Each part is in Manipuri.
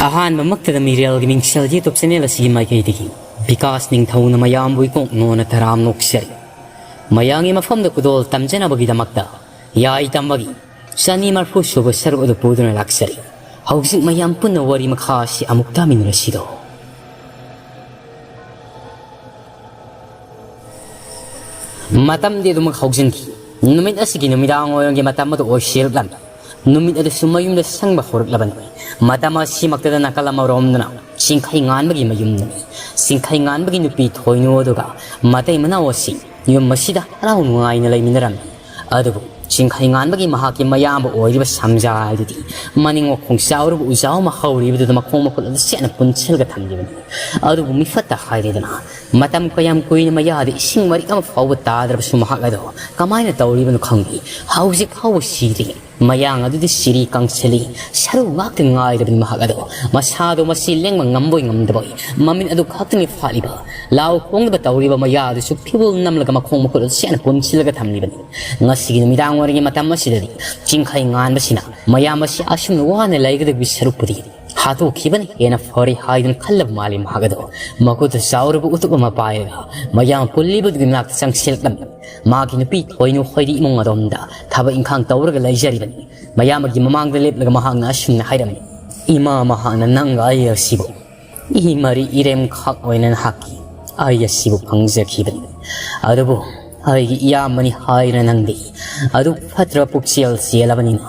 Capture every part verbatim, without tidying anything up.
ꯑꯍꯥꯟꯕꯃꯛꯇꯗ ꯃꯤꯔꯦꯜꯒꯤ ꯃꯤꯡꯁꯦꯜ YouTube channel ꯑꯁꯤꯒꯤ ꯃꯥꯏꯀꯩꯗꯒꯤ ꯕꯤꯀꯥꯁ ꯅꯤꯡꯊꯧꯅ ꯃꯌꯥꯝꯕꯨ ꯏꯀꯣꯛ ꯅꯣꯟꯅ ꯇꯔꯥꯝ ꯅꯣꯛꯆꯔꯤ꯫ ꯃꯌꯥꯝꯒꯤ ꯃꯐꯝꯗ ꯈꯨꯗꯣꯜ ꯇꯝꯖꯅꯕꯒꯤꯗꯃꯛꯇ ꯌꯥꯏ ꯇꯝꯕꯒꯤ ꯆꯅꯤ ꯃꯔꯐꯨ ꯁꯨꯕ ꯁꯔꯨꯛ ꯑꯗꯨ ꯄꯨꯗꯨꯅ ꯂꯥꯛꯆꯔꯤ꯫ ꯍꯧꯖꯤꯛ ꯃꯌꯥꯝ ꯄꯨꯟꯅ ꯋꯥꯔꯤ ꯃꯈꯥ ꯑꯁꯤ ꯑꯃꯨꯛ ꯇꯥꯃꯤꯟꯅꯔꯁꯤꯗꯣ꯫ ꯃꯇꯝꯗꯤ ꯑꯗꯨꯃꯛ ꯍꯧꯖꯤꯟꯈꯤ꯫ ꯅꯨꯃꯤꯠ ꯑꯁꯤꯒꯤ ꯅꯨꯃꯤꯗꯥꯡ ꯋꯥꯏꯔꯝꯒꯤ ꯃꯇꯝ ꯑꯗꯨ ꯑꯣꯏꯁꯤꯜꯂꯛꯂꯝꯃꯤ꯫ ꯅꯨꯃꯤꯠ ꯑꯗꯨꯁꯨ ꯃꯌꯨꯝꯗ ꯁꯪꯕ ꯍꯧꯔꯛꯂꯕꯅꯤ꯫ ꯃꯇꯝ ꯑꯁꯤꯃꯛꯇꯗ ꯅꯥꯀꯜ ꯑꯃꯔꯣꯝꯗꯅ ꯆꯤꯡꯈꯩ ꯉꯥꯟꯕꯒꯤ ꯃꯌꯨꯝꯗꯅꯤ꯫ ꯆꯤꯡꯈꯩ ꯉꯥꯟꯕꯒꯤ ꯅꯨꯄꯤ ꯊꯣꯏꯅꯨ ꯑꯗꯨꯒ ꯃꯇꯩ ꯃꯅꯥꯎ ꯑꯁꯤ ꯌꯨꯝ ꯑꯁꯤꯗ ꯍꯔꯥꯎ ꯅꯨꯡꯉꯥꯏꯅ ꯂꯩꯃꯤꯟꯅꯔꯝꯃꯤ꯫ ꯑꯗꯨꯕꯨ ꯆꯤꯡꯈꯩ ꯉꯥꯟꯕꯒꯤ ꯃꯍꯥꯛꯀꯤ ꯃꯌꯥꯝꯕ ꯑꯣꯏꯔꯤꯕ ꯁꯝꯖꯥꯏ ꯑꯗꯨꯗꯤ ꯃꯅꯤꯡ ꯃꯈꯣꯡ ꯆꯥꯎꯔꯕ ꯎꯖꯥꯎ ꯑꯃ ꯍꯧꯔꯤꯕꯗꯨꯗ ꯃꯈꯣꯡ ꯃꯈꯨꯠ ꯑꯗꯨ ꯆꯦꯠꯅ ꯄꯨꯟꯁꯤꯜꯂꯒ ꯊꯝꯂꯤꯕꯅꯤ꯫ ꯑꯗꯨꯕꯨ ꯃꯤꯐꯠꯇ ꯍꯥꯏꯔꯦꯗꯅ, ꯃꯇꯝ ꯀꯌꯥꯝ ꯀꯨꯏꯅ ꯃꯌꯥꯗ ꯏꯁꯤꯡ ꯃꯔꯤꯛ ꯑꯃ ꯐꯥꯎꯕ ꯇꯥꯗ꯭ꯔꯕꯁꯨ ꯃꯍꯥꯛ ꯑꯗꯣ ꯀꯃꯥꯏꯅ ꯇꯧꯔꯤꯕꯅꯣ ꯈꯪꯗꯦ꯫ ꯍꯧꯖꯤꯛ ꯐꯥꯎꯕ ꯁꯤꯗ꯭ꯔꯤ꯫ ꯃꯌꯥꯡ ꯑꯗꯨꯗꯤ ꯁꯤꯔꯤ ꯀꯪꯁꯤꯜꯂꯤ꯫ ꯁꯔꯨ ꯉꯥꯛꯇ ꯉꯥꯏꯔꯕꯅꯤ ꯃꯍꯥꯛ ꯑꯗꯣ꯫ ꯃꯁꯥꯗꯣ ꯃꯁꯤ ꯂꯦꯡꯕ ꯉꯝꯕꯣꯏ ꯉꯝꯗꯕꯣꯏ꯫ ꯃꯃꯤꯠ ꯑꯗꯨ ꯈꯛꯇꯅꯤ ꯐꯥꯠꯂꯤꯕ꯫ ꯂꯥꯎ ꯈꯣꯡꯗꯕ ꯇꯧꯔꯤꯕ ꯃꯌꯥ ꯑꯗꯨꯁꯨ ꯐꯤꯕꯨꯜ ꯅꯝꯂꯒ ꯃꯈꯣꯡ ꯃꯈꯨꯠ ꯑꯗꯨ ꯆꯦꯠꯅ ꯄꯨꯟꯁꯤꯜꯂꯒ ꯊꯝꯂꯤꯕꯅꯤ꯫ ꯉꯁꯤꯒꯤ ꯅꯨꯃꯤꯗꯥꯡ ꯋꯥꯏꯔꯝꯒꯤ ꯃꯇꯝ ꯑꯁꯤꯗꯗꯤ ꯆꯤꯡꯈꯩ ꯉꯥꯟꯕꯁꯤꯅ ꯃꯌꯥꯝ ꯑꯁꯤ ꯑꯁꯨꯝꯅ ꯋꯥꯅ ꯂꯩꯒꯗꯕꯒꯤ ꯁꯔꯨꯛꯄꯨꯗꯤ ꯍꯥꯠꯇꯣꯛꯈꯤꯕꯅ ꯍꯦꯟꯅ ꯐꯔꯦ ꯍꯥꯏꯗꯨꯅ ꯈꯜꯂꯕ ꯃꯥꯜꯂꯤ ꯃꯍꯥꯛ ꯑꯗꯣ꯫ ꯃꯈꯨꯠꯇ ꯆꯥꯎꯔꯕ ꯎꯇꯨꯞ ꯑꯃ ꯄꯥꯏꯔꯒ ꯃꯌꯥꯝ ꯄꯨꯜꯂꯤꯕꯗꯨꯒꯤ ꯃꯅꯥꯛꯇ ꯆꯪꯁꯤꯜꯂꯛꯂꯝꯃꯤ꯫ ꯃꯥꯒꯤ ꯅꯨꯄꯤ ꯊꯣꯏꯅꯨ ꯍꯣꯏꯗꯤ ꯏꯃꯨꯡ ꯑꯗꯣꯝꯗ ꯊꯕꯛ ꯏꯪꯈꯥꯡ ꯇꯧꯔꯒ ꯂꯩꯖꯔꯤꯕꯅꯤ꯫ ꯃꯌꯥꯝꯕꯒꯤ ꯃꯃꯥꯡꯗ ꯂꯦꯞꯂꯒ ꯃꯍꯥꯛꯅ ꯑꯁꯨꯝꯅ ꯍꯥꯏꯔꯝꯃꯤ, "ꯏꯃꯥ, ꯃꯍꯥꯛꯅ ꯅꯪꯒ ꯑꯩ ꯑꯁꯤꯕꯨ ꯏ ꯃꯔꯤ ꯏꯔꯦꯝ ꯈꯛ ꯑꯣꯏꯅ ꯅꯍꯥꯛꯀꯤ ꯑꯩ ꯑꯁꯤꯕꯨ ꯐꯪꯖꯈꯤꯕꯅꯤ꯫ ꯑꯗꯨꯕꯨ ꯑꯩꯒꯤ ꯏꯌꯥꯝꯕꯅꯤ ꯍꯥꯏꯅ ꯅꯪꯗꯤ ꯑꯗꯨꯛ ꯐꯠꯇ꯭ꯔꯕ ꯄꯨꯛꯆꯦꯜ ꯆꯦꯜꯂꯕꯅꯤꯅ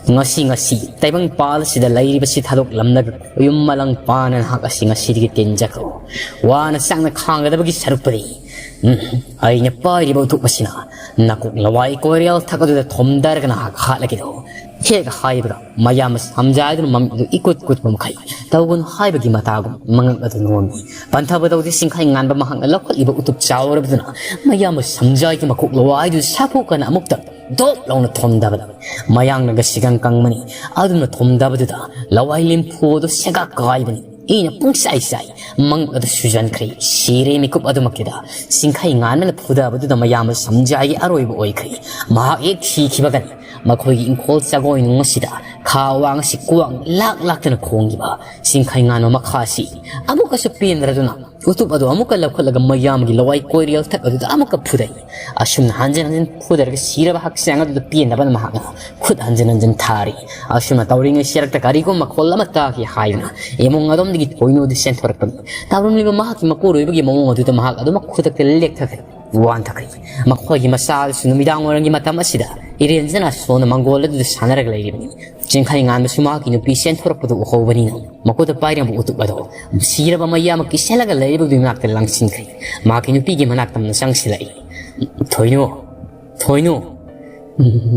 ꯉꯁꯤ, ꯉꯁꯤ ꯇꯥꯏꯕꯪ ꯄꯥꯜ ꯑꯁꯤꯗ ꯂꯩꯔꯤꯕꯁꯤ ꯊꯥꯗꯣꯛꯂꯝꯂꯒ ꯌꯨꯝ ꯃꯂꯪ ꯄꯥꯅ ꯅꯍꯥꯛ ꯑꯁꯤ ꯉꯁꯤꯗꯒꯤ ꯇꯤꯟꯖꯈ꯭ꯔꯣ꯫ ꯋꯥꯅ ꯆꯥꯛꯅ ꯈꯥꯡꯒꯗꯕꯒꯤ ꯁꯔꯨꯛꯄꯨꯗꯤ, ꯎꯝ, ꯑꯩꯅ ꯄꯥꯏꯔꯤꯕ ꯎꯇꯨꯞ ꯑꯁꯤꯅ ꯅꯀꯣꯛ ꯂꯋꯥꯏ ꯀꯣꯏꯔꯦꯜ ꯊꯛ ꯑꯗꯨꯗ ꯊꯣꯝꯗꯔꯒ ꯅꯍꯥꯛ ꯍꯥꯠꯂꯒꯦꯗꯣ"꯫ ꯍꯦꯛ ꯍꯥꯏꯕꯒ ꯃꯌꯥꯝꯕ ꯁꯝꯖꯥꯏꯗꯨꯅ ꯃꯃꯤꯠ ꯑꯗꯨ ꯏꯀꯨꯠ ꯀꯨꯠꯄ ꯃꯈꯩ ꯇꯧꯒꯅꯨ ꯍꯥꯏꯕꯒꯤ ꯃꯇꯥꯒꯨꯝ ꯃꯉꯛ ꯑꯗꯨ ꯅꯣꯝꯃꯤ꯫ ꯄꯟꯊꯕ ꯇꯧꯗꯦ꯫ ꯆꯤꯡꯈꯩ ꯉꯥꯟꯕ ꯃꯍꯥꯛꯅ ꯂꯧꯈꯠꯂꯤꯕ ꯎꯇꯨꯞ ꯆꯥꯎꯔꯕꯗꯨꯅ ꯃꯌꯥꯝꯕ ꯁꯝꯖꯥꯏꯒꯤ ꯃꯀꯣꯛ ꯂꯋꯥꯏꯗꯨ ꯁꯥꯐꯨ ꯀꯟꯅ ꯑꯃꯨꯛꯇ ꯗꯣꯞ ꯂꯥꯎꯅ ꯊꯣꯝꯗꯕꯅꯤ꯫ ꯃꯌꯥꯡꯅꯒ ꯁꯤꯒꯪ ꯀꯪꯕꯅꯤ꯫ ꯑꯗꯨꯅ ꯊꯣꯝꯗꯕꯗꯨꯗ ꯂꯋꯥꯏ ꯂꯦꯝꯐꯨ ꯑꯗꯨ ꯁꯦꯒꯥꯛ ꯀꯥꯏꯕꯅꯤ꯫ ꯏꯅ ꯄꯨꯡꯆꯥꯏ ꯆꯥꯏ꯫ ꯃꯪ ꯑꯗꯨ ꯁꯨꯖꯟꯈ꯭ꯔꯦ꯫ ꯁꯤꯔꯦ꯫ ꯃꯤꯀꯨꯞ ꯑꯗꯨꯃꯛꯇꯨꯗ ꯆꯤꯡꯈꯩ ꯉꯥꯟꯕꯅ ꯐꯨꯗꯕꯗꯨꯗ ꯃꯌꯥꯝꯕ ꯁꯝꯖꯥꯏꯒꯤ ꯑꯔꯣꯏꯕ ꯑꯣꯏꯈ꯭ꯔꯦ꯫ ꯃꯍꯥꯛ ꯍꯦꯛ ꯁꯤꯈꯤꯕꯒꯅꯤ ꯃꯈꯣꯏꯒꯤ ꯏꯪꯈꯣꯜ ꯆꯥꯒꯣꯏꯅꯨꯡ ꯑꯁꯤꯗ ꯈꯥ ꯋꯥꯡ ꯑꯁꯤ ꯀ꯭ꯋꯥꯛ ꯂꯥꯛ ꯂꯥꯛꯇꯅ ꯈꯣꯡꯈꯤꯕ ꯆꯤꯡꯈꯩ ꯉꯥꯟꯕ ꯃꯈꯥ ꯑꯁꯤ ꯑꯃꯨꯛꯀꯁꯨ ꯄꯦꯟꯗ꯭ꯔꯗꯨꯅ ꯎꯇꯨꯞ ꯑꯗꯨ ꯑꯃꯨꯛꯀ ꯂꯧꯈꯠꯂꯒ ꯃꯌꯥꯝꯒꯤ ꯂꯋꯥꯏ ꯀꯣꯏꯔꯦꯜ ꯊꯛ ꯑꯗꯨꯗ ꯑꯃꯨꯛꯀ ꯐꯨꯗꯩ꯫ ꯑꯁꯨꯝꯅ ꯍꯟꯖꯤꯟ ꯍꯟꯖꯤꯟ ꯐꯨꯗꯔꯒ ꯁꯤꯔꯕ ꯍꯛꯆꯥꯡ ꯑꯗꯨꯗ ꯄꯦꯟꯗꯕꯅ ꯃꯍꯥꯛꯅ ꯈꯨꯠ ꯍꯟꯖꯤꯟ ꯍꯟꯖꯤꯟ ꯊꯥꯔꯤ꯫ ꯑꯁꯨꯝꯅ ꯇꯧꯔꯤꯉꯩ ꯁꯦꯔꯛꯇ ꯀꯔꯤꯒꯨꯝꯕ ꯃꯈꯣꯜ ꯑꯃ ꯇꯥꯈꯤ ꯍꯥꯏꯗꯨꯅ ꯏꯃꯨꯡ ꯑꯗꯣꯝꯗꯒꯤ ꯊꯣꯏꯅꯨ ꯑꯗꯨ ꯆꯦꯟꯊꯣꯔꯛꯄꯅꯤ꯫ ꯇꯧꯔꯝꯂꯤꯕ ꯃꯍꯥꯛꯀꯤ ꯃꯀꯣꯛ ꯑꯣꯏꯕꯒꯤ ꯃꯑꯣꯡ ꯑꯗꯨꯗ ꯃꯍꯥꯛ ꯑꯗꯨꯃꯛ ꯈꯨꯗꯛꯇ ꯂꯦꯛꯊꯈ꯭ꯔꯦ꯫ ꯋꯥꯟꯊꯈ꯭ꯔꯦ꯫ ꯃꯈꯣꯏꯒꯤ ꯃꯆꯥ ꯑꯗꯨꯁꯨ ꯅꯨꯃꯤꯗꯥꯡ ꯋꯥꯏꯔꯝꯒꯤ ꯃꯇꯝ ꯑꯁꯤꯗ ꯏꯔꯦꯟꯖꯅ ꯁꯣꯟꯅ ꯃꯪꯒꯣꯜ ꯑꯗꯨꯗ ꯁꯥꯟꯅꯔꯒ ꯂꯩꯔꯤꯕꯅꯤ꯫ ꯆꯤꯡꯈꯩ ꯉꯥꯟꯕꯁꯨ ꯃꯍꯥꯛꯀꯤ ꯅꯨꯄꯤ ꯆꯦꯟꯊꯣꯔꯛꯄꯗꯨ ꯎꯍꯧꯕꯅꯤꯅ ꯃꯈꯨꯠꯇ ꯄꯥꯏꯔꯝꯕ ꯎꯇꯨꯞ ꯑꯗꯣ ꯁꯤꯔꯕ ꯃꯌꯥꯝ ꯑꯃ ꯀꯤꯁꯜꯂꯒ ꯂꯩꯔꯤꯕꯗꯨꯒꯤ ꯃꯅꯥꯛꯇ ꯂꯪꯁꯤꯟꯈ꯭ꯔꯦ꯫ ꯃꯍꯥꯛꯀꯤ ꯅꯨꯄꯤꯒꯤ ꯃꯅꯥꯛꯇ ꯑꯃꯨꯛ ꯆꯪꯁꯤꯜꯂꯛꯏ꯫ "ꯊꯣꯏꯅꯨ, ꯊꯣꯏꯅꯨ!"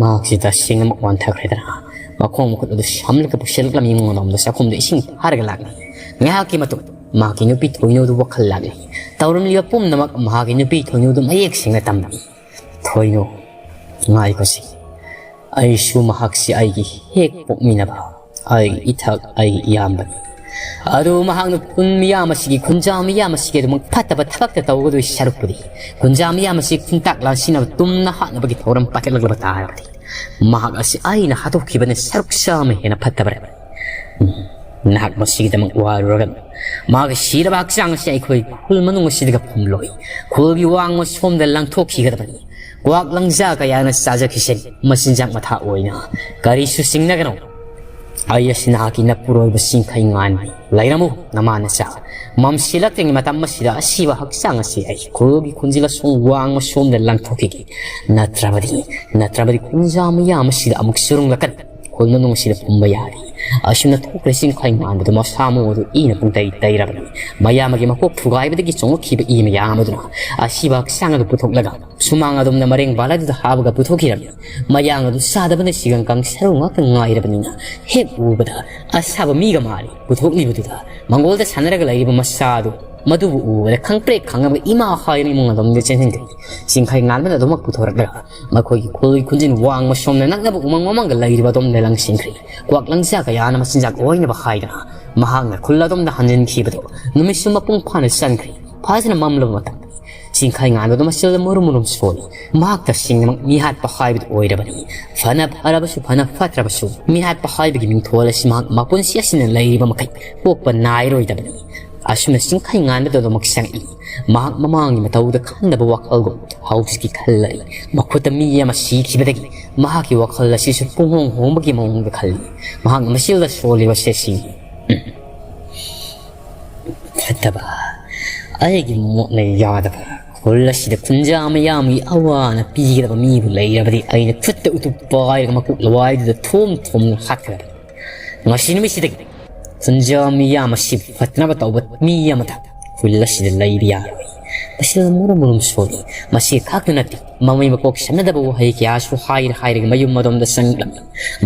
ꯃꯍꯥꯛꯁꯤ ꯇꯁꯦꯡꯅꯃꯛ ꯋꯥꯟꯊꯈ꯭ꯔꯦꯗꯅ ꯃꯈꯣꯡ ꯃꯈꯨꯠ ꯑꯗꯨ ꯁꯝꯂꯒ ꯄꯨꯁꯤꯜꯂꯛꯂꯝꯃꯤ ꯃꯉꯣꯟꯗ ꯆꯥꯛꯈꯨꯝꯗ ꯏꯁꯤꯡ ꯐꯥꯔꯒ ꯂꯥꯛꯂꯤ꯫ ꯉꯥꯏꯍꯥꯛꯀꯤ ꯃꯇꯨꯡ ꯃꯍꯥꯛꯀꯤ ꯅꯨꯄꯤ ꯊꯣꯏꯅꯨꯗꯨ ꯋꯥꯈꯜ ꯂꯥꯛꯂꯤ꯫ ꯇꯧꯔꯝꯂꯤꯕ ꯄꯨꯝꯅꯃꯛ ꯃꯍꯥꯛꯀꯤ ꯅꯨꯄꯤ ꯊꯣꯏꯅꯨꯗꯨ ꯃꯌꯦꯛ ꯁꯦꯡꯅ ꯇꯝꯂꯤ꯫ "ꯊꯣꯏꯅꯨ, ꯉꯥꯏꯈꯣꯁꯤ꯫ ꯑꯩꯁꯨ ꯃꯍꯥꯛꯁꯤ ꯑꯩꯒꯤ ꯍꯦꯛ ꯄꯣꯛꯃꯤꯟꯅꯕ, ꯑꯩꯒꯤ ꯏꯊꯛ, ꯑꯩꯒꯤ ꯏꯌꯥꯝꯕꯅꯤ꯫ ꯑꯗꯨ ꯃꯍꯥꯛꯅ ꯈꯨꯟ ꯃꯤꯌꯥꯝ ꯑꯁꯤꯒꯤ, ꯈꯨꯟꯖꯥ ꯃꯤꯌꯥꯝ ꯑꯁꯤꯒꯤ ꯑꯗꯨꯃꯛ ꯐꯠꯇꯕ ꯊꯕꯛꯇ ꯇꯧꯒꯗꯣꯏ ꯁꯔꯨꯛꯄꯨꯗꯤ, ꯈꯨꯟꯖꯥ ꯃꯤꯌꯥꯝ ꯑꯁꯤ ꯈꯨꯟꯇꯥꯛ ꯂꯥꯟꯁꯤꯟꯅꯕ ꯇꯨꯝꯅ ꯍꯥꯠꯅꯕꯒꯤ ꯊꯧꯔꯝ ꯄꯥꯏꯈꯠꯂꯛꯂꯕ ꯇꯥꯔꯕꯗꯤ ꯃꯍꯥꯛ ꯑꯁꯤ ꯑꯩꯅ ꯍꯥꯠꯇꯣꯛꯈꯤꯕꯅ ꯁꯔꯨꯛ ꯆꯥꯝꯃ ꯍꯦꯟꯅ ꯐꯠꯇꯕꯔ? ꯅꯍꯥꯛ ꯃꯁꯤꯒꯤꯗꯃꯛ ꯋꯥꯔꯨꯔꯒꯅꯨ꯫ ꯃꯥꯒꯤ ꯁꯤꯔꯕ ꯍꯛꯆꯥꯡ ꯑꯁꯤ ꯑꯩꯈꯣꯏ ꯈꯨꯜ ꯃꯅꯨꯡ ꯑꯁꯤꯗꯒ ꯐꯨꯝꯂꯣꯏ꯫ ꯈꯨꯜꯒꯤ ꯋꯥꯡꯃ ꯁꯣꯝꯗ ꯂꯪꯊꯣꯛꯈꯤꯒꯗꯕꯅꯤ꯫ ꯀ꯭ꯋꯥꯛ ꯂꯪꯖꯥ ꯀꯌꯥꯅ ꯆꯥꯖꯈꯤꯁꯅꯤ꯫ ꯃꯆꯤꯟꯖꯥꯛ ꯃꯊꯥ ꯑꯣꯏꯅ ꯀꯔꯤꯁꯨ ꯆꯤꯡꯅꯒꯅꯨ꯫ ꯑꯩ ꯑꯁꯤ ꯅꯍꯥꯛꯀꯤ ꯅꯄꯨꯔꯣꯏꯕ ꯆꯤꯡꯈꯩ ꯉꯥꯟꯕꯤ꯫ ꯂꯩꯔꯝꯃꯨ, ꯅꯃꯥ ꯅꯆꯥ꯫ ꯃꯝꯁꯤꯜꯂꯛꯇ꯭ꯔꯤꯉꯩ ꯃꯇꯝ ꯑꯁꯤꯗ ꯑꯁꯤꯕ ꯍꯛꯆꯥꯡ ꯑꯁꯤ ꯑꯩ ꯈꯨꯜꯒꯤ ꯈꯨꯟꯖꯤꯜ ꯑꯁꯣꯝ ꯋꯥꯡꯃ ꯁꯣꯝꯗ ꯂꯪꯊꯣꯛꯈꯤꯒꯦ꯫ ꯅꯠꯇ꯭ꯔꯕꯗꯤ, ꯅꯠꯇ꯭ꯔꯕꯗꯤ ꯈꯨꯟꯖꯥ ꯃꯌꯥꯝ ꯑꯁꯤꯗ ꯑꯃꯨꯛ ꯆꯨꯔꯨꯡꯂꯛꯀꯅꯤ꯫ ꯈꯨꯜ ꯃꯅꯨꯡ ꯑꯁꯤꯗ ꯐꯨꯝꯕ ꯌꯥꯔꯤ꯫ ꯑꯁꯨꯝꯅ ꯊꯣꯛꯈ꯭ꯔꯦ ꯆꯤꯡꯈꯩ ꯉꯥꯟꯕꯗꯨ ꯃꯁꯥ ꯃꯎ ꯑꯗꯨ ꯏꯅ ꯄꯨꯡꯇꯩ ꯇꯩꯔꯕꯅꯤ꯫ ꯃꯌꯥꯝꯒꯤ ꯃꯀꯣꯛ ꯊꯨꯒꯥꯏꯕꯗꯒꯤ ꯆꯣꯡꯂꯛꯈꯤꯕ ꯏ ꯃꯌꯥꯝ ꯑꯗꯨꯅ ꯑꯁꯤꯕ ꯍꯛꯆꯥꯡ ꯑꯗꯨ ꯄꯨꯊꯣꯛꯂꯒ ꯁꯨꯃꯥꯡ ꯑꯗꯨꯝꯅ ꯃꯔꯦꯡ ꯕꯥꯂꯗꯨꯗ ꯍꯥꯞꯄꯒ ꯄꯨꯊꯣꯛꯈꯤꯔꯝꯃꯤ꯫ ꯃꯌꯥꯡ ꯑꯗꯨ ꯆꯥꯗꯕꯅ ꯁꯤꯒꯪ ꯀꯥꯡ ꯁꯔꯨ ꯉꯥꯛꯇ ꯉꯥꯏꯔꯕꯅꯤꯅ ꯍꯦꯛ ꯎꯕꯗ ꯑꯁꯥꯕ ꯃꯤꯒ ꯃꯥꯜꯂꯤ꯫ ꯄꯨꯊꯣꯛꯂꯤꯕꯗꯨꯗ ꯃꯪꯒꯣꯜꯗ ꯁꯥꯟꯅꯔꯒ ꯂꯩꯔꯤꯕ ꯃꯆꯥ ꯑꯗꯨ ꯃꯗꯨꯕꯨ ꯎꯕꯗ ꯈꯪꯄ꯭ꯔꯦꯛ ꯈꯪꯉꯕ ꯏꯃꯥ ꯍꯥꯏꯅ ꯏꯃꯨꯡ ꯑꯗꯣꯝꯗ ꯆꯦꯟꯁꯤꯟꯈ꯭ꯔꯦ꯫ ꯆꯤꯡꯈꯩ ꯉꯥꯟꯕꯅ ꯑꯗꯨꯃꯛ ꯄꯨꯊꯣꯔꯛꯂꯒ ꯃꯈꯣꯏꯒꯤ ꯈꯨꯜꯒꯤ ꯈꯨꯟꯖꯤꯟ ꯋꯥꯡꯃ ꯁꯣꯝꯅ ꯅꯛꯅꯕ ꯎꯃꯪ ꯃꯃꯥꯡꯗ ꯂꯩꯔꯤꯕ ꯑꯗꯣꯝꯗ ꯂꯪꯁꯤꯟꯈ꯭ꯔꯦ꯫ ꯀ꯭ꯋꯥꯛ ꯂꯪꯖꯥ ꯀꯌꯥꯅ ꯃꯆꯤꯟꯖꯥꯛ ꯑꯣꯏꯅꯕ ꯍꯥꯏꯗꯅ ꯃꯍꯥꯛꯅ ꯈꯨꯜ ꯑꯗꯣꯝꯗ ꯍꯟꯖꯤꯟꯈꯤꯕꯗꯨ ꯅꯨꯃꯤꯠꯁꯨ ꯃꯄꯨꯡ ꯐꯥꯅ ꯆꯟꯈ꯭ꯔꯦ꯫ ꯐꯖꯅ ꯃꯝꯂꯕ ꯃꯇꯝꯗ ꯆꯤꯡꯈꯩ ꯉꯥꯟꯕꯗꯣ ꯃꯆꯤꯜꯗ ꯃꯨꯔꯨꯝ ꯃꯨꯔꯨꯝ ꯁꯣꯜꯂꯤ꯫ ꯃꯍꯥꯛ ꯇꯁꯦꯡꯅꯃꯛ ꯃꯤꯍꯥꯠꯄ ꯍꯥꯏꯕꯗꯨ ꯑꯣꯏꯔꯕꯅꯤ꯫ ꯐꯅ ꯐꯔꯕꯁꯨ, ꯐꯅ ꯐꯠꯇ꯭ꯔꯕꯁꯨ, ꯃꯤꯍꯥꯠꯄ ꯍꯥꯏꯕꯒꯤ ꯃꯤꯡꯊꯣꯜ ꯑꯁꯤ ꯃꯍꯥꯛ ꯃꯄꯨꯟꯁꯤ ꯑꯁꯤꯅ ꯂꯩꯔꯤꯕ ꯃꯈꯩ ꯄꯣꯛꯄ ꯅꯥꯏꯔꯣꯏꯗꯕꯅꯤ꯫ ꯑꯁꯨꯝꯅ ꯆꯤꯡꯈꯩ ꯉꯥꯟꯕꯗꯣ ꯑꯗꯨꯃꯛ ꯆꯪꯉꯛꯏ꯫ ꯃꯍꯥꯛ ꯃꯃꯥꯡꯒꯤ ꯃꯇꯧꯗ ꯈꯟꯗꯕ ꯋꯥꯈꯜꯒꯨꯝ ꯍꯧꯖꯤꯛꯀꯤ ꯈꯜꯂꯛꯏ꯫ ꯃꯈꯨꯠꯇ ꯃꯤ ꯑꯃ ꯁꯤꯈꯤꯕꯗꯒꯤ ꯃꯍꯥꯛꯀꯤ ꯋꯥꯈꯜ ꯑꯁꯤꯁꯨ ꯄꯨꯡꯍꯣꯡ ꯍꯣꯡꯕꯒꯤ ꯃꯑꯣꯡꯗ ꯈꯜꯂꯤ꯫ ꯃꯍꯥꯛꯅ ꯃꯆꯤꯜꯗ ꯁꯣꯜꯂꯤꯕꯁꯦ ꯁꯤ꯫ ꯐꯠꯇꯕ, ꯑꯩꯒꯤ ꯃꯣꯠꯅ ꯌꯥꯗꯕ꯫ ꯈꯨꯜ ꯑꯁꯤꯗ ꯈꯨꯟꯖꯥ ꯃꯤꯌꯥꯝꯒꯤ ꯑꯋꯥꯅ ꯄꯤꯒꯗꯕ ꯃꯤꯕꯨ ꯂꯩꯔꯕꯗꯤ ꯑꯩꯅ ꯈꯨꯠꯇ ꯎꯇꯨꯞ ꯄꯥꯏꯔꯒ ꯃꯀꯣꯛ ꯂꯋꯥꯏꯗꯨꯗ ꯊꯣꯝ ꯊꯣꯝꯅ ꯍꯥꯠꯀꯗꯕꯅꯤ꯫ ꯉꯁꯤ ꯅꯨꯃꯤꯠꯁꯤꯗꯒꯤ ꯈꯨꯟꯖꯥ ꯃꯤꯌꯥꯝ ꯑꯁꯤꯕꯨ ꯐꯠꯇꯅꯕ ꯇꯧꯕ ꯃꯤ ꯑꯃꯠꯇ ꯈꯨꯜ ꯑꯁꯤꯗ ꯂꯩꯕ ꯌꯥꯔꯣꯏ꯫ ꯃꯁꯤꯗ ꯃꯔꯨꯝ ꯃꯔꯨꯝ ꯁꯣꯜꯂꯤ꯫ ꯃꯁꯤ ꯈꯛꯇ ꯅꯠꯇꯦ, ꯃꯃꯩ ꯃꯀꯣꯛ ꯁꯝꯅꯗꯕ ꯋꯥꯍꯩ ꯀꯌꯥꯁꯨ ꯍꯥꯏꯔ ꯍꯥꯏꯔꯒ ꯃꯌꯨꯝ ꯑꯗꯣꯝꯗ ꯆꯪꯂꯝꯃꯤ꯫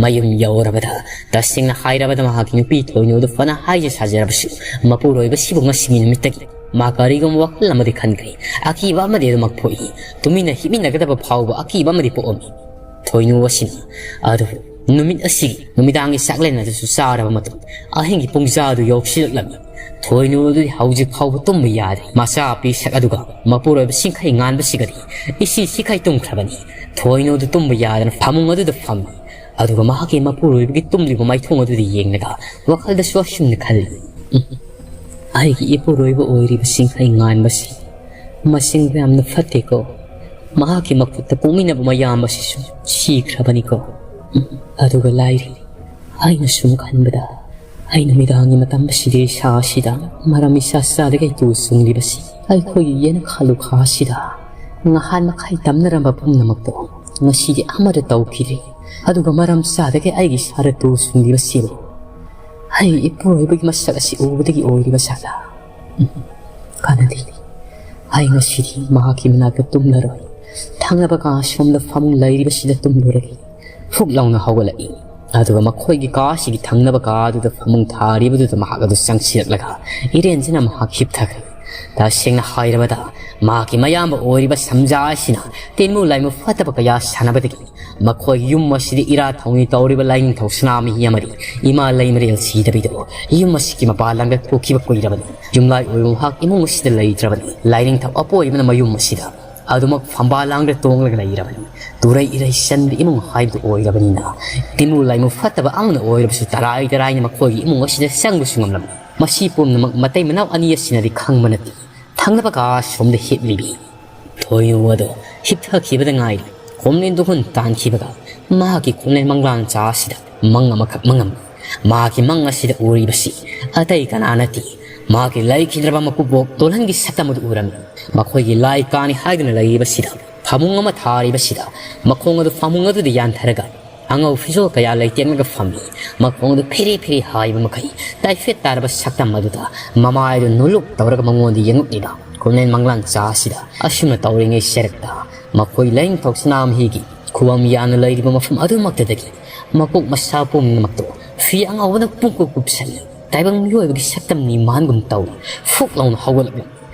ꯃꯌꯨꯝ ꯌꯧꯔꯕꯗ, ꯇꯁꯦꯡꯅ ꯍꯥꯏꯔꯕꯗ, ꯃꯍꯥꯛꯀꯤ ꯅꯨꯄꯤ ꯊꯣꯏꯅꯨꯗꯨ ꯐꯅ ꯍꯥꯏꯖ ꯁꯥꯖꯔꯕꯁꯨ, ꯃꯄꯨꯔꯣꯏꯕꯁꯤꯕꯨ ꯉꯁꯤꯒꯤ ꯅꯨꯃꯤꯠꯇꯒꯤ ꯃꯥ ꯀꯔꯤꯒꯨꯝꯕ ꯋꯥꯈꯜ ꯑꯃꯗꯤ ꯈꯟꯈ꯭ꯔꯦ꯫ ꯑꯀꯤꯕ ꯑꯃꯗꯤ ꯑꯗꯨꯃꯛ ꯄꯣꯛꯏ꯫ ꯇꯨꯃꯤꯟꯅ ꯍꯤꯞꯃꯤꯟꯅꯒꯗꯕ ꯐꯥꯎꯕ ꯑꯀꯤꯕ ꯑꯃꯗꯤ ꯄꯣꯛꯑꯝꯃꯤ꯫ ꯊꯣꯏꯅꯨ ꯑꯁꯤꯅ꯫ ꯑꯗꯨꯕꯨ ꯅꯨꯃꯤꯠ ꯑꯁꯤꯒꯤ ꯅꯨꯃꯤꯗꯥꯡꯒꯤ ꯆꯥꯛꯂꯦꯟ ꯑꯗꯨꯁꯨ ꯆꯥꯔꯕ ꯃꯇꯨꯡ, ꯑꯍꯤꯡꯒꯤ ꯄꯨꯡꯖꯥ ꯑꯗꯨ ꯌꯧꯁꯤꯜꯂꯛꯂꯝꯃꯤ꯫ ꯊꯣꯏꯅꯨ ꯑꯗꯨꯗꯤ ꯍꯧꯖꯤꯛ ꯐꯥꯎꯕ ꯇꯨꯝꯕ ꯌꯥꯗ꯭ꯔꯤ꯫ ꯃꯆꯥ ꯄꯤꯁꯛ ꯑꯗꯨꯒ ꯃꯄꯨꯔꯣꯏꯕ ꯁꯤꯡꯈꯩ ꯉꯥꯟꯕꯁꯤꯒꯗꯤ ꯏꯁꯤ ꯁꯤꯈꯩ ꯇꯨꯝꯈ꯭ꯔꯕꯅꯤ꯫ ꯊꯣꯏꯅꯨ ꯑꯗꯨ ꯇꯨꯝꯕ ꯌꯥꯗꯅ ꯐꯃꯨꯡ ꯑꯗꯨꯗ ꯐꯝꯃꯤ꯫ ꯑꯗꯨꯒ ꯃꯍꯥꯛꯀꯤ ꯃꯄꯨꯔꯣꯏꯕꯒꯤ ꯇꯨꯝꯂꯤꯕ ꯃꯥꯏꯊꯣꯡ ꯑꯗꯨꯗ ꯌꯦꯡꯂꯒ ꯋꯥꯈꯜꯗꯁꯨ ꯑꯁꯨꯝꯅ ꯈꯜꯂꯤ, "ꯎꯝ, ꯑꯩꯒꯤ ꯏꯄꯨꯔꯣꯏꯕ ꯑꯣꯏꯔꯤꯕ ꯁꯤꯡꯈꯩ ꯉꯥꯟꯕꯁꯤ ꯃꯁꯤꯡꯕ ꯌꯥꯝꯅ ꯐꯠꯇꯦꯀꯣ꯫ ꯃꯍꯥꯛꯀꯤ ꯃꯈꯨꯠꯇ ꯄꯣꯛꯃꯤꯟꯅꯕ ꯃꯌꯥꯝ ꯑꯁꯤꯁꯨ ꯁꯤꯈ꯭ꯔꯕꯅꯤꯀꯣ꯫ ꯎꯝ, ꯑꯗꯨꯒ ꯂꯥꯏꯔꯤ, ꯑꯩꯅ ꯁꯨꯝ ꯈꯟꯕꯗ ꯑꯩ ꯅꯨꯃꯤꯗꯥꯡꯒꯤ ꯃꯇꯝ ꯑꯁꯤꯗ ꯏꯁꯥ ꯑꯁꯤꯗ ꯃꯔꯝ ꯏꯆꯥ ꯆꯥꯗꯒꯩ ꯇꯨ ꯆꯨꯡꯂꯤꯕꯁꯤ ꯑꯩꯈꯣꯏꯒꯤ ꯌꯦꯅꯈꯥ ꯂꯨꯈꯥ ꯑꯁꯤꯗ ꯉꯍꯥꯟ ꯃꯈꯩ ꯇꯝꯅꯔꯝꯕ ꯄꯨꯝꯅꯃꯛꯇꯣ ꯉꯁꯤꯗꯤ ꯑꯃꯠꯇ ꯇꯧꯈꯤꯗ꯭ꯔꯦ꯫ ꯑꯗꯨꯒ ꯃꯔꯝ ꯆꯥꯗꯒꯩ ꯑꯩꯒꯤ ꯏꯁꯥꯗ ꯇꯨ ꯆꯨꯡꯂꯤꯕꯁꯤꯕꯨ ꯑꯩ ꯏꯄꯨꯔꯣꯏꯕꯒꯤ ꯃꯁꯛ ꯑꯁꯤ ꯎꯕꯗꯒꯤ ꯑꯣꯏꯔꯤꯕ ꯖꯥꯠꯂꯥ? ꯎꯝ, ꯀꯥꯟꯅꯗꯦ꯫ ꯑꯩ ꯉꯁꯤꯗꯤ ꯃꯍꯥꯛꯀꯤ ꯃꯅꯥꯛꯇ ꯇꯨꯝꯂꯔꯣꯏ꯫ ꯊꯪꯅꯕ ꯀꯥ ꯑꯁꯣꯝꯗ ꯐꯃꯨꯡ ꯂꯩꯔꯤꯕꯁꯤꯗ ꯇꯨꯝꯂꯨꯔꯒꯦ꯫" ꯐꯨꯛ ꯂꯥꯎꯅ ꯍꯧꯒꯠꯂꯛꯏ꯫ ꯑꯗꯨꯒ ꯃꯈꯣꯏꯒꯤ ꯀꯥꯁꯤꯒꯤ ꯊꯪꯅꯕ ꯀꯥ ꯑꯗꯨꯗ ꯐꯃꯨꯡ ꯊꯥꯔꯤꯕꯗꯨꯗ ꯃꯍꯥꯛ ꯑꯗꯨ ꯆꯪꯁꯤꯜꯂꯛꯂꯒ ꯏꯔꯦꯟꯖꯅ ꯃꯍꯥꯛ ꯍꯤꯞꯊꯈ꯭ꯔꯦ꯫ ꯇꯁꯦꯡꯅ ꯍꯥꯏꯔꯕꯗ, ꯃꯍꯥꯛꯀꯤ ꯃꯌꯥꯝꯕ ꯑꯣꯏꯔꯤꯕ ꯁꯝꯖꯥ ꯑꯁꯤꯅ ꯇꯤꯟꯃꯨ ꯂꯥꯏꯃꯨ ꯐꯠꯇꯕ ꯀꯌꯥ ꯁꯥꯟꯅꯕꯗꯒꯤ ꯃꯈꯣꯏ ꯌꯨꯝ ꯑꯁꯤꯗ ꯏꯔꯥ ꯊꯧꯅꯤ ꯇꯧꯔꯤꯕ ꯂꯥꯏꯅꯤꯡꯊꯧ ꯁꯅꯥꯃꯍꯤ ꯑꯃꯗꯤ ꯏꯃꯥ ꯂꯩꯃꯔꯦꯜ ꯁꯤꯗꯕꯤꯗꯣ ꯌꯨꯝ ꯑꯁꯤꯒꯤ ꯃꯄꯥꯟ ꯂꯝꯗ ꯊꯣꯛꯈꯤꯕ ꯀꯨꯏꯔꯕꯅꯤ꯫ ꯌꯨꯝꯂꯥꯏ ꯑꯣꯏꯕ ꯃꯍꯥꯛ ꯏꯃꯨꯡ ꯑꯁꯤꯗ ꯂꯩꯇ꯭ꯔꯕꯅꯤ꯫ ꯂꯥꯏꯅꯤꯡꯊꯧ ꯑꯄꯣꯏꯕꯅ ꯃꯌꯨꯝ ꯑꯁꯤꯗ ꯑꯗꯨꯃꯛ ꯐꯝꯕꯥꯜ ꯂꯥꯡꯗ ꯇꯣꯡꯂꯒ ꯂꯩꯔꯕꯅꯤ꯫ ꯇꯨꯔꯩ ꯏꯔꯩ ꯆꯟꯕ ꯏꯃꯨꯡ ꯍꯥꯏꯕꯗꯨ ꯑꯣꯏꯔꯕꯅꯤꯅ ꯇꯤꯃꯨ ꯂꯥꯏꯃꯨ ꯐꯠꯇꯕ ꯑꯃꯅ ꯑꯣꯏꯔꯕꯁꯨ ꯇꯔꯥꯏ ꯇꯔꯥꯏꯅ ꯃꯈꯣꯏꯒꯤ ꯏꯃꯨꯡ ꯑꯁꯤꯗ ꯆꯪꯕꯁꯨ ꯉꯝꯂꯝꯃꯤ꯫ ꯃꯁꯤ ꯄꯨꯝꯅꯃꯛ ꯃꯇꯩ ꯃꯅꯥꯎ ꯑꯅꯤ ꯑꯁꯤꯅꯗꯤ ꯈꯪꯕ ꯅꯠꯇꯦ꯫ ꯊꯪꯅꯕ ꯀꯥ ꯑꯁꯣꯝꯗ ꯍꯤꯞꯂꯤꯕꯤ ꯊꯣꯏꯅꯨ ꯑꯗꯣ ꯍꯤꯞꯊꯈꯤꯕꯗ ꯉꯥꯏꯔꯤ꯫ ꯀꯣꯝꯂꯦꯟꯗꯨ ꯍꯨꯟ ꯇꯥꯟꯈꯤꯕꯒ ꯃꯍꯥꯛꯀꯤ ꯀꯣꯝꯂꯦꯟ ꯃꯪꯂꯥꯟ ꯆꯥ ꯑꯁꯤꯗ ꯃꯪ ꯑꯃꯈꯛ ꯃꯪꯉꯝꯃꯤ꯫ ꯃꯍꯥꯛꯀꯤ ꯃꯪ ꯑꯁꯤꯗ ꯎꯔꯤꯕꯁꯤ ꯑꯇꯩ ꯀꯅꯥ ꯅꯠꯇꯦ, ꯃꯍꯥꯛꯀꯤ ꯂꯩꯈꯤꯗ꯭ꯔꯕ ꯃꯀꯨꯕꯣꯛ ꯇꯣꯜꯍꯟꯒꯤ ꯁꯛꯇꯝ ꯑꯗꯨ ꯎꯔꯝꯃꯤ꯫ ꯃꯈꯣꯏꯒꯤ ꯂꯥꯏ ꯀꯥꯅꯤ ꯍꯥꯏꯗꯨꯅ ꯂꯩꯔꯤꯕꯁꯤꯗ ꯐꯃꯨꯡ ꯑꯃ ꯊꯥꯔꯤꯕꯁꯤꯗ ꯃꯈꯣꯡ ꯑꯗꯨ ꯐꯃꯨꯡ ꯑꯗꯨꯗ ꯌꯥꯟꯊꯔꯒ ꯑꯉꯧ ꯐꯤꯖꯣꯜ ꯀꯌꯥ ꯂꯩꯇꯦꯡꯂꯒ ꯐꯝꯃꯤ꯫ ꯃꯈꯣꯡ ꯑꯗꯨ ꯐꯤꯔꯤ ꯐꯤꯔꯤ ꯍꯥꯏꯕ ꯃꯈꯩ ꯇꯥꯏꯐꯦꯠ ꯇꯥꯔꯕ ꯁꯛꯇꯝ ꯑꯗꯨꯗ ꯃꯃꯥꯏꯗꯨ ꯅꯣꯂꯨꯛ ꯇꯧꯔꯒ ꯃꯉꯣꯟꯗ ꯌꯦꯡꯉꯛꯂꯤꯕ ꯀꯣꯝꯂꯦꯟ ꯃꯪꯂꯥꯟ ꯆꯥ ꯑꯁꯤꯗ꯫ ꯑꯁꯨꯝꯅ ꯇꯧꯔꯤꯉꯩ ꯁꯦꯔꯛꯇ ꯃꯈꯣꯏ ꯂꯥꯏꯅꯤꯡꯊꯧ ꯁꯅꯥꯃꯍꯤꯒꯤ ꯈꯨꯕꯝ ꯌꯥꯅ ꯂꯩꯔꯤꯕ ꯃꯐꯝ ꯑꯗꯨꯃꯛꯇꯗꯒꯤ ꯃꯀꯣꯛ ꯃꯁꯥ ꯄꯨꯝꯅꯃꯛꯇꯨ ꯐꯤ ꯑꯉꯧꯕꯅ ꯄꯨꯡꯀꯨꯞ ꯀꯨꯞꯁꯜꯂꯤ꯫ ꯇꯥꯏꯕꯪ ꯃꯤꯑꯣꯏꯕꯒꯤ ꯁꯛꯇꯝ ꯅꯤꯃꯥꯟꯒꯨꯝ ꯇꯧꯏ꯫ ꯐꯨꯛ ꯂꯥꯎꯅ ꯍꯧꯒꯠꯂꯛꯂꯝꯃꯤ꯫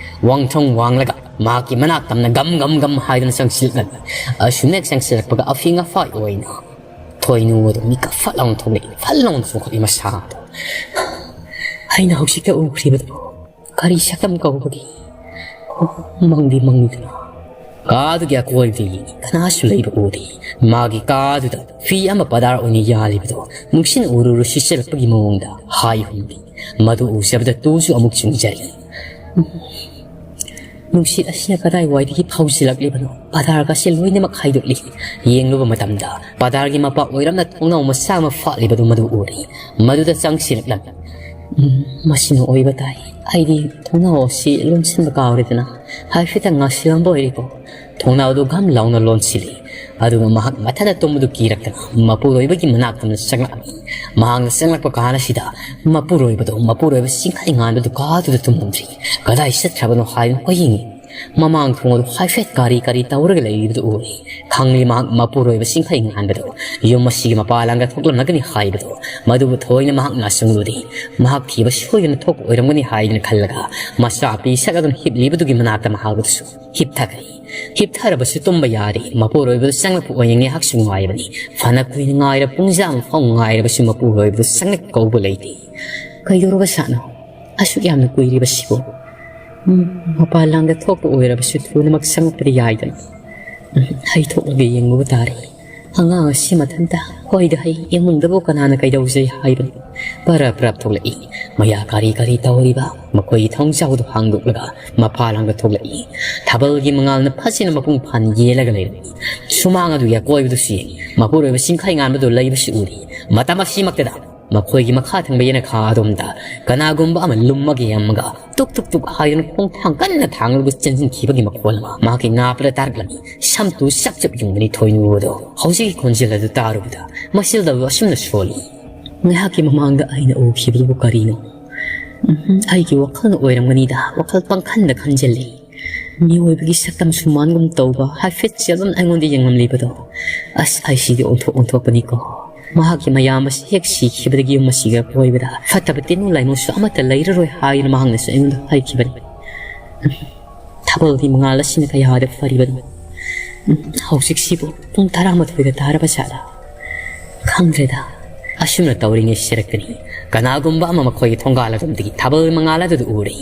ꯋꯥꯡꯊ꯭ꯔꯣꯡ ꯋꯥꯡꯂꯒ ꯃꯍꯥꯛꯀꯤ ꯃꯅꯥꯛ ꯇꯝꯅ ꯒꯝ ꯒꯝ ꯒꯝ ꯍꯥꯏꯗꯨꯅ ꯆꯪꯁꯤꯜꯂꯛꯂꯝꯃꯤ꯫ ꯑꯁꯨꯝꯅ ꯆꯪꯁꯤꯜꯂꯛꯄꯒ ꯑꯐꯤꯡ ꯑꯐꯥꯏ ꯑꯣꯏꯅ ꯊꯣꯏꯅꯨ ꯑꯗꯨ ꯃꯤꯀꯞ ꯐꯠ ꯂꯥꯎꯅ ꯊꯣꯛꯂꯛꯏ꯫ ꯐꯠ ꯂꯥꯎꯅ ꯆꯣꯡꯈꯠꯂꯤ ꯃꯁꯥꯗꯣ꯫ ꯑꯩꯅ ꯍꯧꯖꯤꯛꯇ ꯎꯈ꯭ꯔꯤꯕꯗꯨ ꯀꯔꯤ ꯁꯛꯇꯝ ꯀꯧꯕꯒꯦ? ꯑꯣ, ꯃꯪꯗꯤ ꯃꯪꯗꯅ ꯀꯥꯗꯨꯒꯤ ꯑꯀꯣꯏꯕꯗ ꯌꯦꯡꯉꯤ꯫ ꯀꯅꯥꯁꯨ ꯂꯩꯕ ꯎꯗꯦ꯫ ꯃꯥꯒꯤ ꯀꯥꯗꯨꯗ ꯐꯤ ꯑꯃ ꯄꯗꯥꯔ ꯑꯣꯏꯅ ꯌꯥꯜꯂꯤꯕꯗꯣ ꯅꯨꯡꯁꯤꯠꯅ ꯎꯔꯨꯔꯨ ꯁꯤꯠꯆꯜꯂꯛꯄꯒꯤ ꯃꯑꯣꯡꯗ ꯍꯥꯏ ꯍꯨꯝꯕꯤ꯫ ꯃꯗꯨ ꯎꯖꯕꯗ ꯇꯨꯁꯨ ꯑꯃꯨꯛ ꯆꯨꯡꯖꯔꯤ꯫ ꯅꯨꯡꯁꯤꯠ ꯑꯁꯤꯅ ꯀꯗꯥꯏꯋꯥꯏꯗꯒꯤ ꯐꯥꯎꯁꯤꯜꯂꯛꯂꯤꯕꯅꯣ? ꯄꯗꯥꯔꯒꯁꯦ ꯂꯣꯏꯅꯃꯛ ꯍꯥꯏꯗꯣꯛꯂꯤ꯫ ꯌꯦꯡꯂꯨꯕ ꯃꯇꯝꯗ ꯄꯗꯥꯔꯒꯤ ꯃꯄꯥ ꯑꯣꯏꯔꯝꯅ ꯊꯣꯡꯅꯥꯎ ꯃꯆꯥ ꯑꯃ ꯐꯥꯠꯂꯤꯕꯗꯨ ꯃꯗꯨ ꯎꯔꯤ꯫ ꯃꯗꯨꯗ ꯆꯪꯁꯤꯜꯂꯛꯂꯝꯃꯤ꯫ ꯎꯝ, ꯃꯁꯤꯅ ꯑꯣꯏꯕ ꯇꯥꯏ꯫ ꯑꯩꯗꯤ ꯊꯣꯡꯅꯥꯎ ꯑꯁꯤ ꯂꯣꯟꯁꯤꯟꯕ ꯀꯥꯎꯔꯦꯗꯅ꯫ ꯍꯥꯏꯐꯦꯠꯇꯪ ꯉꯥꯏꯁꯤꯜꯂꯝꯕ ꯑꯣꯏꯔꯦꯀꯣ꯫ ꯊꯣꯡꯅꯥꯎꯗꯨ ꯘꯝ ꯂꯥꯎꯅ ꯂꯣꯟꯁꯤꯜꯂꯤ꯫ ꯑꯗꯨꯒ ꯃꯍꯥꯛ ꯃꯊꯟꯇ ꯇꯨꯝꯕꯗꯨ ꯀꯤꯔꯛꯇꯅ ꯃꯄꯨꯔꯣꯏꯕꯒꯤ ꯃꯅꯥꯛꯇ ꯆꯪꯂꯛꯂꯝꯃꯤ꯫ ꯃꯍꯥꯛꯅ ꯆꯪꯂꯛꯄ ꯀꯥꯟ ꯑꯁꯤꯗ ꯃꯄꯨꯔꯣꯏꯕꯗꯨ, ꯃꯄꯨꯔꯣꯏꯕ ꯆꯤꯡꯈꯩ ꯉꯥꯟꯕꯗꯨ ꯀꯥꯗꯨꯗ ꯇꯨꯝꯂꯝꯗ꯭ꯔꯤ꯫ ꯀꯗꯥꯏ ꯆꯠꯈ꯭ꯔꯕꯅꯣ ꯍꯥꯏꯗꯨꯅ ꯀꯣꯏꯌꯦꯡꯉꯤ꯫ ꯃꯃꯥꯡ ꯊꯣꯡ ꯑꯗꯨ ꯍꯥꯏꯐꯦꯠ ꯀꯥꯔꯤ ꯀꯥꯔꯤ ꯇꯧꯔꯒ ꯂꯩꯔꯤꯕꯗꯨ ꯎꯔꯤ꯫ ꯈꯪꯂꯤ ꯃꯍꯥꯛ ꯃꯄꯨꯔꯣꯏꯕ ꯆꯤꯡꯈꯩ ꯉꯥꯟꯕꯗꯨ ꯌꯨꯝ ꯑꯁꯤꯒꯤ ꯃꯄꯥ ꯂꯥꯡꯗ ꯊꯣꯛꯂꯝꯂꯒꯅꯤ ꯍꯥꯏꯕꯗꯨ꯫ ꯃꯗꯨꯕꯨ ꯊꯣꯏꯅ ꯃꯍꯥꯛꯅ ꯆꯨꯡꯂꯨꯗꯦ꯫ ꯃꯍꯥꯛ ꯊꯤꯕ ꯁꯣꯏꯗꯅ ꯊꯣꯛꯄ ꯑꯣꯏꯔꯝꯒꯅꯤ ꯍꯥꯏꯗꯨꯅ ꯈꯜꯂꯒ ꯃꯆꯥ ꯄꯤꯁꯛ ꯑꯗꯨꯅ ꯍꯤꯞꯂꯤꯕꯗꯨꯒꯤ ꯃꯅꯥꯛꯇ ꯃꯍꯥꯛ ꯑꯗꯨꯁꯨ ꯍꯤꯞꯊꯈ꯭ꯔꯦ꯫ ꯍꯤꯞꯊꯔꯕꯁꯨ ꯇꯨꯝꯕ ꯌꯥꯗꯦ꯫ ꯃꯄꯨꯔꯣꯏꯕꯗꯨ ꯆꯪꯂꯛꯄ ꯑꯣꯏꯅ ꯉꯥꯏꯍꯥꯛꯁꯨ ꯉꯥꯏꯕꯅꯤ꯫ ꯐꯅ ꯀꯨꯏꯅ ꯉꯥꯏꯔ ꯄꯨꯡꯖꯥ ꯑꯃ ꯐꯥꯎ ꯉꯥꯏꯔꯕꯁꯨ ꯃꯄꯨꯔꯣꯏꯕꯗꯨ ꯆꯪꯂꯛ ꯀꯧꯕ ꯂꯩꯇꯦ꯫ ꯀꯩꯗꯧꯔꯕ ꯁꯥꯠꯅꯣ? ꯑꯁꯨꯛ ꯌꯥꯝꯅ ꯀꯨꯏꯔꯤꯕꯁꯤꯕꯨ? ꯎꯝ, ꯃꯄꯥꯟ ꯂꯥꯡꯗ ꯊꯣꯛꯄ ꯑꯣꯏꯔꯕꯁꯨ ꯊꯨꯅꯃꯛ ꯆꯪꯂꯛꯄꯗꯤ ꯌꯥꯏꯗꯅ꯫ ꯎꯝ, ꯍꯩꯊꯣꯛꯂꯒ ꯌꯦꯡꯂꯨꯕ ꯇꯥꯔꯦ꯫ ꯑꯉꯥꯡ ꯑꯁꯤ ꯃꯊꯟꯇ ꯍꯣꯏꯗ ꯍꯩ, ꯏꯃꯨꯡꯗꯕꯨ ꯀꯅꯥꯅ ꯀꯩꯗꯧꯖꯩ ꯍꯥꯏꯕꯅꯣ? ꯄꯔꯞ ꯄꯔꯞ ꯊꯣꯛꯂꯛꯏ꯫ ꯃꯌꯥ ꯀꯥꯔꯤ ꯀꯥꯔꯤ ꯇꯧꯔꯤꯕ ꯃꯈꯣꯏꯒꯤ ꯊꯣꯡꯖꯥꯎꯗꯨ ꯍꯥꯡꯗꯣꯛꯂꯒ ꯃꯄꯥ ꯂꯥꯡꯗ ꯊꯣꯛꯂꯛꯏ꯫ ꯊꯥꯕꯜꯒꯤ ꯃꯉꯥꯜꯅ ꯐꯖꯅ ꯃꯄꯨꯡ ꯐꯥꯅ ꯌꯦꯜꯂꯒ ꯂꯩꯔꯝꯃꯤ꯫ ꯁꯨꯃꯥꯡ ꯑꯗꯨꯒꯤ ꯑꯀꯣꯏꯕꯗꯨꯁꯨ ꯌꯦꯡꯉꯤ꯫ ꯃꯄꯨꯔꯣꯏꯕ ꯆꯤꯡꯈꯩ ꯉꯥꯟꯕꯗꯨ ꯂꯩꯕꯁꯨ ꯎꯔꯤ꯫ ꯃꯇꯝ ꯑꯁꯤꯃꯛꯇꯗ ꯃꯈꯣꯏꯒꯤ ꯃꯈꯥ ꯊꯪꯕ ꯌꯦꯅꯈꯥ ꯑꯗꯣꯝꯗ ꯀꯅꯥꯒꯨꯝꯕ ꯑꯃ ꯂꯨꯝꯃꯒ ꯌꯥꯝꯃꯒ ꯇꯨꯛ ꯇꯨꯛ ꯇꯨꯛ ꯍꯥꯏꯗꯨꯅ ꯈꯣꯡꯊꯥꯡ ꯀꯟꯅ ꯊꯥꯡꯂꯒ ꯆꯦꯟꯁꯤꯟꯈꯤꯕꯒꯤ ꯃꯈꯣꯜ ꯑꯃ ꯃꯍꯥꯛꯀꯤ ꯅꯥꯄꯗ ꯇꯥꯔꯛꯂꯝꯃꯤ꯫ ꯁꯝꯇꯨ ꯆꯞ ꯆꯞ ꯌꯨꯡꯕꯅꯤ ꯊꯣꯏꯅꯨ ꯑꯗꯣ꯫ ꯍꯧꯖꯤꯛꯀꯤ ꯈꯣꯟꯖꯦꯜ ꯑꯗꯨ ꯇꯥꯔꯨꯕꯗ ꯃꯁꯤꯜꯗꯕ ꯑꯁꯨꯝꯅ ꯁꯣꯜꯂꯤ꯫ ꯉꯥꯏꯍꯥꯛꯀꯤ ꯃꯃꯥꯡꯗ ꯑꯩꯅ ꯎꯈꯤꯕꯗꯨꯕꯨ ꯀꯔꯤꯅꯣ? ꯎꯝ, ꯑꯩꯒꯤ ꯋꯥꯈꯜꯅ ꯑꯣꯏꯔꯝꯒꯅꯤꯗ, ꯋꯥꯈꯜ ꯄꯪꯈꯟꯗ ꯈꯟꯖꯤꯜꯂꯤ꯫ ꯃꯤꯑꯣꯏꯕꯒꯤ ꯁꯛꯇꯝ ꯁꯨꯃꯥꯟꯒꯨꯝ ꯇꯧꯕ ꯍꯥꯏꯐꯦꯠ ꯆꯦꯜꯂꯝ ꯑꯩꯉꯣꯟꯗ ꯌꯦꯡꯂꯝꯂꯤꯕꯗꯣ꯫ ꯑꯁ, ꯑꯩ ꯁꯤꯗꯤ ꯑꯣꯟꯊꯣꯛ ꯑꯣꯟꯊꯣꯛꯄꯅꯤꯀꯣ꯫ ꯃꯍꯥꯛꯀꯤ ꯃꯌꯥꯝꯕꯁꯤ ꯍꯦꯛ ꯁꯤꯈꯤꯕꯗꯒꯤ ꯌꯨꯝ ꯑꯁꯤꯒꯤ ꯑꯀꯣꯏꯕꯗ ꯐꯠꯇꯕ ꯇꯤꯟꯅꯨ ꯂꯥꯏꯃꯨꯁꯨ ꯑꯃꯠꯇ ꯂꯩꯔꯔꯣꯏ ꯍꯥꯏꯗꯨꯅ ꯃꯍꯥꯛꯅꯁꯨ ꯑꯩꯉꯣꯟꯗ ꯍꯥꯏꯈꯤꯕꯅꯤ꯫ ꯊꯥꯕꯜꯒꯤ ꯃꯉꯥꯜ ꯑꯁꯤꯅ ꯀꯌꯥꯗ ꯐꯔꯤꯕꯅꯣ? ꯎꯝ, ꯍꯧꯖꯤꯛꯁꯤꯕꯨ ꯄꯨꯡ ꯇꯔꯥꯃꯥꯊꯣꯏꯒ ꯇꯥꯔꯕ ꯖꯥꯠꯂꯥ? ꯈꯪꯗ꯭ꯔꯦꯗ꯫ ꯑꯁꯨꯝꯅ ꯇꯧꯔꯤꯉꯩ ꯁꯤꯔꯛꯀꯅꯤ꯫ ꯀꯅꯥꯒꯨꯝꯕ ꯑꯃ ꯃꯈꯣꯏꯒꯤ ꯊꯣꯡꯒꯥꯜ ꯑꯗꯣꯝꯗꯒꯤ ꯊꯥꯕꯜ ꯃꯉꯥꯜ ꯑꯗꯨꯗ ꯎꯔꯦ꯫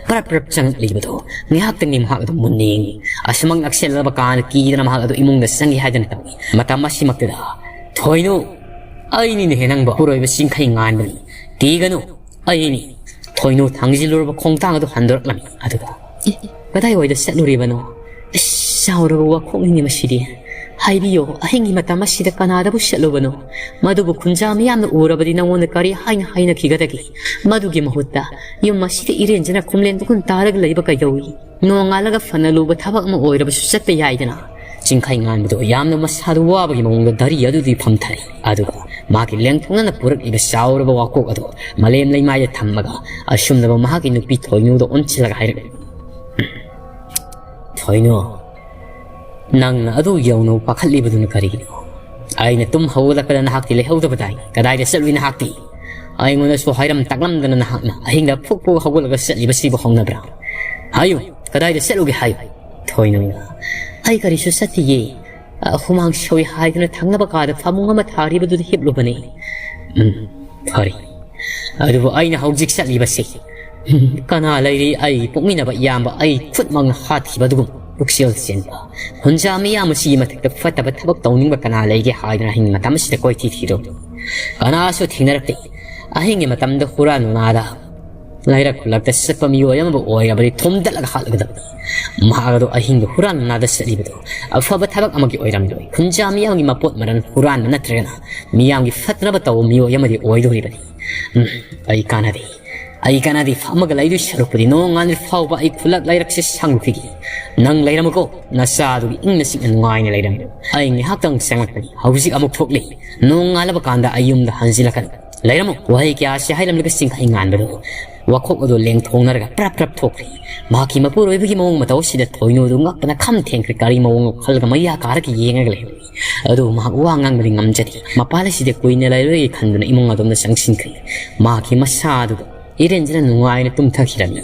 ꯄꯔꯞ ꯄꯔꯞ ꯆꯪꯂꯛꯂꯤꯕꯗꯣ꯫ ꯉꯥꯏꯍꯥꯛꯇꯪꯗꯤ ꯃꯍꯥꯛ ꯑꯗꯨ ꯃꯨꯟꯅ ꯌꯦꯡꯉꯤ꯫ ꯑꯁꯨꯃꯛ ꯅꯛꯁꯤꯜꯂꯕ ꯀꯥꯟꯗ ꯀꯤꯗꯅ ꯃꯍꯥꯛ ꯑꯗꯨ ꯏꯃꯨꯡꯗ ꯆꯪꯒꯦ ꯍꯥꯏꯗꯅ ꯇꯧꯏ꯫ ꯃꯇꯝ ꯑꯁꯤꯃꯛꯇꯗ, "ꯊꯣꯏꯅꯨ, ꯑꯩꯅꯤꯅꯦꯍꯦ ꯅꯪꯕꯣ, ꯄꯨꯔꯣꯏꯕ ꯆꯤꯡꯈꯩ ꯉꯥꯟꯕꯅꯤ꯫ ꯀꯤꯒꯅꯨ, ꯑꯩꯅꯤ꯫ ꯊꯣꯏꯅꯨ ꯊꯥꯡꯖꯤꯜꯂꯨꯔꯕ ꯈꯣꯡꯊꯥꯡ ꯑꯗꯨ ꯍꯟꯗꯣꯔꯛꯂꯝꯃꯤ꯫ ꯑꯗꯨꯒ, "ꯑꯦ, ꯀꯗꯥꯏꯋꯥꯏꯗ ꯆꯠꯂꯨꯔꯤꯕꯅꯣ? ꯑꯁ, ꯆꯥꯎꯔꯕ ꯋꯥꯈꯣꯛꯅꯤꯅꯦ ꯃꯁꯤꯗꯤ꯫ ꯍꯥꯏꯕꯤꯌꯣ, ꯑꯍꯤꯡꯒꯤ ꯃꯇꯝ ꯑꯁꯤꯗ ꯀꯅꯥꯗꯕꯨ ꯆꯠꯂꯨꯕꯅꯣ? ꯃꯗꯨꯕꯨ ꯈꯨꯟꯖꯥ ꯃꯤꯌꯥꯝꯅ ꯎꯔꯕꯗꯤ ꯅꯉꯣꯟꯗ ꯀꯔꯤ ꯍꯥꯏꯅ ꯍꯥꯏꯅꯈꯤꯒꯗꯒꯦ? ꯃꯗꯨꯒꯤ ꯃꯍꯨꯠꯇ ꯌꯨꯝ ꯑꯁꯤꯗ ꯏꯔꯦꯟꯖꯅ ꯈꯨꯝꯂꯦꯟ ꯇꯨꯈꯨꯟ ꯇꯥꯔꯒ ꯂꯩꯕ ꯀꯩꯗꯧꯏ? ꯅꯣꯡꯉꯥꯜꯂꯒ ꯐꯅ ꯂꯨꯕ ꯊꯕꯛ ꯑꯃ ꯑꯣꯏꯔꯕꯁꯨ ꯆꯠꯄ ꯌꯥꯏꯗꯅ?" ꯆꯤꯡꯈꯩ ꯉꯥꯟꯕꯗꯣ ꯌꯥꯝꯅ ꯃꯁꯥꯗꯨ ꯋꯥꯕꯒꯤ ꯃꯑꯣꯡꯗ ꯗꯥꯔꯤ ꯑꯗꯨꯗꯤ ꯐꯝꯊꯔꯦ꯫ ꯑꯗꯨꯒ ꯃꯥꯒꯤ ꯂꯦꯡꯊꯣꯛꯅꯅ ꯄꯨꯔꯛꯂꯤꯕ ꯆꯥꯎꯔꯕ ꯋꯥꯀꯣꯛ ꯑꯗꯨ ꯃꯂꯦꯝ ꯂꯩꯃꯥꯏꯗ ꯊꯝꯃꯒ ꯑꯁꯨꯝꯅꯕ ꯃꯍꯥꯛꯀꯤ ꯅꯨꯄꯤ ꯊꯣꯏꯅꯨꯗ ꯑꯣꯟꯁꯤꯜꯂꯒ ꯍꯥꯏꯔꯛꯂꯤ, "ꯊꯣꯏꯅꯨ, ꯅꯪꯅ ꯑꯗꯨ ꯌꯧꯅ ꯄꯥꯈꯠꯂꯤꯕꯗꯨꯅ ꯀꯔꯤꯒꯤꯅꯣ? ꯑꯩꯅ ꯇꯨꯝ ꯍꯧꯒꯠꯂꯛꯄꯗ ꯅꯍꯥꯛꯇꯤ ꯂꯩꯍꯧꯗꯕꯗꯥꯏ? ꯀꯗꯥꯏꯗ ꯆꯠꯂꯨꯏ ꯅꯍꯥꯛꯇꯤ? ꯑꯩꯉꯣꯟꯗꯁꯨ ꯍꯥꯏꯔꯝ ꯇꯥꯛꯂꯝꯗꯅ ꯅꯍꯥꯛꯅ ꯑꯍꯤꯡꯗ ꯐꯨꯛ ꯐꯨꯛ ꯍꯧꯒꯠꯂꯒ ꯆꯠꯂꯤꯕꯁꯤꯕꯨ ꯍꯧꯅꯕ꯭ꯔꯥ? ꯍꯥꯏꯌꯨ, ꯀꯗꯥꯏꯗ ꯆꯠꯂꯨꯒꯦ ꯍꯥꯏꯌꯨ?" ꯊꯣꯏꯅꯨꯅ, "ꯑꯩ ꯀꯔꯤꯁꯨ ꯆꯠꯇꯤꯌꯦ꯫ ꯑ, ꯍꯨꯃꯥꯡ ꯁꯧꯏ ꯍꯥꯏꯗꯨꯅ ꯊꯪꯅꯕ ꯀꯥꯗ ꯐꯃꯨꯡ ꯑꯃ ꯊꯥꯔꯤꯕꯗꯨꯗ ꯍꯤꯞꯂꯨꯕꯅꯤ꯫" "ꯎꯝ, ꯐꯔꯦ꯫ ꯑꯗꯨꯕꯨ ꯑꯩꯅ ꯍꯧꯖꯤꯛ ꯆꯠꯂꯤꯕꯁꯤ, ꯎꯝ, ꯀꯅꯥ ꯂꯩꯔꯤ? ꯑꯩ ꯄꯣꯛꯃꯤꯟꯅꯕ ꯏꯌꯥꯝꯕ ꯑꯩ ꯈꯨꯠꯃꯛꯅ ꯍꯥꯠꯈꯤꯕ ꯑꯗꯨꯒꯨꯝ ꯄꯨꯛꯆꯦꯜ ꯆꯦꯟꯕ ꯍꯨꯟꯖꯥ ꯃꯤꯌꯥꯝ ꯑꯁꯤꯒꯤ ꯃꯊꯛꯇ ꯐꯠꯇꯕ ꯊꯕꯛ ꯇꯧꯅꯤꯡꯕ ꯀꯅꯥ ꯂꯩꯒꯦ ꯍꯥꯏꯗꯨꯅ ꯑꯍꯤꯡ ꯃꯇꯝ ꯑꯁꯤꯗ ꯀꯣꯏꯊꯤ ꯊꯤꯔꯨꯕꯅꯤ꯫ ꯀꯅꯥꯁꯨ ꯊꯦꯡꯅꯔꯛꯇꯦ꯫ ꯑꯍꯤꯡꯒꯤ ꯃꯇꯝꯗ ꯍꯨꯔꯥꯟ ꯃꯨꯅꯥꯗ ꯂꯩꯔꯛ ꯈꯨꯜꯂꯛꯇ ꯆꯠꯄ ꯃꯤꯑꯣꯏ ꯑꯃꯕꯨ ꯑꯣꯏꯔꯕꯗꯤ ꯊꯣꯝꯗꯠꯂꯒ ꯍꯥꯠꯂꯒꯗꯕꯅꯤ꯫ ꯃꯍꯥꯛ ꯑꯗꯨ ꯑꯍꯤꯡꯗ ꯍꯨꯔꯥꯟ ꯃꯨꯅꯥꯗ ꯆꯠꯂꯤꯕꯗꯨ ꯑꯐꯕ ꯊꯕꯛ ꯑꯃꯒꯤ ꯑꯣꯏꯔꯝꯂꯣꯏ꯫ ꯈꯨꯟꯖꯥ ꯃꯤꯌꯥꯝꯒꯤ ꯃꯄꯣꯠ ꯃꯔꯜ ꯍꯨꯔꯥꯟꯕ ꯅꯠꯇ꯭ꯔꯒꯅ ꯃꯤꯌꯥꯝꯒꯤ ꯐꯠꯇꯅꯕ ꯇꯧꯕ ꯃꯤꯑꯣꯏ ꯑꯃꯗꯤ ꯑꯣꯏꯗꯧꯔꯤꯕꯅꯤ꯫ ꯎꯝ, ꯑꯩ ꯀꯥꯟꯅꯗꯦ꯫ ꯑꯩ ꯀꯥꯟꯅꯗꯦ꯫ ꯐꯝꯃꯒ ꯂꯩꯗꯣꯏ ꯁꯔꯨꯛꯄꯨꯗꯤ ꯅꯣꯡꯉꯥꯟꯗ꯭ꯔꯤ ꯐꯥꯎꯕ ꯑꯩ ꯈꯨꯜꯂꯛ ꯂꯩꯔꯛꯁꯦ ꯁꯪꯉꯨꯈꯤꯒꯦ꯫ ꯅꯪ ꯂꯩꯔꯝꯃꯨꯀꯣ꯫ ꯅꯆꯥꯗꯨꯒꯤ ꯏꯪꯅ ꯆꯤꯛꯅ ꯅꯨꯡꯉꯥꯏꯅ ꯂꯩꯔꯝꯃꯨ꯫ ꯑꯩ ꯉꯥꯏꯍꯥꯛꯇꯪ ꯆꯪꯂꯛꯄꯅꯤ꯫ ꯍꯧꯖꯤꯛ ꯑꯃꯨꯛ ꯊꯣꯛꯂꯤ꯫ ꯅꯣꯡꯉꯥꯜꯂꯕ ꯀꯥꯟꯗ ꯑꯩ ꯌꯨꯝꯗ ꯍꯟꯖꯤꯜꯂꯛꯀꯅꯤ꯫ ꯂꯩꯔꯝꯃꯨ꯫" ꯋꯥꯍꯩ ꯀꯌꯥꯁꯤ ꯍꯥꯏꯔꯝꯂꯒ ꯆꯤꯡꯈꯩ ꯉꯥꯟꯕꯗꯨ ꯋꯥꯈꯣꯛ ꯑꯗꯨ ꯂꯦꯡꯊꯣꯛꯅꯔꯒ ꯄ꯭ꯔꯞ ꯄ꯭ꯔꯞ ꯊꯣꯛꯈ꯭ꯔꯦ꯫ ꯃꯍꯥꯛꯀꯤ ꯃꯄꯨꯔꯣꯏꯕꯒꯤ ꯃꯑꯣꯡ ꯃꯇꯧ ꯑꯁꯤꯗ ꯊꯣꯏꯅꯨ ꯑꯗꯨ ꯉꯛꯄꯅ ꯈꯝ ꯊꯦꯡꯈ꯭ꯔꯦ꯫ ꯀꯔꯤ ꯃꯑꯣꯡꯅꯣ ꯈꯜꯂꯒ ꯃꯌꯥ ꯀꯥꯔꯒ ꯌꯦꯡꯉꯒ ꯂꯩꯍꯧꯔꯤ꯫ ꯑꯗꯨꯕꯨ ꯃꯍꯥꯛ ꯋꯥ ꯉꯥꯡꯕꯗꯤ ꯉꯝꯖꯗꯦ꯫ ꯃꯄꯥꯜ ꯑꯁꯤꯗ ꯀꯨꯏꯅ ꯂꯩꯔꯣꯏꯒꯦ ꯈꯟꯗꯨꯅ ꯏꯃꯨꯡ ꯑꯗꯣꯝꯗ ꯆꯪꯁꯤꯟꯈ꯭ꯔꯦ꯫ ꯃꯍꯥꯛꯀꯤ ꯃꯁꯥ ꯑꯗꯨꯗ ꯏꯔꯦꯟꯖꯅ ꯅꯨꯡꯉꯥꯏꯅ ꯇꯨꯝꯊꯈꯤꯔꯝꯃꯤ꯫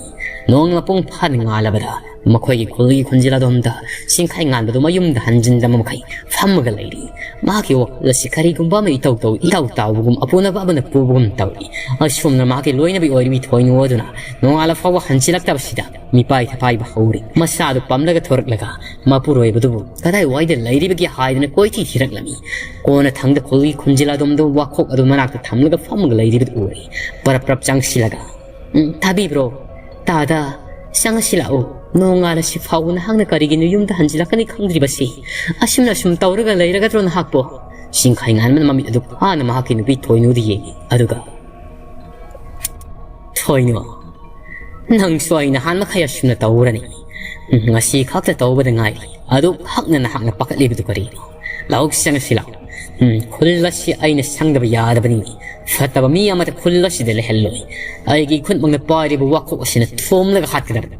ꯅꯣꯡ ꯃꯄꯨꯡ ꯐꯥꯅ ꯉꯥꯜꯂꯕꯗ ꯃꯈꯣꯏꯒꯤ ꯈꯨꯜꯒꯤ ꯈꯨꯟꯖꯤꯜ ꯑꯗꯣꯝꯗ ꯆꯤꯡꯈꯩ ꯉꯥꯟꯕꯗꯨ ꯃꯌꯨꯝꯗ ꯍꯟꯖꯤꯟꯗꯕ ꯃꯈꯩ ꯐꯝꯃꯒ ꯂꯩꯔꯤ꯫ ꯃꯍꯥꯛꯀꯤ ꯋꯥꯈꯜ ꯑꯁꯤ ꯀꯔꯤꯒꯨꯝꯕ ꯑꯃ ꯏꯇꯧ ꯇꯧ, ꯏꯇꯥꯎ ꯇꯥꯎꯕꯒꯨꯝ, ꯑꯄꯨꯅꯕ ꯑꯃꯅ ꯄꯨꯕꯒꯨꯝ ꯇꯧꯔꯤ꯫ ꯑꯁꯨꯝꯅ ꯃꯍꯥꯛꯀꯤ ꯂꯣꯏꯅꯕꯤ ꯑꯣꯏꯔꯤꯕꯤ ꯊꯣꯏꯅꯨ ꯑꯗꯨꯅ ꯅꯣꯡꯉꯥꯜꯂ ꯐꯥꯎꯕ ꯍꯟꯖꯤꯜꯂꯛꯇꯕꯁꯤꯗ ꯃꯤꯄꯥꯏ ꯊꯄꯥꯏꯕ ꯍꯧꯔꯤ꯫ ꯃꯁꯥꯗꯨ ꯄꯝꯂꯒ ꯊꯣꯔꯛꯂꯒ ꯃꯄꯨꯔꯣꯏꯕꯗꯨꯕꯨ ꯀꯗꯥꯏꯋꯥꯏꯗ ꯂꯩꯔꯤꯕꯒꯦ ꯍꯥꯏꯗꯨꯅ ꯀꯣꯏꯊꯤ ꯊꯤꯔꯛꯂꯝꯃꯤ꯫ ꯀꯣꯟꯅ ꯊꯪꯗ ꯈꯨꯜꯒꯤ ꯈꯨꯟꯖꯤꯜ ꯑꯗꯣꯝꯗꯨ ꯋꯥꯈꯣꯛ ꯑꯗꯨ ꯃꯅꯥꯛꯇ ꯊꯝꯂꯒ ꯐꯝꯃꯒ ꯂꯩꯔꯤꯕꯗꯨ ꯎꯔꯦ꯫ ꯄꯔꯞ ꯄꯔꯞ ꯆꯪꯁꯤꯜꯂꯒ, "ꯎꯝ, ꯇꯥꯕꯤꯕ꯭ꯔꯣ? ꯇꯥꯗ, ꯆꯪꯉꯁꯤ ꯂꯥꯛꯎ꯫ ꯅꯣꯡꯉꯥꯜꯂꯁꯤ ꯐꯥꯎꯕ ꯅꯍꯥꯛꯅ ꯀꯔꯤꯒꯤꯅꯣ ꯌꯨꯝꯗ ꯍꯟꯖꯤꯜꯂꯛꯀꯅꯤ ꯈꯪꯗ꯭ꯔꯤꯕꯁꯤ? ꯑꯁꯨꯝꯅ ꯁꯨꯝ ꯇꯧꯔꯒ ꯂꯩꯔꯒꯗ꯭ꯔꯣ ꯅꯍꯥꯛꯄꯣ?" ꯆꯤꯡꯈꯩ ꯉꯥꯟꯕꯅ ꯃꯃꯤꯠ ꯑꯗꯨ ꯐꯥꯅ ꯃꯍꯥꯛꯀꯤ ꯅꯨꯄꯤ ꯊꯣꯏꯅꯨꯗ ꯌꯦꯡꯉꯤ꯫ ꯑꯗꯨꯒ, "ꯊꯣꯏꯅꯨ, ꯅꯪꯁꯨ ꯑꯩ ꯅꯍꯥꯟ ꯃꯈꯩ ꯑꯁꯨꯝꯅ ꯇꯧꯔꯅꯤ꯫ ꯉꯁꯤ ꯈꯛꯇ ꯇꯧꯕꯗ ꯉꯥꯏꯔꯤ꯫ ꯑꯗꯨꯛ ꯍꯛꯅ ꯅꯍꯥꯛꯅ ꯄꯥꯈꯠꯂꯤꯕꯗꯨ ꯀꯔꯤꯅꯣ? ꯂꯥꯛꯎ, ꯆꯪꯉꯁꯤ ꯂꯥꯛꯎ꯫ ꯎꯝ, ꯈꯨꯜ ꯑꯁꯤ ꯑꯩꯅ ꯁꯪꯗꯕ ꯌꯥꯗꯕꯅꯤ꯫ ꯐꯠꯇꯕ ꯃꯤ ꯑꯃꯠꯇ ꯈꯨꯜ ꯑꯁꯤꯗ ꯂꯩꯍꯜꯂꯣꯏ꯫ ꯑꯩꯒꯤ ꯈꯨꯠꯃꯛꯅ ꯄꯥꯏꯔꯤꯕ ꯋꯥꯈꯣꯛ ꯑꯁꯤꯅ ꯊꯣꯝꯂꯒ ꯍꯥꯠꯀꯗꯕꯅꯤ꯫"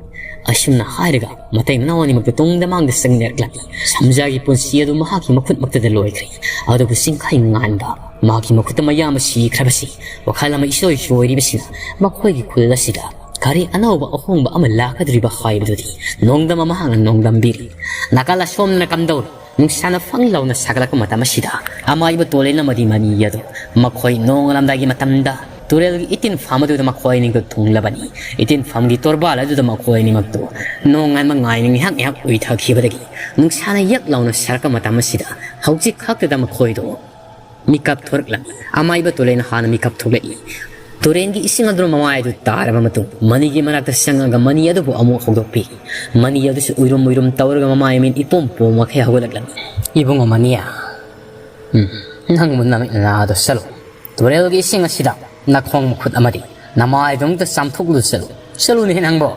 ꯑꯁꯨꯝꯅ ꯍꯥꯏꯔꯒ ꯃꯇꯩ ꯃꯅꯥꯎ ꯑꯅꯤꯃꯛꯇꯨ ꯇꯨꯡꯗ ꯃꯥꯡꯗ ꯆꯪꯅꯔꯛꯂꯝꯃꯤ꯫ ꯁꯝꯖꯥꯒꯤ ꯄꯨꯟꯁꯤ ꯑꯗꯨ ꯃꯍꯥꯛꯀꯤ ꯃꯈꯨꯠꯃꯛꯇꯗ ꯂꯣꯏꯈ꯭ꯔꯦ꯫ ꯑꯗꯨꯕꯨ ꯆꯤꯡꯈꯩ ꯉꯥꯟꯕ ꯃꯍꯥꯛꯀꯤ ꯃꯈꯨꯠꯇ ꯃꯌꯥꯝꯕ ꯁꯤꯈ꯭ꯔꯕꯁꯤ ꯋꯥꯈꯜ ꯑꯃ ꯏꯁꯣꯏ ꯁꯣꯏꯔꯤꯕꯁꯤꯅ ꯃꯈꯣꯏꯒꯤ ꯈꯨꯜ ꯑꯁꯤꯗ ꯀꯔꯤ ꯑꯅꯧꯕ ꯑꯍꯣꯡꯕ ꯑꯃ ꯂꯥꯛꯀꯗꯧꯔꯤꯕ ꯍꯥꯏꯕꯗꯨꯗꯤ ꯅꯣꯡꯗꯝ ꯑꯃꯍꯥꯛꯅ ꯅꯣꯡꯗꯝꯕꯤꯔꯤ꯫ ꯅꯥꯀꯜ ꯑꯁꯣꯝꯗꯅ ꯀꯝꯗꯧꯔꯤ? ꯅꯨꯡꯁꯥꯅ ꯐꯪ ꯂꯥꯎꯅ ꯁꯥꯒꯠꯂꯛꯄ ꯃꯇꯝ ꯑꯁꯤꯗ ꯑꯃꯥꯏꯕ ꯇꯣꯂꯦꯟ ꯑꯃꯗꯤ ꯃꯅꯤ ꯑꯗꯨ ꯃꯈꯣꯏ ꯅꯣꯡꯉꯥꯜꯂꯝꯗꯥꯏꯒꯤ ꯃꯇꯝꯗ ꯇꯨꯔꯦꯜꯒꯤ ꯏꯇꯤꯟꯐꯝ ꯑꯗꯨꯗ ꯃꯈꯣꯏ ꯑꯅꯤꯗꯨ ꯊꯨꯡꯂꯕꯅꯤ꯫ ꯏꯇꯤꯟꯐꯝꯒꯤ ꯇꯣꯔꯕꯥꯜ ꯑꯗꯨꯗ ꯃꯈꯣꯏ ꯑꯅꯤꯃꯛꯇꯨ ꯅꯣꯡꯉꯥꯟꯕ ꯉꯥꯏꯅ ꯉꯥꯏꯍꯥꯛ ꯉꯥꯏꯍꯥꯛ ꯎꯏꯊꯈꯤꯕꯗꯒꯤ ꯅꯨꯡꯁꯥꯅ ꯌꯛ ꯂꯥꯎꯅ ꯁꯥꯔꯛꯄ ꯃꯇꯝ ꯑꯁꯤꯗ ꯍꯧꯖꯤꯛ ꯈꯛꯇꯗ ꯃꯈꯣꯏꯗꯨ ꯃꯤꯀꯞ ꯊꯣꯔꯛꯂꯝꯃꯤ꯫ ꯑꯃꯥꯏꯕ ꯇꯨꯔꯦꯜꯅ ꯍꯥꯟꯅ ꯃꯤꯀꯞ ꯊꯣꯛꯂꯛꯏ꯫ ꯇꯨꯔꯦꯜꯒꯤ ꯏꯁꯤꯡ ꯑꯗꯨꯅ ꯃꯃꯥꯏ ꯑꯗꯨ ꯇꯥꯔꯕ ꯃꯇꯨꯡ ꯃꯅꯤꯒꯤ ꯃꯅꯥꯛꯇ ꯆꯪꯉꯒ ꯃꯅꯤ ꯑꯗꯨꯕꯨ ꯑꯃꯨꯛ ꯍꯧꯗꯣꯛꯄꯤ꯫ ꯃꯅꯤ ꯑꯗꯨꯁꯨ ꯎꯏꯔꯨꯝ ꯎꯏꯔꯨꯝ ꯇꯧꯔꯒ ꯃꯃꯥꯏ ꯃꯃꯤꯠ ꯏꯄꯣꯝ ꯄꯣꯝꯃꯈꯩ ꯍꯧꯒꯠꯂꯛꯂꯝꯃꯤ꯫ "ꯏꯕꯨꯡꯉꯣ ꯃꯅꯤ, ꯎꯝ, ꯅꯪꯕꯨ ꯅꯃꯤꯠ ꯅꯅꯥꯗꯣ ꯆꯠꯂꯨ꯫ ꯇꯨꯔꯦꯜꯒꯤ ꯏꯁꯤꯡ ꯑꯁꯤꯗ ꯅꯈꯣꯡ ꯃꯈꯨꯠ ꯑꯃꯗꯤ ꯅꯃꯥꯏꯗꯣ ꯑꯃꯨꯛꯇ ꯆꯥꯝꯊꯣꯛꯂꯨ ꯆꯠꯂꯨ꯫ ꯆꯠꯂꯨꯅꯦ ꯅꯪꯕꯣ!"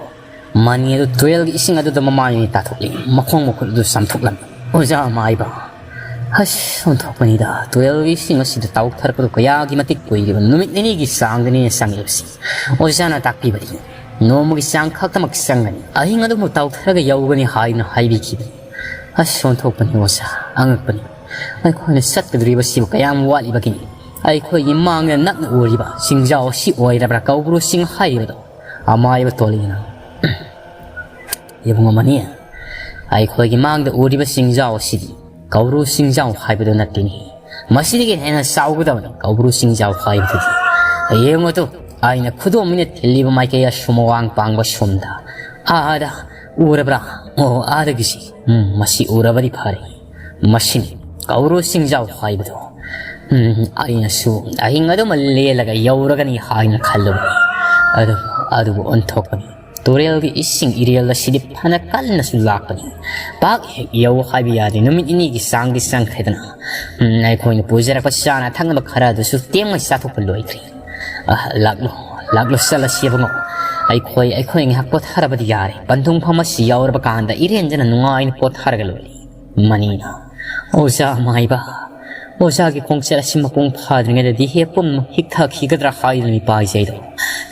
ꯃꯅꯤ ꯑꯗꯨ ꯇꯨꯔꯦꯜꯒꯤ ꯏꯁꯤꯡ ꯑꯗꯨꯗ ꯃꯃꯥꯏ ꯃꯃꯤꯠ ꯇꯥꯊꯣꯛꯂꯤ꯫ ꯃꯈꯣꯡ ꯃꯈꯨꯠ ꯑꯗꯨ ꯆꯥꯝꯊꯣꯛꯂꯝꯃꯤ꯫ "ꯑꯣꯖꯥ ꯃꯥꯏꯕ, ꯑꯁ, ꯑꯣꯟꯊꯣꯛꯄꯅꯤꯗ, ꯇꯨꯔꯦꯜꯒꯤ ꯏꯁꯤꯡ ꯑꯁꯤꯗ ꯇꯥꯎꯊꯔꯛꯄꯗꯨ ꯀꯌꯥꯒꯤ ꯃꯇꯤꯛ ꯀꯨꯏꯔꯦꯕ, ꯅꯨꯃꯤꯠ ꯅꯤꯅꯤꯒꯤ ꯆꯥꯡꯗꯅꯤꯅꯦ ꯆꯪꯉꯤꯕꯁꯤ꯫ ꯑꯣꯖꯥꯅ ꯇꯥꯛꯄꯤꯕꯗꯤ ꯅꯣꯡꯃꯒꯤ ꯆꯥꯡ ꯈꯛꯇꯃꯛ ꯆꯪꯒꯅꯤ, ꯑꯍꯤꯡ ꯑꯗꯨꯃꯛ ꯇꯥꯎꯊꯔꯒ ꯌꯧꯒꯅꯤ ꯍꯥꯏꯅ ꯍꯥꯏꯕꯤꯈꯤꯕꯅꯤ꯫ ꯑꯁ, ꯑꯣꯟꯊꯣꯛꯄꯅꯤ ꯑꯣꯖꯥ, ꯑꯉꯛꯄꯅꯤ꯫ ꯑꯩꯈꯣꯏꯅ ꯆꯠꯀꯗꯧꯔꯤꯕꯁꯤꯕꯨ ꯀꯌꯥꯝ ꯋꯥꯠꯂꯤꯕꯒꯤꯅꯤ? ꯑꯩꯈꯣꯏꯒꯤ ꯃꯥꯡꯗ ꯅꯛꯅ ꯎꯔꯤꯕ ꯆꯤꯡꯖꯥꯎ ꯑꯁꯤ ꯑꯣꯏꯔꯕ꯭ꯔꯥ ꯀꯧꯕ꯭ꯔꯨ ꯆꯤꯡ ꯍꯥꯏꯔꯤꯕꯗꯣ?" ꯑꯃꯥꯏꯕ ꯇꯣꯂꯦꯟꯅ, "ꯏꯕꯨꯡꯉꯣ ꯃꯅꯤ, ꯑꯩꯈꯣꯏꯒꯤ ꯃꯥꯡꯗ ꯎꯔꯤꯕ ꯆꯤꯡꯖꯥꯎ ꯑꯁꯤꯗꯤ ꯀꯧꯕ꯭ꯔꯨ ꯆꯤꯡꯖꯥꯎ ꯍꯥꯏꯕꯗꯨ ꯅꯠꯇꯦꯅꯦ꯫ ꯃꯁꯤꯗꯒꯤ ꯍꯦꯟꯅ ꯆꯥꯎꯒꯗꯕꯅꯤ ꯀꯧꯕ꯭ꯔꯨ ꯆꯤꯡꯖꯥꯎ ꯍꯥꯏꯕꯗꯨꯗꯤ꯫ ꯌꯦꯡꯉꯨ ꯑꯗꯨ, ꯑꯩꯅ ꯈꯨꯗꯣꯝ ꯑꯣꯏꯅ ꯊꯤꯜꯂꯤꯕ ꯃꯥꯏꯀꯩ ꯑꯁꯨꯝ ꯋꯥꯡ ꯄꯥꯡꯕ ꯁꯣꯝꯗ꯫ ꯑꯥꯗ ꯎꯔꯕ꯭ꯔꯥ? ꯑꯣ, ꯑꯥꯗꯒꯤꯁꯤ꯫ ꯎꯝ, ꯃꯁꯤ ꯎꯔꯕꯗꯤ ꯐꯔꯦ꯫ ꯃꯁꯤꯅꯤ ꯀꯧꯕ꯭ꯔꯨ ꯆꯤꯡꯖꯥꯎ ꯍꯥꯏꯕꯗꯣ꯫ ꯎꯝ, ꯑꯩꯅꯁꯨ ꯑꯍꯤꯡ ꯑꯗꯨꯃ ꯂꯦꯜꯂꯒ ꯌꯧꯔꯒꯅꯤ ꯍꯥꯏꯅ ꯈꯜꯂꯨꯕꯅꯤ꯫ ꯑꯗꯨ, ꯑꯗꯨꯕꯨ ꯑꯣꯟꯊꯣꯛꯄꯅꯤ꯫ ꯇꯨꯔꯦꯜꯒꯤ ꯏꯁꯤꯡ ꯏꯔꯦꯜ ꯑꯁꯤꯗꯤ ꯐꯅ ꯀꯟꯅꯁꯨ ꯂꯥꯛꯄꯅꯤ꯫ ꯄꯥꯛ ꯍꯦꯛ ꯌꯧ ꯍꯥꯏꯕ ꯌꯥꯗꯦ꯫ ꯅꯨꯃꯤꯠ ꯅꯤꯅꯤꯒꯤ ꯆꯥꯡꯗꯤ ꯆꯪꯈ꯭ꯔꯦꯗꯅ꯫ ꯎꯝ, ꯑꯩꯈꯣꯏꯅ ꯄꯨꯖꯔꯛꯄ ꯆꯥꯅ ꯊꯛꯅꯕ ꯈꯔ ꯑꯗꯨꯁꯨ ꯇꯦꯝꯅ ꯆꯥꯊꯣꯛꯄ ꯂꯣꯏꯈ꯭ꯔꯦ꯫ ꯑ, ꯂꯥꯛꯂꯣ, ꯂꯥꯛꯂꯣ, ꯆꯠꯂꯁꯤ ꯏꯕꯨꯡꯉꯣ꯫ ꯑꯩꯈꯣꯏ, ꯑꯩꯈꯣꯏ ꯉꯥꯏꯍꯥꯛ ꯄꯣꯊꯥꯔꯕꯗꯤ ꯌꯥꯔꯦ꯫ ꯄꯟꯊꯨꯡꯐꯝ ꯑꯁꯤ ꯌꯧꯔꯕ ꯀꯥꯟꯗ ꯏꯔꯦꯟꯖꯅ ꯅꯨꯡꯉꯥꯏꯅ ꯄꯣꯊꯥꯔꯒ ꯂꯣꯏꯔꯦ꯫ ꯃꯅꯤꯅ, "ꯑꯣꯖꯥ ꯃꯥꯏꯕ, ꯑꯣꯖꯥꯒꯤ ꯈꯣꯡꯆꯠ ꯑꯁꯤ ꯃꯄꯨꯡ ꯐꯥꯗ꯭ꯔꯤꯉꯩꯗꯗꯤ ꯍꯦ ꯄꯨꯝꯅꯃꯛ ꯍꯤꯛꯊꯈꯤꯒꯗ꯭ꯔꯥ ꯍꯥꯏꯗꯨꯅ ꯏꯄꯥ ꯏꯆꯦꯗꯣ꯫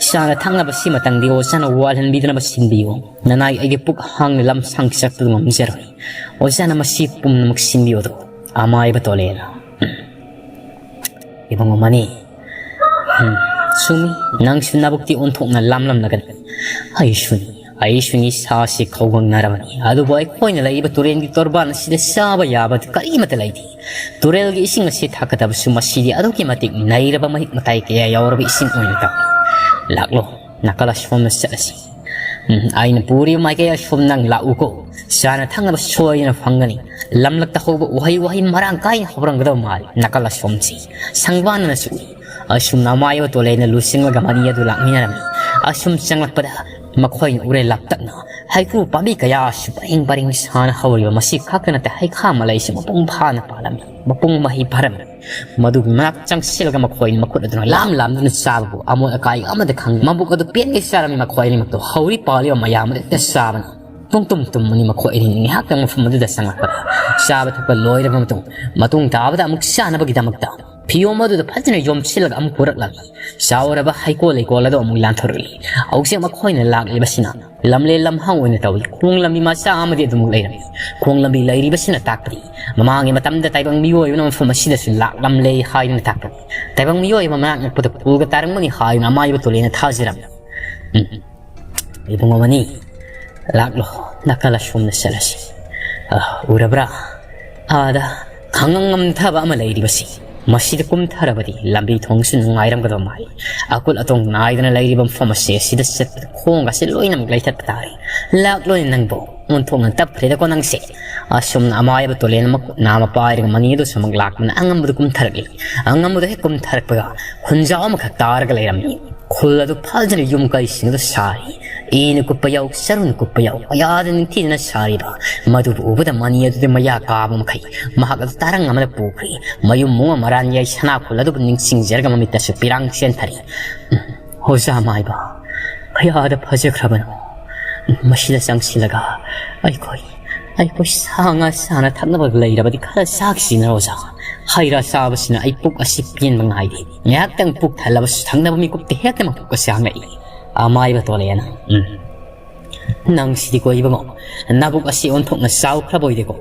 ꯆꯥꯅ ꯊꯛꯅꯕ ꯁꯤꯃꯇꯪꯗꯤ ꯑꯣꯖꯥꯅ ꯋꯥꯠꯍꯟꯕꯤꯗꯅꯕ ꯁꯤꯟꯕꯤꯌꯨ꯫ ꯅꯅꯥꯏ ꯑꯩꯒꯤ ꯄꯨꯛ ꯍꯥꯡꯅ ꯂꯝ ꯁꯥꯡ ꯆꯠꯄꯗꯨ ꯉꯝꯖꯔꯣꯏ꯫ ꯑꯣꯖꯥꯅ ꯃꯁꯤ ꯄꯨꯝꯅꯃꯛ ꯁꯤꯟꯕꯤꯌꯨ ꯑꯗꯣ, ꯑꯃꯥꯏꯕ ꯇꯣꯂꯦꯟ꯫" ꯏꯕꯨꯡꯉꯣ ꯃꯅꯤ, ꯎꯝ, ꯆꯨꯝꯃꯤ, ꯅꯪꯁꯨ ꯅꯕꯨꯛꯇꯤ ꯑꯣꯟꯊꯣꯛꯅ ꯂꯥꯝꯂꯝꯂꯒꯅꯤ꯫ ꯑꯩꯁꯨꯅꯤ, ꯑꯩꯁꯨꯅꯤ, ꯁꯥꯁꯤ ꯈꯧꯒꯪꯅꯔꯕꯅꯤ꯫ ꯑꯗꯨꯕꯨ ꯑꯩꯈꯣꯏꯅ ꯂꯩꯔꯤꯕ ꯇꯨꯔꯦꯟꯒꯤ ꯇꯣꯔꯕꯥꯟ ꯑꯁꯤꯗ ꯆꯥꯕ ꯌꯥꯕ ꯀꯔꯤꯃꯠꯇ ꯂꯩꯇꯦ꯫ ꯇꯨꯔꯦꯜꯒꯤ ꯏꯁꯤꯡ ꯑꯁꯤ ꯊꯛꯀꯗꯕꯁꯨ ꯃꯁꯤꯗꯤ ꯑꯗꯨꯛꯀꯤ ꯃꯇꯤꯛ ꯅꯩꯔꯕ ꯃꯍꯤꯛ ꯃꯇꯥꯏ ꯀꯌꯥ ꯌꯥꯎꯔꯕ ꯏꯁꯤꯡ ꯑꯣꯏꯅ ꯇꯧꯏ꯫ ꯂꯥꯛꯂꯣ, ꯅꯥꯀꯜ ꯑꯁꯣꯝꯗ ꯆꯠꯂꯁꯤ꯫ ꯎꯝ, ꯑꯩꯅ ꯄꯨꯔꯤꯕ ꯃꯥꯏꯀꯩ ꯑꯁꯣꯝ ꯅꯪ ꯂꯥꯛꯎꯀꯣ꯫ ꯆꯥꯅ ꯊꯛꯅꯕ ꯁꯣꯏꯗꯅ ꯐꯪꯒꯅꯤ꯫ ꯂꯝꯂꯛꯇ ꯍꯧꯕ ꯎꯍꯩ ꯋꯥꯍꯩ ꯃꯔꯥꯡ ꯀꯥꯏꯅ ꯍꯧꯔꯝꯒꯗꯕ ꯃꯥꯜꯂꯤ꯫ ꯅꯥꯀꯜ ꯑꯁꯣꯝꯁꯤ ꯁꯪꯕꯥꯟꯅꯅꯁꯨ ꯎꯏ꯫ ꯑꯁꯨꯝꯅ ꯑꯃꯥꯏꯕ ꯇꯣꯂꯦꯅ ꯂꯨꯆꯤꯡꯂꯒ ꯃꯅꯤ ꯑꯗꯨ ꯂꯥꯛꯃꯤꯟꯅꯔꯝꯃꯤ꯫ ꯑꯁꯨꯝ ꯆꯪꯂꯛꯄꯗ ꯃꯈꯣꯏꯅ ꯎꯔꯦ ꯂꯥꯞꯇꯛꯅ ꯍꯩꯀ꯭ꯔꯨ ꯄꯥꯝꯕꯤ ꯀꯌꯥꯁꯨ ꯄꯔꯦꯡ ꯄꯔꯦꯡ ꯁꯥꯅ ꯍꯧꯔꯤꯕ꯫ ꯃꯁꯤ ꯈꯛꯇ ꯅꯠꯇꯦ, ꯍꯩꯈꯥ ꯃꯂꯩꯁꯨ ꯃꯄꯨꯡ ꯐꯥꯅ ꯄꯥꯜꯂꯝꯃꯤ, ꯃꯄꯨꯡ ꯃꯍꯩ ꯐꯥꯔꯝꯃꯤ꯫ ꯃꯗꯨꯒꯤ ꯃꯅꯥꯛ ꯆꯪꯁꯤꯜꯂꯒ ꯃꯈꯣꯏꯅ ꯃꯈꯨꯠ ꯑꯗꯨꯅ ꯂꯥꯝ ꯂꯥꯝꯗꯨꯅ ꯆꯥꯕꯕꯨ ꯑꯃꯣꯠ ꯑꯀꯥꯏ ꯑꯃꯗ ꯈꯪꯗꯦ꯫ ꯃꯕꯨꯛ ꯑꯗꯨ ꯄꯦꯟꯒꯩ ꯆꯥꯔꯝꯃꯤ꯫ ꯃꯈꯣꯏ ꯑꯅꯤꯃꯛꯇꯣ ꯍꯧꯔꯤ ꯄꯥꯜꯂꯤꯕ ꯃꯌꯥꯝ ꯑꯗꯨ ꯍꯦꯛꯇ ꯆꯥꯕꯅ ꯄꯨꯡꯇꯨꯝ ꯇꯨꯝꯕꯅꯤ꯫ ꯃꯈꯣꯏ ꯑꯅꯤ ꯉꯥꯏꯍꯥꯛꯇꯪ ꯃꯐꯝ ꯑꯗꯨꯗ ꯆꯪꯂꯛꯄꯗ ꯆꯥꯕ ꯊꯛꯄ ꯂꯣꯏꯔꯕ ꯃꯇꯨꯡ, ꯃꯇꯨꯡ ꯇꯥꯕꯗ ꯑꯃꯨꯛ ꯆꯥꯅꯕꯒꯤꯗꯃꯛꯇ ꯐꯤꯌꯣꯝ ꯑꯗꯨꯗ ꯐꯖꯅ ꯌꯣꯝꯁꯤꯜꯂꯒ ꯑꯃꯨꯛ ꯄꯨꯔꯛꯂꯝꯃꯤ꯫ ꯆꯥꯎꯔꯕ ꯍꯩꯀꯣꯜ ꯂꯩꯀꯣꯜ ꯑꯗꯨ ꯑꯃꯨꯛ ꯂꯥꯟꯊꯣꯔꯛꯂꯤ꯫ ꯍꯧꯖꯤꯛ ꯃꯈꯣꯏꯅ ꯂꯥꯛꯂꯤꯕꯁꯤꯅ ꯂꯝꯂꯦꯟ ꯂꯝꯍꯥꯡ ꯑꯣꯏꯅ ꯇꯧꯏ꯫ ꯈꯣꯡ ꯂꯝꯕꯤ ꯃꯆꯥ ꯑꯃꯗꯤ ꯑꯗꯨꯃꯛ ꯂꯩꯔꯝꯃꯤ꯫ ꯈꯣꯡ ꯂꯝꯕꯤ ꯂꯩꯔꯤꯕꯁꯤꯅ ꯇꯥꯛꯄꯗꯤ ꯃꯃꯥꯡꯒꯤ ꯃꯇꯝꯗ ꯇꯥꯏꯕꯪ ꯃꯤꯑꯣꯏꯕꯅ ꯃꯐꯝ ꯑꯁꯤꯗꯁꯨ ꯂꯥꯛꯂꯝꯂꯦ ꯍꯥꯏꯗꯨꯅ ꯇꯥꯛꯄꯅꯤ꯫ ꯇꯥꯏꯕꯪ ꯃꯤꯑꯣꯏꯕ ꯃꯅꯥꯛ ꯅꯛꯄꯗ ꯄꯨꯜꯒ ꯇꯥꯔꯝꯒꯅꯤ ꯍꯥꯏꯗꯨꯅ ꯑꯃꯥꯏꯕ ꯇꯣꯂꯦꯅ ꯊꯥꯖꯔꯝꯃꯤ꯫ ꯎꯝ, ꯏꯕꯨꯡꯉꯣ ꯃꯅꯤ, ꯂꯥꯛꯂꯣ, ꯅꯥꯀꯜ ꯑꯁꯣꯝꯗ ꯆꯠꯂꯁꯤ꯫ ꯑ, ꯎꯔꯕ꯭ꯔꯥ? ꯑꯥꯗ ꯈꯪꯉꯪ ꯉꯝꯊꯕ ꯑꯃ ꯂꯩꯔꯤꯕꯁꯤ꯫ ꯃꯁꯤꯗ ꯀꯨꯝꯊꯔꯕꯗꯤ ꯂꯝꯕꯤ ꯊꯣꯡꯁꯨ ꯅꯨꯡꯉꯥꯏꯔꯝꯒꯗꯕ ꯃꯥꯜꯂꯤ꯫ ꯑꯀꯨꯠ ꯑꯇꯣꯡ ꯅꯥꯏꯗꯅ ꯂꯩꯔꯤꯕ ꯃꯐꯝ ꯑꯁꯤ, ꯑꯁꯤꯗ ꯆꯠꯄꯗ ꯈꯣꯡꯒꯁꯦ ꯂꯣꯏꯅꯃꯛ ꯂꯩꯊꯠꯄ ꯇꯥꯔꯦ꯫ ꯂꯥꯛꯂꯣꯅꯦ ꯅꯪꯕꯨ, ꯑꯣꯟꯊꯣꯛꯅ ꯇꯞꯈ꯭ꯔꯦꯗꯀꯣ ꯅꯪꯁꯦ꯫ ꯑꯁꯨꯝꯅ ꯑꯃꯥꯏꯕ ꯇꯣꯂꯦꯟ ꯃꯈꯨꯠ ꯅꯥꯝꯃ ꯄꯥꯏꯔꯒ ꯃꯅꯤ ꯑꯗꯨ ꯁꯨꯃꯛ ꯂꯥꯛꯇꯨꯅ ꯑꯉꯝꯕꯗ ꯀꯨꯝꯊꯔꯛꯂꯤ꯫ ꯑꯉꯝꯕꯗ ꯍꯦꯛ ꯀꯨꯝꯊꯔꯛꯄꯒ ꯍꯨꯟꯖꯥꯎ ꯑꯃꯈꯛ ꯇꯥꯔꯒ ꯂꯩꯔꯝꯃꯤ꯫ ꯈꯨꯜ ꯑꯗꯨ ꯐꯖꯅ ꯌꯨꯝ ꯀꯩꯁꯤꯡ ꯑꯗꯨ ꯁꯥꯔꯤ꯫ ꯏꯅ ꯀꯨꯞꯄ ꯌꯥꯎ, ꯁꯔꯨꯅ ꯀꯨꯞꯄ ꯌꯥꯎ, ꯀꯌꯥꯗ ꯅꯤꯡꯊꯤꯖꯅ ꯁꯥꯔꯤꯕ꯫ ꯃꯗꯨꯕꯨ ꯎꯕꯗ ꯃꯅꯤ ꯑꯗꯨꯗꯤ ꯃꯌꯥ ꯀꯥꯕ ꯃꯈꯩ ꯃꯍꯥꯛ ꯑꯗꯨ ꯇꯔꯪ ꯑꯃꯗ ꯄꯨꯈ꯭ꯔꯤ꯫ ꯃꯌꯨꯝ ꯃꯨꯡ ꯃꯔꯥꯟ ꯌꯥꯏ ꯁꯅꯥ ꯈꯨꯜ ꯑꯗꯨꯕꯨ ꯅꯤꯡꯁꯤꯡꯖꯔꯒ ꯃꯃꯤꯠꯇꯁꯨ ꯄꯤꯔꯥꯡ ꯆꯦꯟꯊꯔꯤ꯫ ꯎꯝ, ꯑꯣꯖꯥ ꯃꯥꯏꯕ, ꯀꯌꯥꯗ ꯐꯖꯈ꯭ꯔꯕꯅꯣ꯫ ꯎꯝ, ꯃꯁꯤꯗ ꯆꯪꯁꯤꯜꯂꯒ ꯑꯩꯈꯣꯏ, ꯑꯩꯈꯣꯏ ꯁꯥ ꯉꯥ ꯆꯥꯅ ꯊꯛꯅꯕ ꯂꯩꯔꯕꯗꯤ ꯈꯔ ꯆꯥꯈꯤꯁꯤꯅ ꯑꯣꯖꯥ꯫ ꯍꯩ ꯔꯥ ꯆꯥꯕꯁꯤꯅ ꯑꯩ ꯄꯨꯛ ꯑꯁꯤ ꯄꯦꯟꯕ ꯉꯥꯏꯗꯦ꯫ ꯉꯥꯏꯍꯥꯛꯇꯪ ꯄꯨꯛ ꯊꯜꯂꯕꯁꯨ ꯊꯛꯅꯕ ꯃꯤꯀꯨꯞꯇ ꯍꯦꯛꯇ ꯃꯄꯨꯛ ꯑꯁꯤ ꯍꯥꯡꯉꯛꯏ꯫ ꯑꯃꯥꯏꯕ ꯇꯣꯂꯦꯅ꯫ ꯎꯝ꯫ ꯅꯪꯁꯤꯗꯤꯀꯣ ꯏꯕꯨꯡꯉꯣ, ꯅꯕꯨꯛ ꯑꯁꯤ ꯑꯣꯟꯊꯣꯛꯅ ꯆꯥꯎꯈ꯭ꯔꯕ ꯑꯣꯏꯗꯦꯀꯣ꯫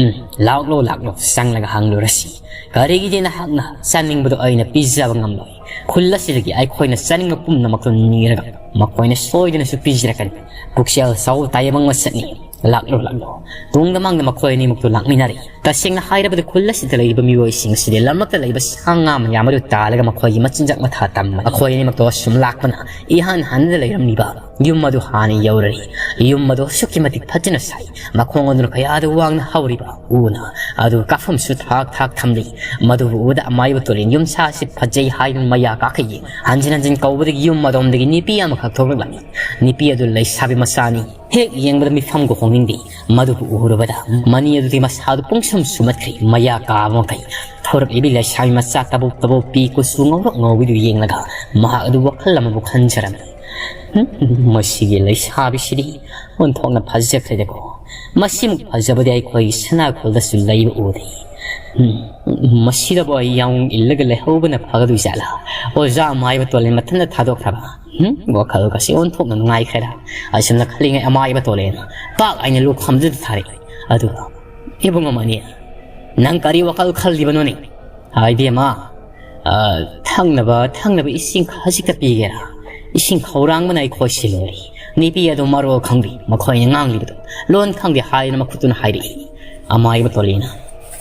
ꯎꯝ, ꯂꯥꯛꯂꯣ, ꯂꯥꯛꯂꯣ, ꯆꯪꯂꯒ ꯍꯪꯂꯨꯔꯁꯤ꯫ ꯀꯔꯤꯒꯤꯗꯤ ꯅꯍꯥꯛꯅ ꯆꯥꯅꯤꯡꯕꯗꯣ ꯑꯩꯅ ꯄꯤꯖꯕ ꯉꯝꯂꯣꯏ? "ꯈꯨꯜ ꯑꯁꯤꯗꯒꯤ ꯑꯩꯈꯣꯏꯅ ꯆꯥꯅꯤꯡꯕ ꯄꯨꯝꯅꯃꯛꯇꯨ ꯅꯤꯔꯒ ꯃꯈꯣꯏꯅ ꯁꯣꯏꯗꯅꯁꯨ ꯄꯤꯖꯔꯛꯀꯅꯤ꯫ ꯄꯨꯛꯆꯦꯜ ꯆꯥꯎꯕ ꯇꯥꯏꯕꯪ ꯃꯁꯛꯅꯤ꯫ ꯂꯥꯛꯂꯣ, ꯂꯥꯛꯂꯣ꯫" ꯇꯨꯡꯗ ꯃꯥꯡꯗ ꯃꯈꯣꯏ ꯑꯅꯤꯃꯛꯇꯨ ꯂꯥꯛꯃꯤꯟꯅꯔꯦ꯫ ꯇꯁꯦꯡꯅ ꯍꯥꯏꯔꯕꯗ ꯈꯨꯜ ꯑꯁꯤꯗ ꯂꯩꯔꯤꯕ ꯃꯤꯑꯣꯏꯁꯤꯡ ꯑꯁꯤꯗꯤ ꯂꯝꯂꯛꯇ ꯂꯩꯕ ꯁꯥ ꯉꯥ ꯃꯌꯥꯝ ꯑꯗꯨ ꯇꯥꯜꯂꯒ ꯃꯈꯣꯏꯒꯤ ꯃꯆꯤꯟꯖꯥꯛ ꯃꯊꯥ ꯇꯝꯕ꯫ ꯃꯈꯣꯏ ꯑꯅꯤꯃꯛꯇꯣ ꯑꯁꯨꯝ ꯂꯥꯛꯄꯅ ꯏꯍꯥꯟ ꯍꯥꯟꯅꯗ ꯂꯩꯔꯝꯂꯤꯕ ꯌꯨꯝ ꯑꯗꯨ ꯍꯥꯟꯅ ꯌꯧꯔꯔꯦ꯫ ꯌꯨꯝ ꯑꯗꯨ ꯑꯁꯨꯛꯀꯤ ꯃꯇꯤꯛ ꯐꯖꯅ ꯁꯥꯏ꯫ ꯃꯈꯣꯡ ꯑꯗꯨꯅ ꯀꯌꯥꯗ ꯋꯥꯡꯅ ꯍꯧꯔꯤꯕ ꯎꯅ ꯑꯗꯨ ꯀꯥꯐꯝꯁꯨ ꯊꯥꯛ ꯊꯥꯛ ꯊꯝꯂꯤ꯫ ꯃꯗꯨꯕꯨ ꯎꯕꯗ ꯑꯃꯥꯏꯕ ꯇꯣꯂꯦꯟ ꯌꯨꯝꯁꯥ ꯑꯁꯤ ꯐꯖꯩ ꯍꯥꯏꯗꯨꯅ ꯃꯌꯥ ꯀꯥꯈꯩ ꯌꯦꯡ ꯍꯟꯖꯤꯟ ꯍꯟꯖꯤꯟ ꯀꯧꯕꯗꯒꯤ ꯌꯨꯝ ꯑꯗꯣꯝꯗꯒꯤ ꯅꯨꯄꯤ ꯑꯃꯈꯛ ꯊꯣꯛꯂꯛꯂꯝꯃꯤ꯫ ꯅꯨꯄꯤ ꯑꯗꯨ ꯂꯩꯁꯥꯕꯤ ꯃꯆꯥꯅꯤ꯫ ꯍꯦꯛ ꯌꯦꯡꯕꯗ ꯃꯤꯐꯝꯒ ꯍꯣꯡꯅꯤꯡꯗꯦ꯫ ꯃꯗꯨꯕꯨ ꯎꯔꯨꯕꯗ ꯃꯅꯤ ꯑꯗꯨꯗꯤ ꯃꯁꯥꯗꯨ ꯄꯨꯡꯁꯨꯝ ꯁꯨꯝꯃꯠꯈ꯭ꯔꯦ꯫ ꯃꯌꯥ ꯀꯥꯕ ꯃꯈꯩ ꯊꯣꯔꯛꯂꯤꯕꯤ ꯂꯩꯁꯥꯕꯤ ꯃꯆꯥ ꯇꯕꯧ ꯇꯕꯧ ꯄꯤ ꯀꯨꯆꯨ ꯉꯧꯔꯣꯛ ꯉꯧꯕꯤꯗꯨ ꯌꯦꯡꯂꯒ ꯃꯍꯥꯛ ꯑꯗꯨ ꯋꯥꯈꯜ ꯑꯃꯕꯨ ꯈꯟꯖꯔꯝꯃꯤ꯫ "ꯍꯨꯝ, ꯃꯁꯤꯒꯤ ꯂꯩꯁꯥꯕꯤꯁꯤꯗꯤ ꯑꯣꯟꯊꯣꯛꯅ ꯐꯖꯈ꯭ꯔꯦꯗꯀꯣ꯫ ꯃꯁꯤꯃꯨꯛ ꯐꯖꯕꯗꯤ ꯑꯩꯈꯣꯏꯒꯤ ꯁꯅꯥꯈꯣꯜꯗꯁꯨ ꯂꯩꯕ ꯎꯗꯦ꯫ ꯎꯝ, ꯃꯁꯤꯗꯕꯨ ꯑꯩ ꯌꯥꯎꯅ ꯏꯜꯂꯒ ꯂꯩꯍꯧꯕꯅ ꯐꯒꯗꯣꯏ ꯖꯥꯠꯂꯥ? ꯑꯣꯖꯥ ꯑꯃꯥꯏꯕ ꯇꯣꯂꯦꯟ ꯃꯊꯟꯇ ꯊꯥꯗꯣꯛꯈ꯭ꯔꯕ? ꯎꯝ, ꯋꯥꯈꯜꯒꯁꯤ ꯑꯣꯟꯊꯣꯛꯅ ꯅꯨꯡꯉꯥꯏꯈ꯭ꯔꯦꯗ꯫" ꯑꯁꯨꯝꯅ ꯈꯜꯂꯤꯉꯩ ꯑꯃꯥꯏꯕ ꯇꯣꯂꯦꯟꯅ ꯄꯥꯛ ꯑꯩꯅ ꯂꯨꯈꯝꯗꯨꯗ ꯊꯥꯔꯛꯏ꯫ ꯑꯗꯨꯒ, "ꯏꯕꯨꯡꯉꯣ ꯃꯅꯤ, ꯅꯪ ꯀꯔꯤ ꯋꯥꯈꯜ ꯈꯜꯂꯤꯕꯅꯣꯅꯦ? ꯍꯥꯏꯕꯦꯝꯃ, ꯑ, ꯊꯛꯅꯕ, ꯊꯛꯅꯕ ꯏꯁꯤꯡ ꯈꯖꯤꯛꯇ ꯄꯤꯒꯦꯔꯥ? ꯏꯁꯤꯡ ꯈꯧꯔꯥꯡꯕꯅ ꯑꯩꯈꯣꯏ ꯁꯤ ꯂꯣꯏꯔꯦ꯫" ꯅꯨꯄꯤ ꯑꯗꯨ ꯃꯔꯣꯜ ꯈꯪꯗꯦ, ꯃꯈꯣꯏꯅ ꯉꯥꯡꯂꯤꯕꯗꯨ ꯂꯣꯟ ꯈꯪꯗꯦ ꯍꯥꯏꯗꯨꯅ ꯃꯈꯨꯠꯇꯨꯅ ꯍꯥꯏꯔꯛꯏ꯫ ꯑꯃꯥꯏꯕ ꯇꯣꯂꯦꯟꯅ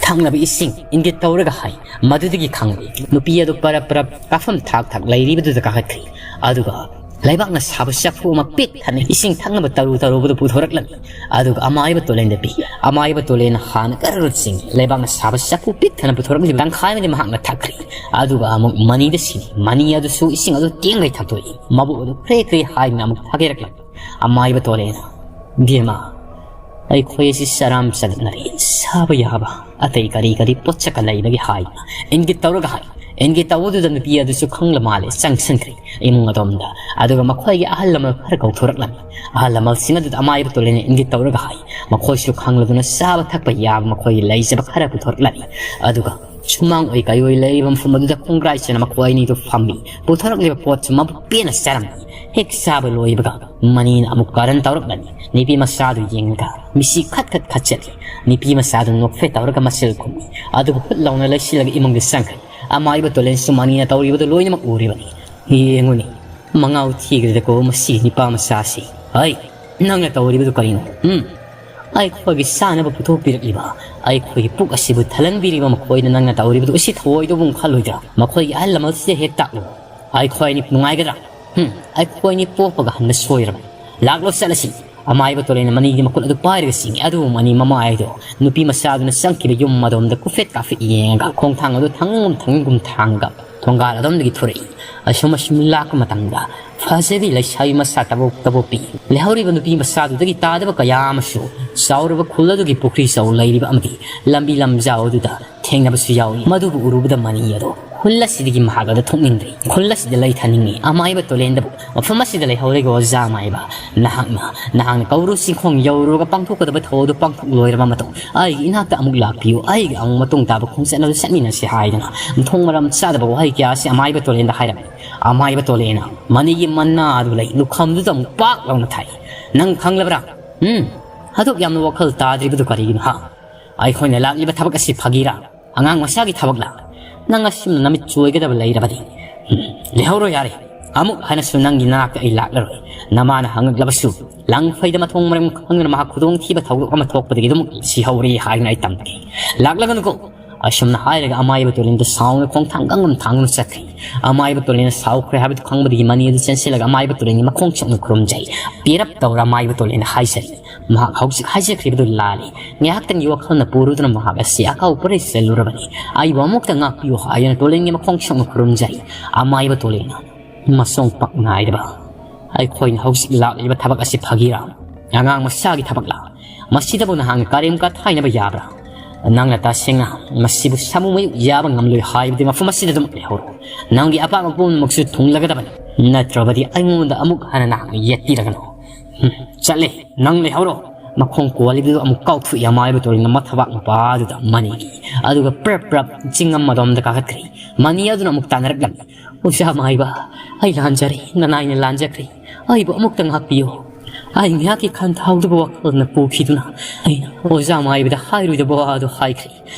ꯊꯛꯅꯕ ꯏꯁꯤꯡ ꯏꯪꯒꯤꯠ ꯇꯧꯔꯒ ꯍꯥꯏ꯫ ꯃꯗꯨꯗꯒꯤ ꯈꯪꯂꯦ ꯅꯨꯄꯤ ꯑꯗꯨ ꯄꯔꯞ ꯄꯔꯞ ꯀꯥꯐꯝ ꯊꯥꯛ ꯊꯥꯛ ꯂꯩꯔꯤꯕꯗꯨꯗ ꯀꯥꯈꯠꯈ꯭ꯔꯦ꯫ ꯑꯗꯨꯒ ꯂꯩꯕꯥꯛꯅ ꯁꯥꯕ ꯆꯐꯨ ꯑꯃ ꯄꯤꯛ ꯊꯟꯅ ꯏꯁꯤꯡ ꯊꯛꯅꯕ ꯇꯔꯨ ꯇꯔꯨꯕꯗꯨ ꯄꯨꯊꯣꯔꯛꯂꯝꯃꯤ꯫ ꯑꯗꯨꯒ ꯑꯃꯥꯏꯕ ꯇꯣꯂꯦꯟꯗ ꯄꯤ꯫ ꯑꯃꯥꯏꯕ ꯇꯣꯂꯦꯟꯅ ꯍꯥꯟꯅ ꯀꯔꯔ ꯆꯤꯡ ꯂꯩꯕꯥꯛꯅ ꯁꯥꯕ ꯆꯐꯨ ꯄꯤꯛ ꯊꯟꯅ ꯄꯨꯊꯣꯔꯛꯂꯤꯕ ꯇꯪꯈꯥꯏ ꯑꯃꯗꯤ ꯃꯍꯥꯛꯅ ꯊꯛꯈ꯭ꯔꯦ꯫ ꯑꯗꯨꯒ ꯑꯃꯨꯛ ꯃꯅꯤꯗ ꯁꯤꯟꯅꯩ꯫ ꯃꯅꯤ ꯑꯗꯨꯁꯨ ꯏꯁꯤꯡ ꯑꯗꯨ ꯇꯦꯡꯒꯩ ꯊꯛꯇꯣꯛꯏ꯫ ꯃꯕꯨꯛ ꯑꯗꯨ ꯈ꯭ꯔꯦ ꯈ꯭ꯔꯦ ꯍꯥꯏꯗꯨꯅ ꯑꯃꯨꯛ ꯊꯛꯀꯦꯔꯛꯂꯝꯃꯤ꯫ ꯑꯃꯥꯏꯕ ꯇꯣꯂꯦꯟꯅ, "ꯕꯦꯝꯃ, ꯑꯩꯈꯣꯏ ꯑꯁꯤ ꯆꯔꯥꯝ ꯆꯗꯠꯅꯔꯦ, ꯁꯥꯕ ꯌꯥꯕ ꯑꯇꯩ ꯀꯔꯤ ꯀꯔꯤ ꯄꯣꯠꯁꯛꯀ ꯂꯩꯕꯒꯦ?" ꯍꯥꯏꯗꯨꯅ ꯏꯪꯒꯤꯠ ꯇꯧꯔꯒ ꯍꯥꯏ꯫ ꯏꯪꯒꯤꯠ ꯇꯧꯕꯗꯨꯗ ꯅꯨꯄꯤ ꯑꯗꯨꯁꯨ ꯈꯪꯂ ꯃꯥꯜꯂꯦ, ꯆꯪꯁꯤꯟꯈ꯭ꯔꯦ ꯏꯃꯨꯡ ꯑꯗꯣꯝꯗ꯫ ꯑꯗꯨꯒ ꯃꯈꯣꯏꯒꯤ ꯑꯍꯜ ꯂꯃꯟ ꯈꯔ ꯀꯧꯊꯣꯔꯛꯂꯝꯃꯤ꯫ ꯑꯍꯜ ꯂꯃꯟꯁꯤꯡ ꯑꯗꯨꯗ ꯑꯃꯥꯏꯕ ꯇꯣꯂꯦꯟꯅ ꯏꯪꯒꯤꯠ ꯇꯧꯔꯒ ꯍꯥꯏ, ꯃꯈꯣꯏꯁꯨ ꯈꯪꯂꯗꯨꯅ ꯆꯥꯕ ꯊꯛꯄ ꯌꯥꯕ ꯃꯈꯣꯏꯒꯤ ꯂꯩꯖꯕ ꯈꯔ ꯄꯨꯊꯣꯔꯛꯂꯝꯃꯤ꯫ ꯑꯗꯨꯒ ꯁꯨꯃꯥꯡ ꯑꯣꯏ ꯀꯩ ꯑꯣꯏ ꯂꯩꯔꯤꯕ ꯃꯐꯝ ꯑꯗꯨꯗ ꯈꯣꯡꯒ꯭ꯔꯥꯏ ꯆꯟꯅ ꯃꯈꯣꯏ ꯑꯅꯤꯗꯨ ꯐꯝꯃꯤ꯫ ꯄꯨꯊꯣꯔꯛꯂꯤꯕ ꯄꯣꯠꯁꯨ ꯃꯕꯨꯛ ꯄꯦꯟꯅ ꯆꯥꯔꯝꯃꯤ꯫ ꯍꯦꯛ ꯆꯥꯕ ꯂꯣꯏꯕꯒ ꯃꯅꯤꯅ ꯑꯃꯨꯛ ꯀꯥꯔꯟ ꯇꯧꯔꯛꯂꯅꯤ꯫ ꯅꯨꯄꯤ ꯃꯆꯥꯗꯨ ꯌꯦꯡꯂꯒ ꯃꯤꯁꯤ ꯈꯠ ꯈꯠ ꯈꯠꯆꯜꯂꯤ꯫ ꯅꯨꯄꯤ ꯃꯆꯥꯗꯨ ꯅꯣꯛꯐꯦꯠ ꯇꯧꯔꯒ ꯃꯆꯤꯜ ꯈꯨꯝꯃꯤ꯫ ꯑꯗꯨꯒ ꯍꯨꯠ ꯂꯥꯎꯅ ꯂꯩꯁꯤꯜꯂꯒ ꯏꯃꯨꯡꯗ ꯆꯪꯈ꯭ꯔꯦ꯫ ꯑꯃꯥꯏꯕ ꯇꯣꯂꯦꯟꯁꯨ ꯃꯅꯤꯅ ꯇꯧꯔꯤꯕꯗꯨ ꯂꯣꯏꯅꯃꯛ ꯎꯔꯤꯕꯅꯤ꯫ ꯌꯦꯡꯉꯨꯅꯤ, ꯃꯉꯥꯎ ꯊꯤꯈ꯭ꯔꯦꯗꯀꯣ ꯃꯁꯤ ꯅꯤꯄꯥ ꯃꯆꯥꯁꯤ꯫ ꯍꯩ, ꯅꯪꯅ ꯇꯧꯔꯤꯕꯗꯨ ꯀꯔꯤꯅꯣ? ꯎꯝ? ꯑꯩꯈꯣꯏꯒꯤ ꯆꯥꯅꯕ ꯄꯨꯊꯣꯛꯄꯤꯔꯛꯂꯤꯕ, ꯑꯩꯈꯣꯏꯒꯤ ꯄꯨꯛ ꯑꯁꯤꯕꯨ ꯊꯜꯍꯟꯕꯤꯔꯤꯕ ꯃꯈꯣꯏꯅ ꯅꯪꯅ ꯇꯧꯔꯤꯕꯗꯨ ꯎꯁꯤꯠ ꯊꯑꯣꯏꯗꯧꯕ ꯈꯜꯂꯣꯏꯗ꯭ꯔꯥ? ꯃꯈꯣꯏꯒꯤ ꯑꯍꯜ ꯂꯃꯟꯁꯤꯗ ꯍꯦꯛ ꯇꯥꯛꯂꯨ꯫ ꯑꯩꯈꯣꯏ ꯑꯅꯤ ꯅꯨꯡꯉꯥꯏꯒꯗ꯭ꯔꯥ? ꯍꯨꯝ, ꯑꯩꯈꯣꯏ ꯑꯅꯤ ꯄꯣꯛꯄꯒ ꯍꯟꯕ ꯁꯣꯏꯔꯕꯅꯤ꯫ ꯂꯥꯛꯂꯣ ꯆꯠꯂꯁꯤ꯫ ꯑꯃꯥꯏꯕ ꯇꯣꯂꯦꯟꯅ ꯃꯅꯤꯒꯤ ꯃꯈꯨꯠ ꯑꯗꯨ ꯄꯥꯏꯔꯒ ꯆꯤꯡꯏ꯫ ꯑꯗꯨꯕꯨ ꯃꯅꯤ ꯃꯃꯥꯏꯗꯣ ꯅꯨꯄꯤ ꯃꯆꯥꯗꯨꯅ ꯆꯪꯈꯤꯕ ꯌꯨꯝ ꯑꯗꯣꯝꯗ ꯀꯨꯐꯦꯠ ꯀꯥꯐꯦꯠ ꯌꯦꯡꯉꯒ ꯈꯣꯡꯊꯥꯡ ꯑꯗꯨ ꯊꯥꯡꯒꯨꯝ ꯊꯥꯡꯒꯨꯝ ꯊꯥꯡꯉꯒ ꯊꯣꯡꯒꯥꯜ ꯑꯗꯣꯝꯗꯒꯤ ꯊꯣꯔꯛꯏ꯫ ꯑꯁꯨꯝ ꯑꯁꯨꯝ ꯂꯥꯛꯄ ꯃꯇꯝꯗ ꯐꯖꯕꯤ ꯂꯩꯁꯥꯕꯤ ꯃꯁꯥ ꯇꯕꯣꯛ ꯇꯕꯣꯛꯄꯤ ꯂꯩꯍꯧꯔꯤꯕ ꯅꯨꯄꯤ ꯃꯆꯥꯗꯨꯗꯒꯤ ꯇꯥꯗꯕ ꯀꯌꯥ ꯑꯃꯁꯨ ꯆꯥꯎꯔꯕ ꯈꯨꯜ ꯑꯗꯨꯒꯤ ꯄꯨꯈ꯭ꯔꯤ ꯆꯧ ꯂꯩꯔꯤꯕ ꯑꯃꯗꯤ ꯂꯝꯕꯤ ꯂꯝꯖꯥꯎ ꯑꯗꯨꯗ ꯊꯦꯡꯅꯕꯁꯨ ꯌꯥꯎꯏ꯫ ꯃꯗꯨꯕꯨ ꯎꯔꯨꯕꯗ ꯃꯅꯤ ꯑꯗꯣ ꯈꯨꯜ ꯑꯁꯤꯗꯒꯤ ꯃꯍꯥꯛ ꯑꯗꯨ ꯊꯣꯛꯅꯤꯡꯗ꯭ꯔꯦ꯫ ꯈꯨꯜ ꯑꯁꯤꯗ ꯂꯩꯊꯅꯤꯡꯏ꯫ ꯑꯃꯥꯏꯕ ꯇꯣꯂꯦꯟꯗꯕꯨ ꯃꯐꯝ ꯑꯁꯤꯗ ꯂꯩꯍꯧꯔꯒ ꯑꯣꯖꯥ ꯑꯃꯥꯏꯕ, ꯅꯍꯥꯛꯅ, ꯅꯍꯥꯛꯅ ꯀꯧꯔꯨ ꯆꯤꯡꯈꯣꯡ ꯌꯧꯔꯨꯔꯒ ꯄꯥꯡꯊꯣꯛꯀꯗꯕ ꯊꯧꯗꯣꯛ ꯑꯗꯨ ꯄꯥꯡꯊꯣꯛ ꯂꯣꯏꯔꯕ ꯃꯇꯨꯡ ꯑꯩꯒꯤ ꯏꯅꯥꯛꯇ ꯑꯃꯨꯛ ꯂꯥꯛꯄꯤꯌꯨ꯫ ꯑꯩꯒ ꯑꯃꯨꯛ ꯃꯇꯨꯡ ꯇꯥꯕ ꯈꯣꯡꯆꯠ ꯑꯗꯨ ꯆꯠꯃꯤꯟꯅꯁꯤ ꯍꯥꯏꯗꯅ ꯃꯊꯣꯡ ꯃꯔꯝ ꯆꯥꯗꯕ ꯋꯥꯍꯩ ꯀꯌꯥ ꯑꯁꯤ ꯑꯃꯥꯏꯕ ꯇꯣꯂꯦꯟꯗ ꯍꯥꯏꯔꯝꯃꯤ꯫ ꯑꯃꯥꯏꯕ ꯇꯣꯂꯦꯟꯅ ꯃꯅꯤꯒꯤ ꯃꯅꯥ ꯑꯗꯨ ꯂꯩ ꯂꯨꯈꯝꯗꯨꯗ ꯑꯃꯨꯛ ꯄꯥꯛ ꯂꯥꯎꯅ ꯊꯥꯏ꯫ "ꯅꯪ ꯈꯪꯂꯕ꯭ꯔꯥ? ꯎꯝ? ꯑꯗꯨꯛ ꯌꯥꯝꯅ ꯋꯥꯈꯜ ꯇꯥꯗ꯭ꯔꯤꯕꯗꯨ ꯀꯔꯤꯒꯤꯅꯣ, ꯍꯥ? ꯑꯩꯈꯣꯏꯅ ꯂꯥꯛꯂꯤꯕ ꯊꯕꯛ ꯑꯁꯤ ꯐꯥꯒꯤꯔꯥ? ꯑꯉꯥꯡ ꯃꯆꯥꯒꯤ ꯊꯕꯛꯂꯥ? ꯅꯪ ꯑꯁꯨꯝꯅ ꯅꯃꯤꯠ ꯆꯣꯏꯒꯗꯕ ꯂꯩꯔꯕꯗꯤ, ꯎꯝ, ꯂꯩꯍꯧꯔꯣ ꯌꯥꯔꯦ꯫ ꯑꯃꯨꯛ ꯍꯟꯅꯁꯨ ꯅꯪꯒꯤ ꯅꯅꯥꯛꯇ ꯑꯩ ꯂꯥꯛꯂꯔꯣꯏ꯫ ꯅꯃꯥꯅ ꯍꯪꯉꯛꯂꯕꯁꯨ, ꯂꯪꯐꯩꯗ ꯃꯊꯣꯡ ꯃꯔꯝ ꯈꯪꯗꯅ ꯃꯍꯥꯛ ꯈꯨꯗꯣꯡꯊꯤꯕ ꯊꯧꯗꯣꯛ ꯑꯃ ꯊꯣꯛꯄꯗꯒꯤ ꯑꯗꯨꯝ ꯁꯤꯍꯧꯔꯦ ꯍꯥꯏꯅ ꯑꯩ ꯇꯝꯒꯦ꯫ ꯂꯥꯛꯂꯒꯅꯨꯀꯣ!" ꯑꯁꯨꯝꯅ ꯍꯥꯏꯔꯒ ꯑꯃꯥꯏꯕ ꯇꯣꯂꯦꯟꯗ ꯁꯥꯎꯅ ꯈꯣꯡꯊꯥꯡ ꯒꯪꯒꯝ ꯊꯥꯡꯗꯨꯅ ꯆꯠꯈ꯭ꯔꯦ꯫ ꯑꯃꯥꯏꯕ ꯇꯣꯂꯦꯟꯅ ꯁꯥꯎꯈ꯭ꯔꯦ ꯍꯥꯏꯕꯗꯨ ꯈꯪꯕꯗꯒꯤ ꯃꯅꯤ ꯑꯗꯨ ꯆꯦꯟꯁꯤꯜꯂꯒ ꯑꯃꯥꯏꯕ ꯇꯣꯂꯦꯟꯒꯤ ꯃꯈꯣꯡ ꯁꯣꯛꯅ ꯈꯨꯔꯨꯝꯖꯩ꯫ ꯄꯦꯔꯞ ꯇꯧꯔ ꯑꯃꯥꯏꯕ ꯇꯣꯂꯦꯟꯅ ꯍꯥꯏꯖꯔꯤ, "ꯃꯍꯥꯛ ꯍꯧꯖꯤꯛ ꯍꯥꯏꯖꯈ꯭ꯔꯤꯕꯗꯨ ꯂꯥꯜꯂꯤ꯫ ꯉꯥꯏꯍꯥꯛꯇꯪꯒꯤ ꯋꯥꯈꯜꯅ ꯄꯨꯔꯨꯗꯨꯅ ꯃꯍꯥꯛ ꯑꯁꯤ ꯑꯀꯥꯎ ꯄꯔꯩ ꯆꯦꯜꯂꯨꯔꯕꯅꯤ꯫ ꯑꯩꯕꯨ ꯑꯃꯨꯛꯇ ꯉꯥꯛꯄꯤꯌꯨ" ꯍꯥꯏꯗꯨꯅ ꯇꯣꯂꯦꯟꯒꯤ ꯃꯈꯣꯡ ꯁꯣꯛꯅ ꯈꯨꯔꯨꯝꯖꯔꯤ꯫ ꯑꯃꯥꯏꯕ ꯇꯣꯂꯦꯟꯅ ꯃꯁꯣꯡ ꯄꯥꯛ ꯅꯥꯏꯗꯕ, "ꯑꯩꯈꯣꯏꯅ ꯍꯧꯖꯤꯛ ꯂꯥꯛꯂꯤꯕ ꯊꯕꯛ ꯑꯁꯤ ꯐꯥꯒꯤꯔꯥ? ꯑꯉꯥꯡ ꯃꯆꯥꯒꯤ ꯊꯕꯛꯂꯥ? ꯃꯁꯤꯗꯕꯨ ꯅꯍꯥꯛꯅ ꯀꯔꯦꯝ ꯀꯊꯥꯏꯅꯕ ꯌꯥꯕ꯭ꯔꯥ? ꯅꯪꯅ ꯇꯁꯦꯡꯅ ꯃꯁꯤꯕꯨ ꯁꯥꯃꯨ ꯃꯌꯨꯛ ꯌꯥꯕ ꯉꯝꯂꯣꯏ ꯍꯥꯏꯕꯗꯤ ꯃꯐꯝ ꯑꯁꯤꯗ ꯑꯗꯨꯝ ꯂꯩꯍꯧꯔꯣ꯫ ꯅꯪꯒꯤ ꯑꯄꯥꯝꯕ ꯄꯨꯝꯅꯃꯛꯁꯨ ꯊꯨꯡꯂꯒꯗꯕꯅꯤ꯫ ꯅꯠꯇ꯭ꯔꯕꯗꯤ ꯑꯩꯉꯣꯟꯗ ꯑꯃꯨꯛ ꯍꯟꯅ ꯅꯍꯥꯛꯅ ꯌꯦꯠꯄꯤꯔꯒꯅꯨ꯫ ꯍꯨꯝ, ꯆꯠꯂꯦ, ꯅꯪ ꯂꯩꯍꯧꯔꯣ꯫" ꯃꯈꯣꯡ ꯀꯣꯜꯂꯤꯕꯗꯨ ꯑꯃꯨꯛ ꯀꯥꯎꯊꯣꯛꯏ꯫ ꯑꯃꯥꯏꯕ ꯇꯣꯂꯦꯟꯅ ꯃꯊꯕꯥꯛ ꯃꯄꯥꯗꯨꯗ ꯃꯅꯤꯒꯤ, ꯑꯗꯨꯒ ꯄ꯭ꯔꯞ ꯄ꯭ꯔꯞ ꯆꯤꯡꯉꯝ ꯑꯗꯣꯝꯗ ꯀꯥꯈꯠꯈ꯭ꯔꯦ꯫ ꯃꯅꯤ ꯑꯗꯨꯅ ꯑꯃꯨꯛ ꯇꯥꯟꯅꯔꯛꯂꯝꯃꯤ꯫ "ꯑꯣꯖꯥ ꯃꯥꯏꯕ, ꯑꯩ ꯂꯥꯟꯖꯔꯦ, ꯅꯅꯥꯏꯅ ꯂꯥꯟꯖꯈ꯭ꯔꯦ꯫ ꯑꯩꯕꯨ ꯑꯃꯨꯛꯇ ꯉꯥꯛꯄꯤꯌꯨ꯫" ꯑꯩ ꯉꯥꯏꯍꯥꯛꯀꯤ ꯈꯟꯊꯍꯧꯗꯕ ꯋꯥꯈꯜꯅ ꯄꯨꯈꯤꯗꯨꯅ ꯑꯩꯅ ꯑꯣꯖꯥ ꯃꯥꯏꯕꯗ ꯍꯥꯏꯔꯣꯏꯗꯕ ꯋꯥ ꯑꯗꯨ ꯍꯥꯏꯈ꯭ꯔꯦ꯫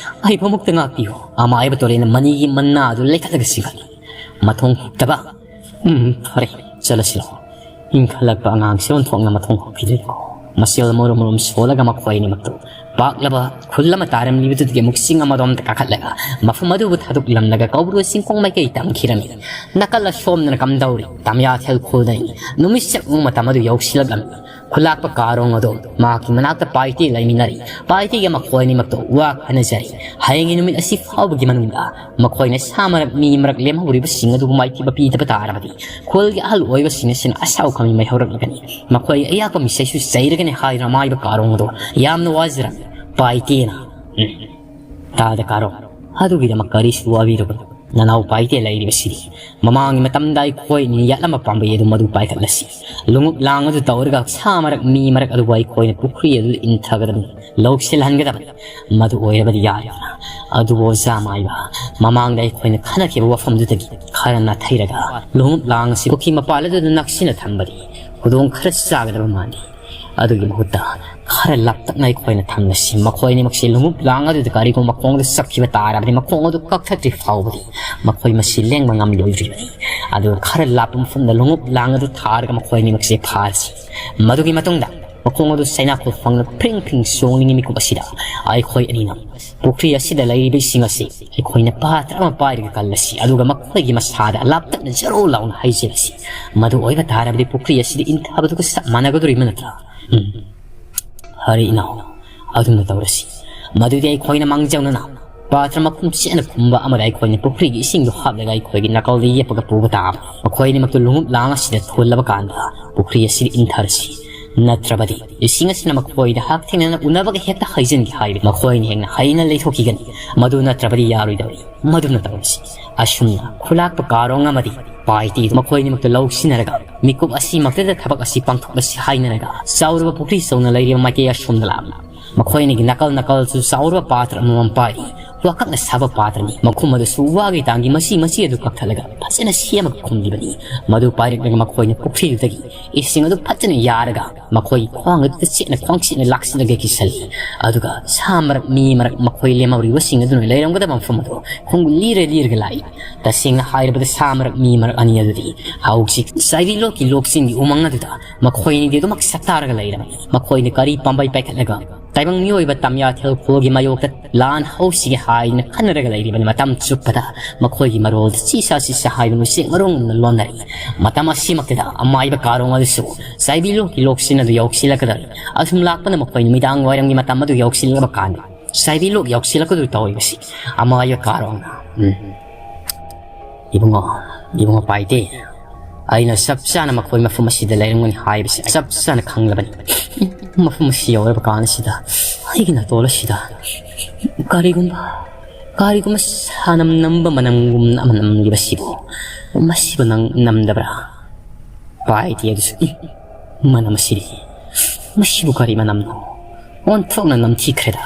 ꯑꯩꯕꯨ ꯑꯃꯨꯛꯇ ꯉꯥꯛꯄꯤꯌꯨ꯫ ꯑꯃꯥꯏꯕ ꯇꯨꯔꯦꯜꯅ ꯃꯅꯤꯒꯤ ꯃꯅꯥ ꯑꯗꯨ ꯂꯩꯈꯠꯂꯒ ꯆꯤꯡꯈꯠꯂꯤ꯫ ꯃꯊꯣꯡ ꯍꯨꯛꯇꯕ꯫ "ꯎꯝ, ꯐꯔꯦ, ꯆꯠꯂꯁꯤ ꯂꯥꯛꯑꯣ꯫" ꯏꯟꯈꯠꯂꯛꯄ ꯑꯉꯥꯡꯁꯦ ꯑꯣꯟꯊꯣꯛꯅ ꯃꯊꯣꯡ ꯍꯨꯛꯈꯤꯗ꯭ꯔꯦꯀꯣ꯫ ꯃꯁꯦꯜ ꯃꯔꯨꯝ ꯃꯔꯨꯝ ꯁꯣꯜꯂꯒ ꯃꯈꯣꯏ ꯑꯅꯤꯃꯛꯇꯨ ꯄꯥꯛꯂꯕ ꯈꯨꯜ ꯑꯃ ꯇꯥꯔꯝꯂꯤꯕꯗꯨꯗꯒꯤ ꯑꯃꯨꯛ ꯆꯤꯡ ꯑꯃꯔꯣꯝꯗ ꯀꯥꯈꯠꯂꯒ ꯃꯐꯝ ꯑꯗꯨꯕꯨ ꯊꯥꯗꯣꯛꯂꯝꯂꯒ ꯀꯧꯕ꯭ꯔꯨ ꯆꯤꯡꯈꯣꯡ ꯃꯥꯏꯀꯩ ꯇꯝꯈꯤꯔꯝꯃꯤ꯫ ꯅꯥꯀꯜ ꯑꯁꯣꯝꯗꯅ ꯀꯝꯗꯧꯔꯤ? ꯇꯝꯌꯥꯊꯦꯜ ꯈꯨꯜꯗꯅꯤ꯫ ꯅꯨꯃꯤꯠ ꯆꯪꯕ ꯃꯇꯝ ꯑꯗꯨ ꯌꯧꯁꯤꯜꯂꯛꯂꯝꯃꯤ꯫ ꯈꯨꯂꯥꯛꯄ ꯀꯥꯔꯣꯡ ꯑꯗꯣ ꯃꯍꯥꯛꯀꯤ ꯃꯅꯥꯛꯇ ꯄꯥꯏꯇꯦ ꯂꯩꯃꯤꯟꯅꯔꯤ꯫ ꯄꯥꯏꯇꯦꯒ ꯃꯈꯣꯏ ꯑꯅꯤꯃꯛꯇꯣ ꯋꯥ ꯈꯟꯅꯖꯔꯤ꯫ ꯍꯌꯦꯡꯒꯤ ꯅꯨꯃꯤꯠ ꯑꯁꯤ ꯐꯥꯎꯕꯒꯤ ꯃꯅꯨꯡꯗ ꯃꯈꯣꯏꯅ ꯁꯥ ꯃꯔꯛ, ꯃꯤ ꯃꯔꯛ ꯂꯦꯝꯍꯧꯔꯤꯕꯁꯤꯡ ꯑꯗꯨꯕꯨ ꯃꯥꯏꯊꯤꯕ ꯄꯤꯗꯕ ꯇꯥꯔꯕꯗꯤ ꯈꯨꯜꯒꯤ ꯑꯍꯜ ꯑꯣꯏꯕꯁꯤꯡ ꯑꯁꯤꯅ ꯑꯁꯥꯎ ꯈꯪꯃꯤ ꯃꯩꯍꯧꯔꯛꯂꯒꯅꯤ꯫ ꯃꯈꯣꯏ ꯑꯌꯥꯛꯄ ꯃꯤꯁꯛꯁꯨ ꯆꯩꯔꯒꯅꯤ ꯍꯥꯏꯗꯨꯅ ꯃꯥꯏꯕ ꯀꯥꯔꯣꯡ ꯑꯗꯣ ꯌꯥꯝꯅ ꯋꯥꯖꯔꯝꯃꯤ꯫ ꯄꯥꯏꯇꯦꯅ꯫ ꯎꯝ꯫ ꯇꯥꯗ ꯀꯥꯔꯣꯡ꯫ ꯑꯗꯨꯒꯤꯗꯃꯛ ꯀꯔꯤꯁꯨ ꯋꯥꯕꯤꯔꯨꯒꯅꯨ꯫ ꯅꯅꯥꯎ ꯄꯥꯏꯇꯦ ꯂꯩꯔꯤꯕꯁꯤꯗꯤ ꯃꯃꯥꯡꯒꯤ ꯃꯇꯝꯗ ꯑꯩꯈꯣꯏꯅ ꯌꯥꯠꯂꯝꯕ ꯄꯥꯝꯕꯩ ꯑꯗꯨ ꯃꯗꯨ ꯄꯥꯏꯈꯠꯂꯁꯤ꯫ ꯂꯣꯡꯎꯞ ꯂꯥꯡ ꯑꯗꯨ ꯇꯧꯔꯒ ꯁꯥ ꯃꯔꯛ ꯃꯤ ꯃꯔꯛ ꯑꯗꯨꯕꯨ ꯑꯩꯈꯣꯏꯅ ꯄꯨꯈ꯭ꯔꯤ ꯑꯗꯨꯗ ꯏꯟꯊꯒꯗꯕꯅꯤ, ꯂꯧꯁꯤꯜꯍꯟꯒꯗꯕꯅꯤ꯫ ꯃꯗꯨ ꯑꯣꯏꯔꯕꯗꯤ ꯌꯥꯔꯦꯗꯅ꯫ ꯑꯗꯨꯕꯨ ꯑꯣꯖꯥ ꯃꯥꯏꯕ, ꯃꯃꯥꯡꯗ ꯑꯩꯈꯣꯏꯅ ꯈꯟꯅꯈꯤꯕ ꯋꯥꯐꯝꯗꯨꯗꯒꯤ ꯈꯔ ꯅꯥꯊꯩꯔꯒ ꯂꯣꯡꯎꯞ ꯂꯥꯡ ꯑꯁꯤ ꯄꯨꯈ꯭ꯔꯤ ꯃꯄꯥꯜ ꯑꯗꯨꯗ ꯅꯛꯁꯤꯟꯅ ꯊꯝꯕꯗꯤ ꯈꯨꯗꯣꯡ ꯈꯔ ꯆꯥꯒꯗꯕ ꯃꯥꯜꯂꯤ꯫ ꯑꯗꯨꯒꯤ ꯃꯍꯨꯠꯇ ꯈꯔ ꯂꯥꯞꯇꯛꯅ ꯑꯩꯈꯣꯏꯅ ꯊꯝꯂꯁꯤ꯫ ꯃꯈꯣꯏ ꯑꯅꯤꯃꯛꯁꯦ ꯂꯣꯡꯎꯞ ꯂꯥꯡ ꯑꯗꯨꯗ ꯀꯔꯤꯒꯨꯝꯕ ꯃꯈꯣꯡꯗ ꯆꯞꯈꯤꯕ ꯇꯥꯔꯕꯗꯤ ꯃꯈꯣꯡ ꯑꯗꯨ ꯀꯛꯊꯠꯇ꯭ꯔꯤ ꯐꯥꯎꯕꯗꯤ ꯃꯈꯣꯏ ꯃꯁꯤ ꯂꯦꯡꯕ ꯉꯝꯂꯣꯏꯗ꯭ꯔꯤꯕꯅꯤ꯫ ꯑꯗꯨꯒ ꯈꯔ ꯂꯥꯞꯄ ꯃꯐꯝꯗ ꯂꯣꯡꯎꯞ ꯂꯥꯡ ꯑꯗꯨ ꯊꯥꯔꯒ ꯃꯈꯣꯏ ꯑꯅꯤꯃꯛꯁꯦ ꯐꯥꯔꯁꯤ꯫ ꯃꯗꯨꯒꯤ ꯃꯇꯨꯡꯗ ꯃꯈꯣꯡ ꯑꯗꯨ ꯆꯩꯅꯥꯈꯣꯜ ꯐꯪꯅ ꯐ꯭ꯔꯤꯡ ꯐ꯭ꯔꯤꯡ ꯆꯣꯡꯂꯤꯉꯩ ꯃꯤꯀꯨꯞ ꯑꯁꯤꯗ ꯑꯩꯈꯣꯏ ꯑꯅꯤꯅ ꯄꯨꯈ꯭ꯔꯤ ꯑꯁꯤꯗ ꯂꯩꯔꯤꯕ ꯏꯁꯤꯡ ꯑꯁꯤ ꯑꯩꯈꯣꯏꯅ ꯄꯥꯇ꯭ꯔ ꯑꯃ ꯄꯥꯏꯔꯒ ꯀꯜꯂꯁꯤ, ꯑꯗꯨꯒ ꯃꯈꯣꯏꯒꯤ ꯃꯁꯥꯗ ꯂꯥꯞꯇꯛꯅ ꯖꯔꯣ ꯂꯥꯎꯅ ꯍꯩꯖꯤꯜꯂꯁꯤ꯫ ꯃꯗꯨ ꯑꯣꯏꯕ ꯇꯥꯔꯕꯗꯤ ꯄꯨꯈ꯭ꯔꯤ ꯑꯁꯤꯗ ꯏꯟꯊꯕꯗꯨꯒ ꯆꯞ ꯃꯥꯟꯅꯒꯗꯣꯔꯤꯕ ꯅꯠꯇ꯭ꯔꯥ? ꯎꯝ꯫ ꯐꯔꯦ ꯏꯅꯥꯎ, ꯑꯗꯨꯝꯅ ꯇꯧꯔꯁꯤ꯫ ꯃꯗꯨꯗꯤ ꯑꯩꯈꯣꯏꯅ ꯃꯥꯡꯖꯧꯅꯅ ꯄꯥꯇ꯭ꯔ ꯃꯈꯨꯝ ꯆꯦꯠꯅ ꯈꯨꯝꯕ ꯑꯃꯗ ꯑꯩꯈꯣꯏꯅ ꯄꯨꯈ꯭ꯔꯤꯒꯤ ꯏꯁꯤꯡꯗꯨ ꯍꯥꯞꯂꯒ ꯑꯩꯈꯣꯏꯒꯤ ꯅꯥꯀꯜꯗ ꯌꯦꯞꯄꯒ ꯄꯨꯕ ꯇꯥꯕꯅꯤ꯫ ꯃꯈꯣꯏ ꯑꯅꯤꯃꯛꯇꯨ ꯂꯣꯡꯎꯞ ꯂꯥꯡ ꯑꯁꯤꯗ ꯊꯨꯜꯂꯕ ꯀꯥꯟꯗ ꯄꯨꯈ꯭ꯔꯤ ꯑꯁꯤꯗ ꯏꯟꯊꯔꯁꯤ꯫ ꯅꯠꯇ꯭ꯔꯕꯗꯤ ꯏꯁꯤꯡ ꯑꯁꯤꯅ ꯃꯈꯣꯏꯗ ꯍꯛꯊꯦꯡꯅꯅ ꯎꯅꯕꯒ ꯍꯦꯛꯇ ꯍꯩꯖꯤꯟꯒꯦ ꯍꯥꯏꯔꯤ꯫ ꯃꯈꯣꯏꯅ ꯍꯦꯟꯅ ꯍꯩꯅ ꯂꯩꯊꯣꯛꯈꯤꯒꯅꯤ꯫ ꯃꯗꯨ ꯅꯠꯇ꯭ꯔꯕꯗꯤ ꯌꯥꯔꯣꯏꯗꯧꯔꯤ꯫ ꯃꯗꯨꯝꯅ ꯇꯧꯔꯁꯤ꯫ ꯑꯁꯨꯝꯅ ꯈꯨꯂꯥꯛꯄ ꯀꯥꯔꯣꯡ ꯑꯃꯗꯤ ꯄꯥꯏꯇꯤ ꯃꯈꯣꯏ ꯑꯅꯤꯃꯛꯇ ꯂꯧꯁꯤꯟꯅꯔꯒ ꯃꯤꯀꯨꯞ ꯑꯁꯤꯃꯛꯇꯗ ꯊꯕꯛ ꯑꯁꯤ ꯄꯥꯡꯊꯣꯛꯂꯁꯤ ꯍꯥꯏꯅꯔꯒ ꯆꯥꯎꯔꯕ ꯄꯨꯈ꯭ꯔꯤ ꯆꯧꯅ ꯂꯩꯔꯤꯕ ꯃꯥꯏꯀꯩ ꯑꯁꯣꯝꯗ ꯂꯥꯛꯂꯤ꯫ ꯃꯈꯣꯏ ꯑꯅꯤꯒꯤ ꯅꯥꯀꯜ ꯅꯥꯀꯜꯁꯨ ꯆꯥꯎꯔꯕ ꯄꯥꯇ꯭ꯔ ꯑꯃꯃꯝ ꯄꯥꯏꯔꯤ꯫ ꯋꯥꯀꯛꯅ ꯁꯥꯕ ꯄꯥꯇ꯭ꯔꯅꯤ꯫ ꯃꯈꯨꯝ ꯑꯗꯨꯁꯨ ꯋꯥꯒꯤ ꯇꯥꯡꯒꯤ ꯃꯆꯤ ꯃꯆꯤ ꯑꯗꯨ ꯀꯛꯊꯠꯂꯒ ꯐꯖꯅ ꯁꯦꯝꯃꯒ ꯈꯨꯝꯂꯤꯕꯅꯤ꯫ ꯃꯗꯨ ꯄꯥꯏꯔꯛꯂꯒ ꯃꯈꯣꯏꯅ ꯄꯨꯈ꯭ꯔꯤꯗꯨꯗꯒꯤ ꯏꯁꯤꯡ ꯑꯗꯨ ꯐꯖꯅ ꯌꯥꯔꯒ ꯃꯈꯣꯏꯒꯤ ꯈ꯭ꯋꯥꯡ ꯑꯗꯨꯗ ꯆꯦꯠꯅ ꯈ꯭ꯋꯥꯡ ꯆꯦꯠꯅ ꯂꯥꯛꯁꯤꯜꯂꯒ ꯀꯤꯁꯜꯂꯤ꯫ ꯑꯗꯨꯒ ꯁꯥ ꯃꯔꯛ ꯃꯤ ꯃꯔꯛ ꯃꯈꯣꯏ ꯂꯦꯝꯍꯧꯔꯤꯕꯁꯤꯡ ꯑꯗꯨꯅ ꯂꯩꯔꯝꯒꯗꯕ ꯃꯐꯝ ꯑꯗꯨ ꯈꯣꯡꯒꯨꯜ ꯂꯤꯔ ꯂꯤꯔꯒ ꯂꯥꯛꯏ꯫ ꯇꯁꯦꯡꯅ ꯍꯥꯏꯔꯕꯗ ꯁꯥ ꯃꯔꯛ ꯃꯤ ꯃꯔꯛ ꯑꯅꯤ ꯑꯗꯨꯗꯤ ꯍꯧꯖꯤꯛ ꯆꯥꯏꯕꯤ ꯂꯣꯛꯀꯤ ꯂꯣꯛꯁꯤꯡꯒꯤ ꯎꯃꯪ ꯑꯗꯨꯗ ꯃꯈꯣꯏ ꯑꯅꯤꯗꯤ ꯑꯗꯨꯃꯛ ꯁꯛꯇꯥꯔꯒ ꯂꯩꯔꯕꯅꯤ꯫ ꯃꯈꯣꯏꯅ ꯀꯔꯤ ꯄꯥꯝꯕꯩ ꯄꯥꯏꯈꯠꯂꯒ ꯇꯥꯏꯕꯪ ꯃꯤꯑꯣꯏꯕ ꯇꯝꯌꯥ ꯊꯦꯜꯈꯣꯜꯒꯤ ꯃꯥꯌꯣꯛꯇ ꯂꯥꯟ ꯍꯧꯁꯤꯒꯦ ꯍꯥꯏꯗꯨꯅ ꯈꯟꯅꯔꯒ ꯂꯩꯔꯤꯕꯅꯤ꯫ ꯃꯇꯝ ꯆꯨꯞꯄꯗ ꯃꯈꯣꯏꯒꯤ ꯃꯔꯣꯜꯗ ꯆꯤꯁꯥ ꯆꯤꯁꯥ ꯍꯥꯏꯗꯨꯅ ꯎꯆꯦꯛ ꯃꯔꯨꯝꯒꯨꯝꯅ ꯂꯣꯟꯅꯔꯤ꯫ ꯃꯇꯝ ꯑꯁꯤꯃꯛꯇꯗ ꯑꯃꯥꯏꯕ ꯀꯥꯔꯣꯡ ꯑꯗꯨꯁꯨ ꯆꯥꯏꯕꯤ ꯂꯣꯛꯀꯤ ꯂꯣꯛꯁꯤꯟ ꯑꯗꯨ ꯌꯧꯁꯤꯜꯂꯛꯀꯗꯧꯔꯤ꯫ ꯑꯁꯨꯝ ꯂꯥꯛꯄꯅ ꯃꯈꯣꯏ ꯅꯨꯃꯤꯗꯥꯡ ꯋꯥꯏꯔꯝꯒꯤ ꯃꯇꯝ ꯑꯗꯨ ꯌꯧꯁꯤꯜꯂꯛꯂꯕ ꯀꯥꯟꯗ ꯆꯥꯏꯕꯤ ꯂꯣꯛ ꯌꯧꯁꯤꯜꯂꯛꯀꯗꯧꯔꯤ ꯇꯧꯔꯤꯕꯁꯤ꯫ ꯑꯃꯥꯏꯕ ꯀꯥꯔꯣꯡꯅ, "ꯎꯝ, ꯏꯕꯨꯡꯉꯣ, ꯏꯕꯨꯡꯉꯣ ꯄꯥꯏꯗꯦ, ꯑꯩꯅ ꯆꯞ ꯆꯥꯅ ꯃꯈꯣꯏ ꯃꯐꯝ ꯑꯁꯤꯗ ꯂꯩꯔꯝꯒꯅꯤ ꯍꯥꯏꯕꯁꯤ ꯆꯞ ꯆꯥꯅ ꯈꯪꯂꯕꯅꯤ꯫ ꯃꯐꯝ ꯑꯁꯤ ꯌꯧꯔꯕ ꯀꯥꯟꯁꯤꯗ ꯑꯩꯒꯤ ꯅꯥꯇꯣꯟ ꯑꯁꯤꯗ ꯀꯔꯤꯒꯨꯝꯕ, ꯀꯔꯤꯒꯨꯝꯕ ꯁꯥꯅꯝ ꯅꯝꯕ ꯃꯅꯝꯒꯨꯝꯅ ꯑꯃ ꯅꯝꯂꯤꯕꯁꯤꯕꯨ, ꯃꯁꯤꯕꯨ ꯅꯪ ꯅꯝꯗꯕ꯭ꯔꯥ?" ꯄꯥꯏꯗꯦ ꯑꯗꯨꯁꯨ, "ꯏ, ꯃꯅꯝ ꯑꯁꯤꯗꯤ, ꯃꯁꯤꯕꯨ ꯀꯔꯤ ꯃꯅꯝꯅꯣ? ꯑꯣꯟꯊꯣꯛꯅ ꯅꯝꯊꯤꯈ꯭ꯔꯦꯗ꯫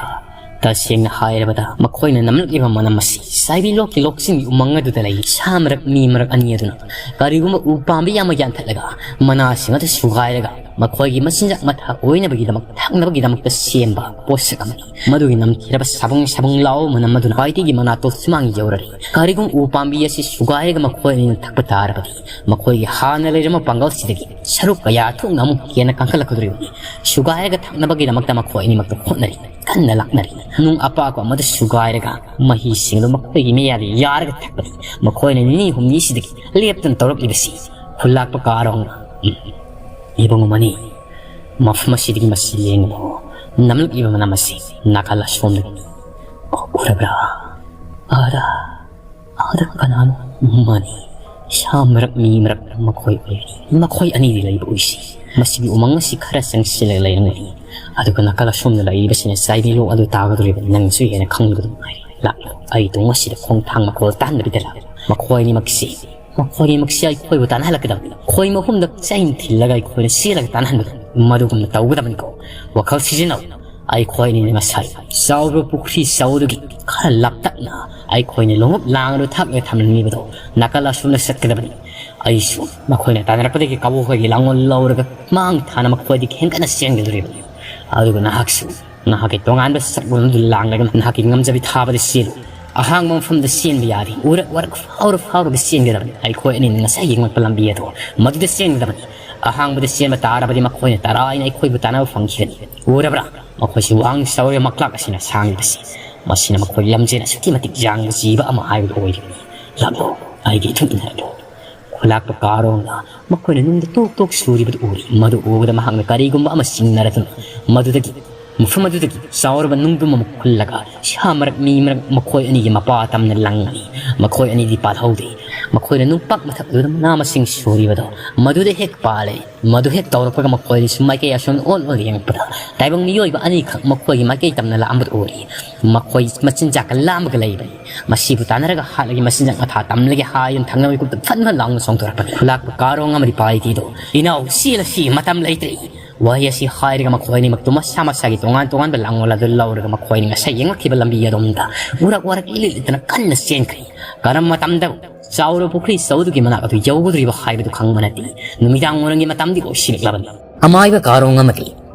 ꯇꯁꯦꯡꯅ ꯍꯥꯏꯔꯕꯗ ꯃꯈꯣꯏꯅ ꯅꯝꯂꯛꯂꯤꯕ ꯃꯅꯝ ꯑꯁꯤ ꯆꯥꯏꯕꯤ ꯂꯣꯛꯀꯤ ꯂꯣꯛꯁꯤꯡꯒꯤ ꯎꯃꯪ ꯑꯗꯨꯗ ꯂꯩ ꯁꯥ ꯃꯔꯛ ꯃꯤ ꯃꯔꯛ ꯑꯅꯤ ꯑꯗꯨꯅ ꯀꯔꯤꯒꯨꯝꯕ ꯎ ꯄꯥꯝꯕꯤ ꯑꯃ ꯌꯥꯟꯊꯠꯂꯒ ꯃꯅꯥꯁꯤꯡ ꯑꯗꯨ ꯁꯨꯒꯥꯏꯔꯒ ꯃꯈꯣꯏꯒꯤ ꯃꯆꯤꯟꯖꯥꯛ ꯃꯊꯥ ꯑꯣꯏꯅꯕꯒꯤꯗꯃꯛ ꯊꯛꯅꯕꯒꯤꯗꯃꯛꯇ ꯁꯦꯝꯕ ꯄꯣꯠꯁꯛ ꯑꯃꯅꯤ꯫ ꯃꯗꯨꯒꯤ ꯅꯝꯊꯤꯔꯕ ꯁꯥꯕꯨꯡ ꯁꯥꯕꯨꯡ ꯂꯥꯎꯕ ꯃꯅꯝ ꯑꯗꯨꯅ ꯈ꯭ꯋꯥꯏꯗꯒꯤ ꯃꯅꯥꯇꯣꯟ ꯁꯨꯃꯥꯡ ꯌꯧꯔꯔꯤ꯫ ꯀꯔꯤꯒꯨꯝꯕ ꯎ ꯄꯥꯝꯕꯤ ꯑꯁꯤ ꯁꯨꯒꯥꯏꯔꯒ ꯃꯈꯣꯏ ꯑꯅꯤꯅ ꯊꯛꯄ ꯇꯥꯔꯕꯗꯤ ꯃꯈꯣꯏꯒꯤ ꯍꯥꯟꯅ ꯂꯩꯔꯝꯕ ꯄꯥꯡꯒꯜꯁꯤꯗꯒꯤ ꯁꯔꯨꯛ ꯀꯌꯥ ꯊꯣꯛꯅ ꯑꯃꯨꯛ ꯍꯦꯟꯅ ꯀꯟꯈꯠꯂꯛꯀꯗꯧꯔꯤꯕꯅꯤ꯫ ꯁꯨꯒꯥꯏꯔꯒ ꯊꯛꯅꯕꯒꯤꯗꯃꯛꯇ ꯃꯈꯣꯏ ꯑꯅꯤꯃꯛꯇ ꯍꯣꯠꯅꯔꯤ, ꯀꯟꯅ ꯂꯥꯛꯅꯔꯤ꯫ ꯅꯨꯡ ꯑꯄꯥꯛꯄ ꯑꯃꯗ ꯁꯨꯒꯥꯏꯔꯒ ꯃꯍꯤꯁꯤꯡꯗꯨ ꯃꯈꯣꯏꯒꯤ ꯃꯌꯥꯗ ꯌꯥꯔꯒ ꯊꯛꯄꯅꯤ꯫ ꯃꯈꯣꯏꯅ ꯅꯤꯅꯤ ꯍꯨꯝꯅꯤꯁꯤꯗꯒꯤ ꯂꯦꯞꯇꯅ ꯇꯧꯔꯛꯂꯤꯕꯁꯤ ꯈꯨꯜꯂꯥꯛꯄ ꯀꯥꯔꯣꯡꯅ, "ꯎꯝ, ꯏꯕꯨꯡ ꯑꯃꯅꯤ, ꯃꯐꯝ ꯑꯁꯤꯗꯒꯤ ꯃꯁꯤ ꯂꯦꯡꯒꯅꯨ꯫ ꯅꯝꯂꯛꯂꯤꯕ ꯃꯅꯝ ꯑꯁꯤ ꯅꯥꯀꯜ ꯑꯁꯣꯝꯗꯒꯤꯅꯤ꯫ ꯎꯔꯕ꯭ꯔꯥ? ꯑꯥꯗ, ꯑꯥꯗ ꯀꯅꯥꯅꯣ? ꯃꯥꯅꯤ, ꯁꯥ ꯃꯔꯛ ꯃꯤ ꯃꯔꯛ ꯃꯈꯣꯏ ꯑꯣꯏꯔꯤ꯫ ꯃꯈꯣꯏ ꯑꯅꯤꯗꯤ ꯂꯩꯕ ꯎꯏꯁꯤ꯫ ꯃꯁꯤꯒꯤ ꯎꯃꯪ ꯑꯁꯤ ꯈꯔ ꯆꯪꯁꯤꯜꯂꯒ ꯂꯩꯔꯝꯒꯅꯤ꯫ ꯑꯗꯨꯒ ꯅꯥꯀꯜ ꯑꯁꯣꯝꯗ ꯂꯩꯔꯤꯕꯁꯤꯅ ꯆꯥꯏꯕꯤ ꯂꯣꯛ ꯑꯗꯨ ꯇꯥꯒꯗꯧꯔꯤꯕ ꯅꯪꯁꯨ ꯍꯦꯟꯅ ꯈꯪꯂꯤꯕꯗꯨ ꯉꯥꯏꯔꯦ꯫ ꯂꯥꯛꯂꯣ, ꯑꯩ ꯇꯨꯡ ꯑꯁꯤꯗ ꯈꯣꯡꯊꯥꯡ ꯃꯈꯣꯜ ꯇꯥꯍꯟꯗꯕꯤꯗ ꯂꯥꯛꯂꯣ꯫ ꯃꯈꯣꯏ ꯑꯅꯤꯃꯛꯁꯤ, ꯃꯈꯣꯏ ꯑꯅꯤꯃꯛꯁꯤ ꯑꯩꯈꯣꯏꯕꯨ ꯇꯥꯟꯅꯍꯜꯂꯛꯀꯗꯕꯅꯤ꯫ ꯈꯣꯏ ꯃꯍꯨꯝꯗ ꯆꯩꯅ ꯊꯤꯜꯂꯒ ꯑꯩꯈꯣꯏꯅ ꯆꯦꯜꯂꯒ ꯇꯥꯟꯅꯍꯟꯕꯗꯨ ꯃꯗꯨꯒꯨꯝꯅ ꯇꯧꯒꯗꯕꯅꯤꯀꯣ꯫ ꯋꯥꯈꯜ ꯁꯤꯖꯤꯟꯅꯧ꯫ ꯑꯩꯈꯣꯏ ꯑꯅꯤꯅ ꯉꯁꯥꯏ ꯆꯥꯎꯔꯕ ꯄꯨꯈ꯭ꯔꯤ ꯆꯥꯎꯗꯒꯤ ꯈꯔ ꯂꯥꯞꯇꯛꯅ ꯑꯩꯈꯣꯏꯅ ꯂꯣꯡꯎꯞ ꯂꯥꯡ ꯑꯗꯨ ꯊꯛꯂꯒ ꯊꯝꯂꯝꯂꯤꯕꯗꯣ ꯅꯥꯀꯜ ꯑꯁꯣꯝꯗ ꯆꯠꯀꯗꯕꯅꯤ꯫ ꯑꯩꯁꯨ ꯃꯈꯣꯏꯅ ꯇꯥꯟꯅꯔꯛꯄꯗꯒꯤ ꯀꯕꯣꯛꯈꯣꯏꯒꯤ ꯂꯥꯡꯒꯣꯜ ꯂꯧꯔꯒ ꯃꯥꯡ ꯊꯥꯅ ꯃꯈꯣꯏꯗꯒꯤ ꯍꯦꯟꯒꯠꯅ ꯆꯦꯟꯒꯗꯧꯔꯤꯕꯅꯤ꯫ ꯑꯗꯨꯒ ꯅꯍꯥꯛꯁꯨ ꯅꯍꯥꯛꯀꯤ ꯇꯣꯉꯥꯟꯕ ꯁꯛꯂꯣꯟ ꯑꯗꯨ ꯂꯥꯡꯂꯒ ꯅꯍꯥꯛꯀꯤ ꯉꯝꯖꯕꯤ ꯊꯥꯕꯗ ꯆꯦꯜꯂꯨ꯫ ꯑꯍꯥꯡꯕ ꯃꯐꯝꯗ ꯆꯦꯟꯕ ꯌꯥꯗꯦ꯫ ꯎꯔꯛ ꯋꯥꯔꯛ ꯐꯥꯎꯔ ꯐꯥꯎꯔꯒ ꯆꯦꯟꯒꯗꯕꯅꯤ꯫ ꯑꯩꯈꯣꯏ ꯑꯅꯤꯅ ꯉꯁꯥꯏ ꯌꯦꯡꯂꯛꯄ ꯂꯝꯕꯤ ꯑꯗꯣ ꯃꯗꯨꯗ ꯆꯦꯟꯒꯗꯕꯅꯤ꯫ ꯑꯍꯥꯡꯕꯗ ꯆꯦꯟꯕ ꯇꯥꯔꯕꯗꯤ ꯃꯈꯣꯏꯅ ꯇꯔꯥꯏꯅ ꯑꯩꯈꯣꯏꯕꯨ ꯇꯥꯟꯅꯕ ꯐꯪꯈꯤꯒꯅꯤ꯫ ꯎꯔꯕ꯭ꯔꯥ? ꯃꯈꯣꯏꯁꯤ ꯋꯥꯡ ꯆꯥꯎꯔꯦ ꯃꯀ꯭ꯂꯥꯛ ꯑꯁꯤꯅ ꯁꯥꯡꯂꯤꯕꯁꯤ꯫ ꯃꯁꯤꯅ ꯃꯈꯣꯏ ꯂꯝꯖꯦꯜ ꯑꯁꯨꯛꯀꯤ ꯃꯇꯤꯛ ꯌꯥꯡꯕ ꯖꯤꯕ ꯑꯃ ꯍꯥꯏꯕꯗꯨ ꯑꯣꯏꯔꯤꯕꯅꯤ꯫ ꯂꯥꯛꯂꯣ, ꯑꯩꯒꯤ ꯏꯊꯨꯡ ꯏꯟꯅꯔꯛꯂꯣ꯫ ꯈꯨꯂꯥꯛꯄ ꯀꯥꯔꯣꯡꯅ ꯃꯈꯣꯏꯅ ꯅꯨꯡꯗ ꯇꯣꯛ ꯇꯣꯛ ꯁꯨꯔꯤꯕꯗꯨ ꯎꯔꯤ꯫ ꯃꯗꯨ ꯎꯕꯗ ꯃꯍꯥꯛꯅ ꯀꯔꯤꯒꯨꯝꯕ ꯑꯃ ꯆꯤꯡꯅꯔꯗꯨꯅ ꯃꯗꯨꯗꯒꯤ, ꯃꯐꯝ ꯑꯗꯨꯗꯒꯤ ꯆꯥꯎꯔꯕ ꯅꯨꯡꯗꯨꯝ ꯑꯃ ꯈꯨꯜꯂꯒ ꯁꯥ ꯃꯔꯛ ꯃꯤ ꯃꯔꯛ ꯃꯈꯣꯏ ꯑꯅꯤꯒꯤ ꯃꯄꯥ ꯇꯝꯅ ꯂꯪꯉꯤ꯫ ꯃꯈꯣꯏ ꯑꯅꯤꯗꯤ ꯄꯥꯜꯍꯧꯗꯦ꯫ ꯃꯈꯣꯏꯅ ꯅꯨꯡꯄꯥꯛ ꯃꯊꯛ ꯑꯗꯨꯗ ꯃꯅꯥ ꯃꯁꯤꯡ ꯁꯨꯔꯤꯕꯗꯣ ꯃꯗꯨꯗ ꯍꯦꯛ ꯄꯥꯜꯂꯦ꯫ ꯃꯗꯨ ꯍꯦꯛ ꯇꯧꯔꯛꯄꯒ ꯃꯈꯣꯏ ꯑꯅꯤꯁꯨ ꯃꯥꯏꯀꯩ ꯑꯁꯣꯝꯗ ꯑꯣꯟ ꯑꯣꯟ ꯌꯦꯡꯉꯛꯄꯗ ꯇꯥꯏꯕꯪ ꯃꯤꯑꯣꯏꯕ ꯑꯅꯤꯈꯛ ꯃꯈꯣꯏꯒꯤ ꯃꯥꯏꯀꯩ ꯇꯝꯅ ꯂꯥꯛꯑꯝꯕꯗꯨ ꯎꯔꯤ꯫ ꯃꯈꯣꯏ ꯃꯆꯤꯟꯖꯥꯛꯀ ꯂꯥꯝꯃꯒ ꯂꯩꯕꯅꯤ꯫ ꯃꯁꯤꯕꯨ ꯇꯥꯟꯅꯔꯒ ꯍꯥꯠꯂꯒꯦ, ꯃꯆꯤꯟꯖꯥꯛ ꯃꯊꯥ ꯇꯝꯂꯒꯦ ꯍꯥꯏꯗꯨꯅ ꯊꯪꯅꯕ ꯃꯤꯀꯨꯞꯇ ꯐꯟ ꯐꯟ ꯂꯥꯎꯅ ꯆꯣꯡꯊꯣꯔꯛꯄꯅꯤ꯫ ꯈꯨꯂꯥꯛꯄ ꯀꯥꯔꯣꯡ ꯑꯃꯗꯤ ꯄꯥꯏꯇꯤꯗꯣ, "ꯏꯅꯥꯎ, ꯆꯦꯜꯂꯁꯤ, ꯃꯇꯝ ꯂꯩꯇ꯭ꯔꯦ"꯫ ꯋꯥꯍꯩ ꯑꯁꯤ ꯍꯥꯏꯔꯒ ꯃꯈꯣꯏ ꯑꯅꯤꯃꯛꯇꯨ ꯃꯁꯥ ꯃꯁꯥꯒꯤ ꯇꯣꯉꯥꯟ ꯇꯣꯉꯥꯟꯕ ꯂꯥꯡꯒꯣꯜ ꯑꯗꯨ ꯂꯧꯔꯒ ꯃꯈꯣꯏꯅ ꯉꯁꯥꯏ ꯌꯦꯡꯂꯛꯈꯤꯕ ꯂꯝꯕꯤ ꯑꯗꯣꯝꯗ ꯎꯔꯛ ꯋꯥꯔꯛ ꯏꯂꯤꯠ ꯂꯤꯠꯇꯅ ꯀꯟꯅ ꯆꯦꯟꯈ꯭ꯔꯦ꯫ ꯀꯔꯝꯕ ꯃꯇꯝꯗ ꯆꯥꯎꯔꯕ ꯄꯨꯈ꯭ꯔꯤ ꯆꯧꯗꯨꯒꯤ ꯃꯅꯥꯛ ꯑꯗꯨ ꯌꯧꯒꯗꯧꯔꯤꯕ ꯍꯥꯏꯕꯗꯨ ꯈꯪꯕ ꯅꯠꯇꯦ꯫ ꯅꯨꯃꯤꯗꯥꯡ ꯋꯥꯏꯔꯝꯒꯤ ꯃꯇꯝꯗꯤ ꯂꯣꯏꯁꯤꯜꯂꯛꯂꯕꯅꯤ꯫ ꯑꯃꯥꯏꯕ ꯀꯥꯔꯣꯡ ꯑꯃꯗꯤ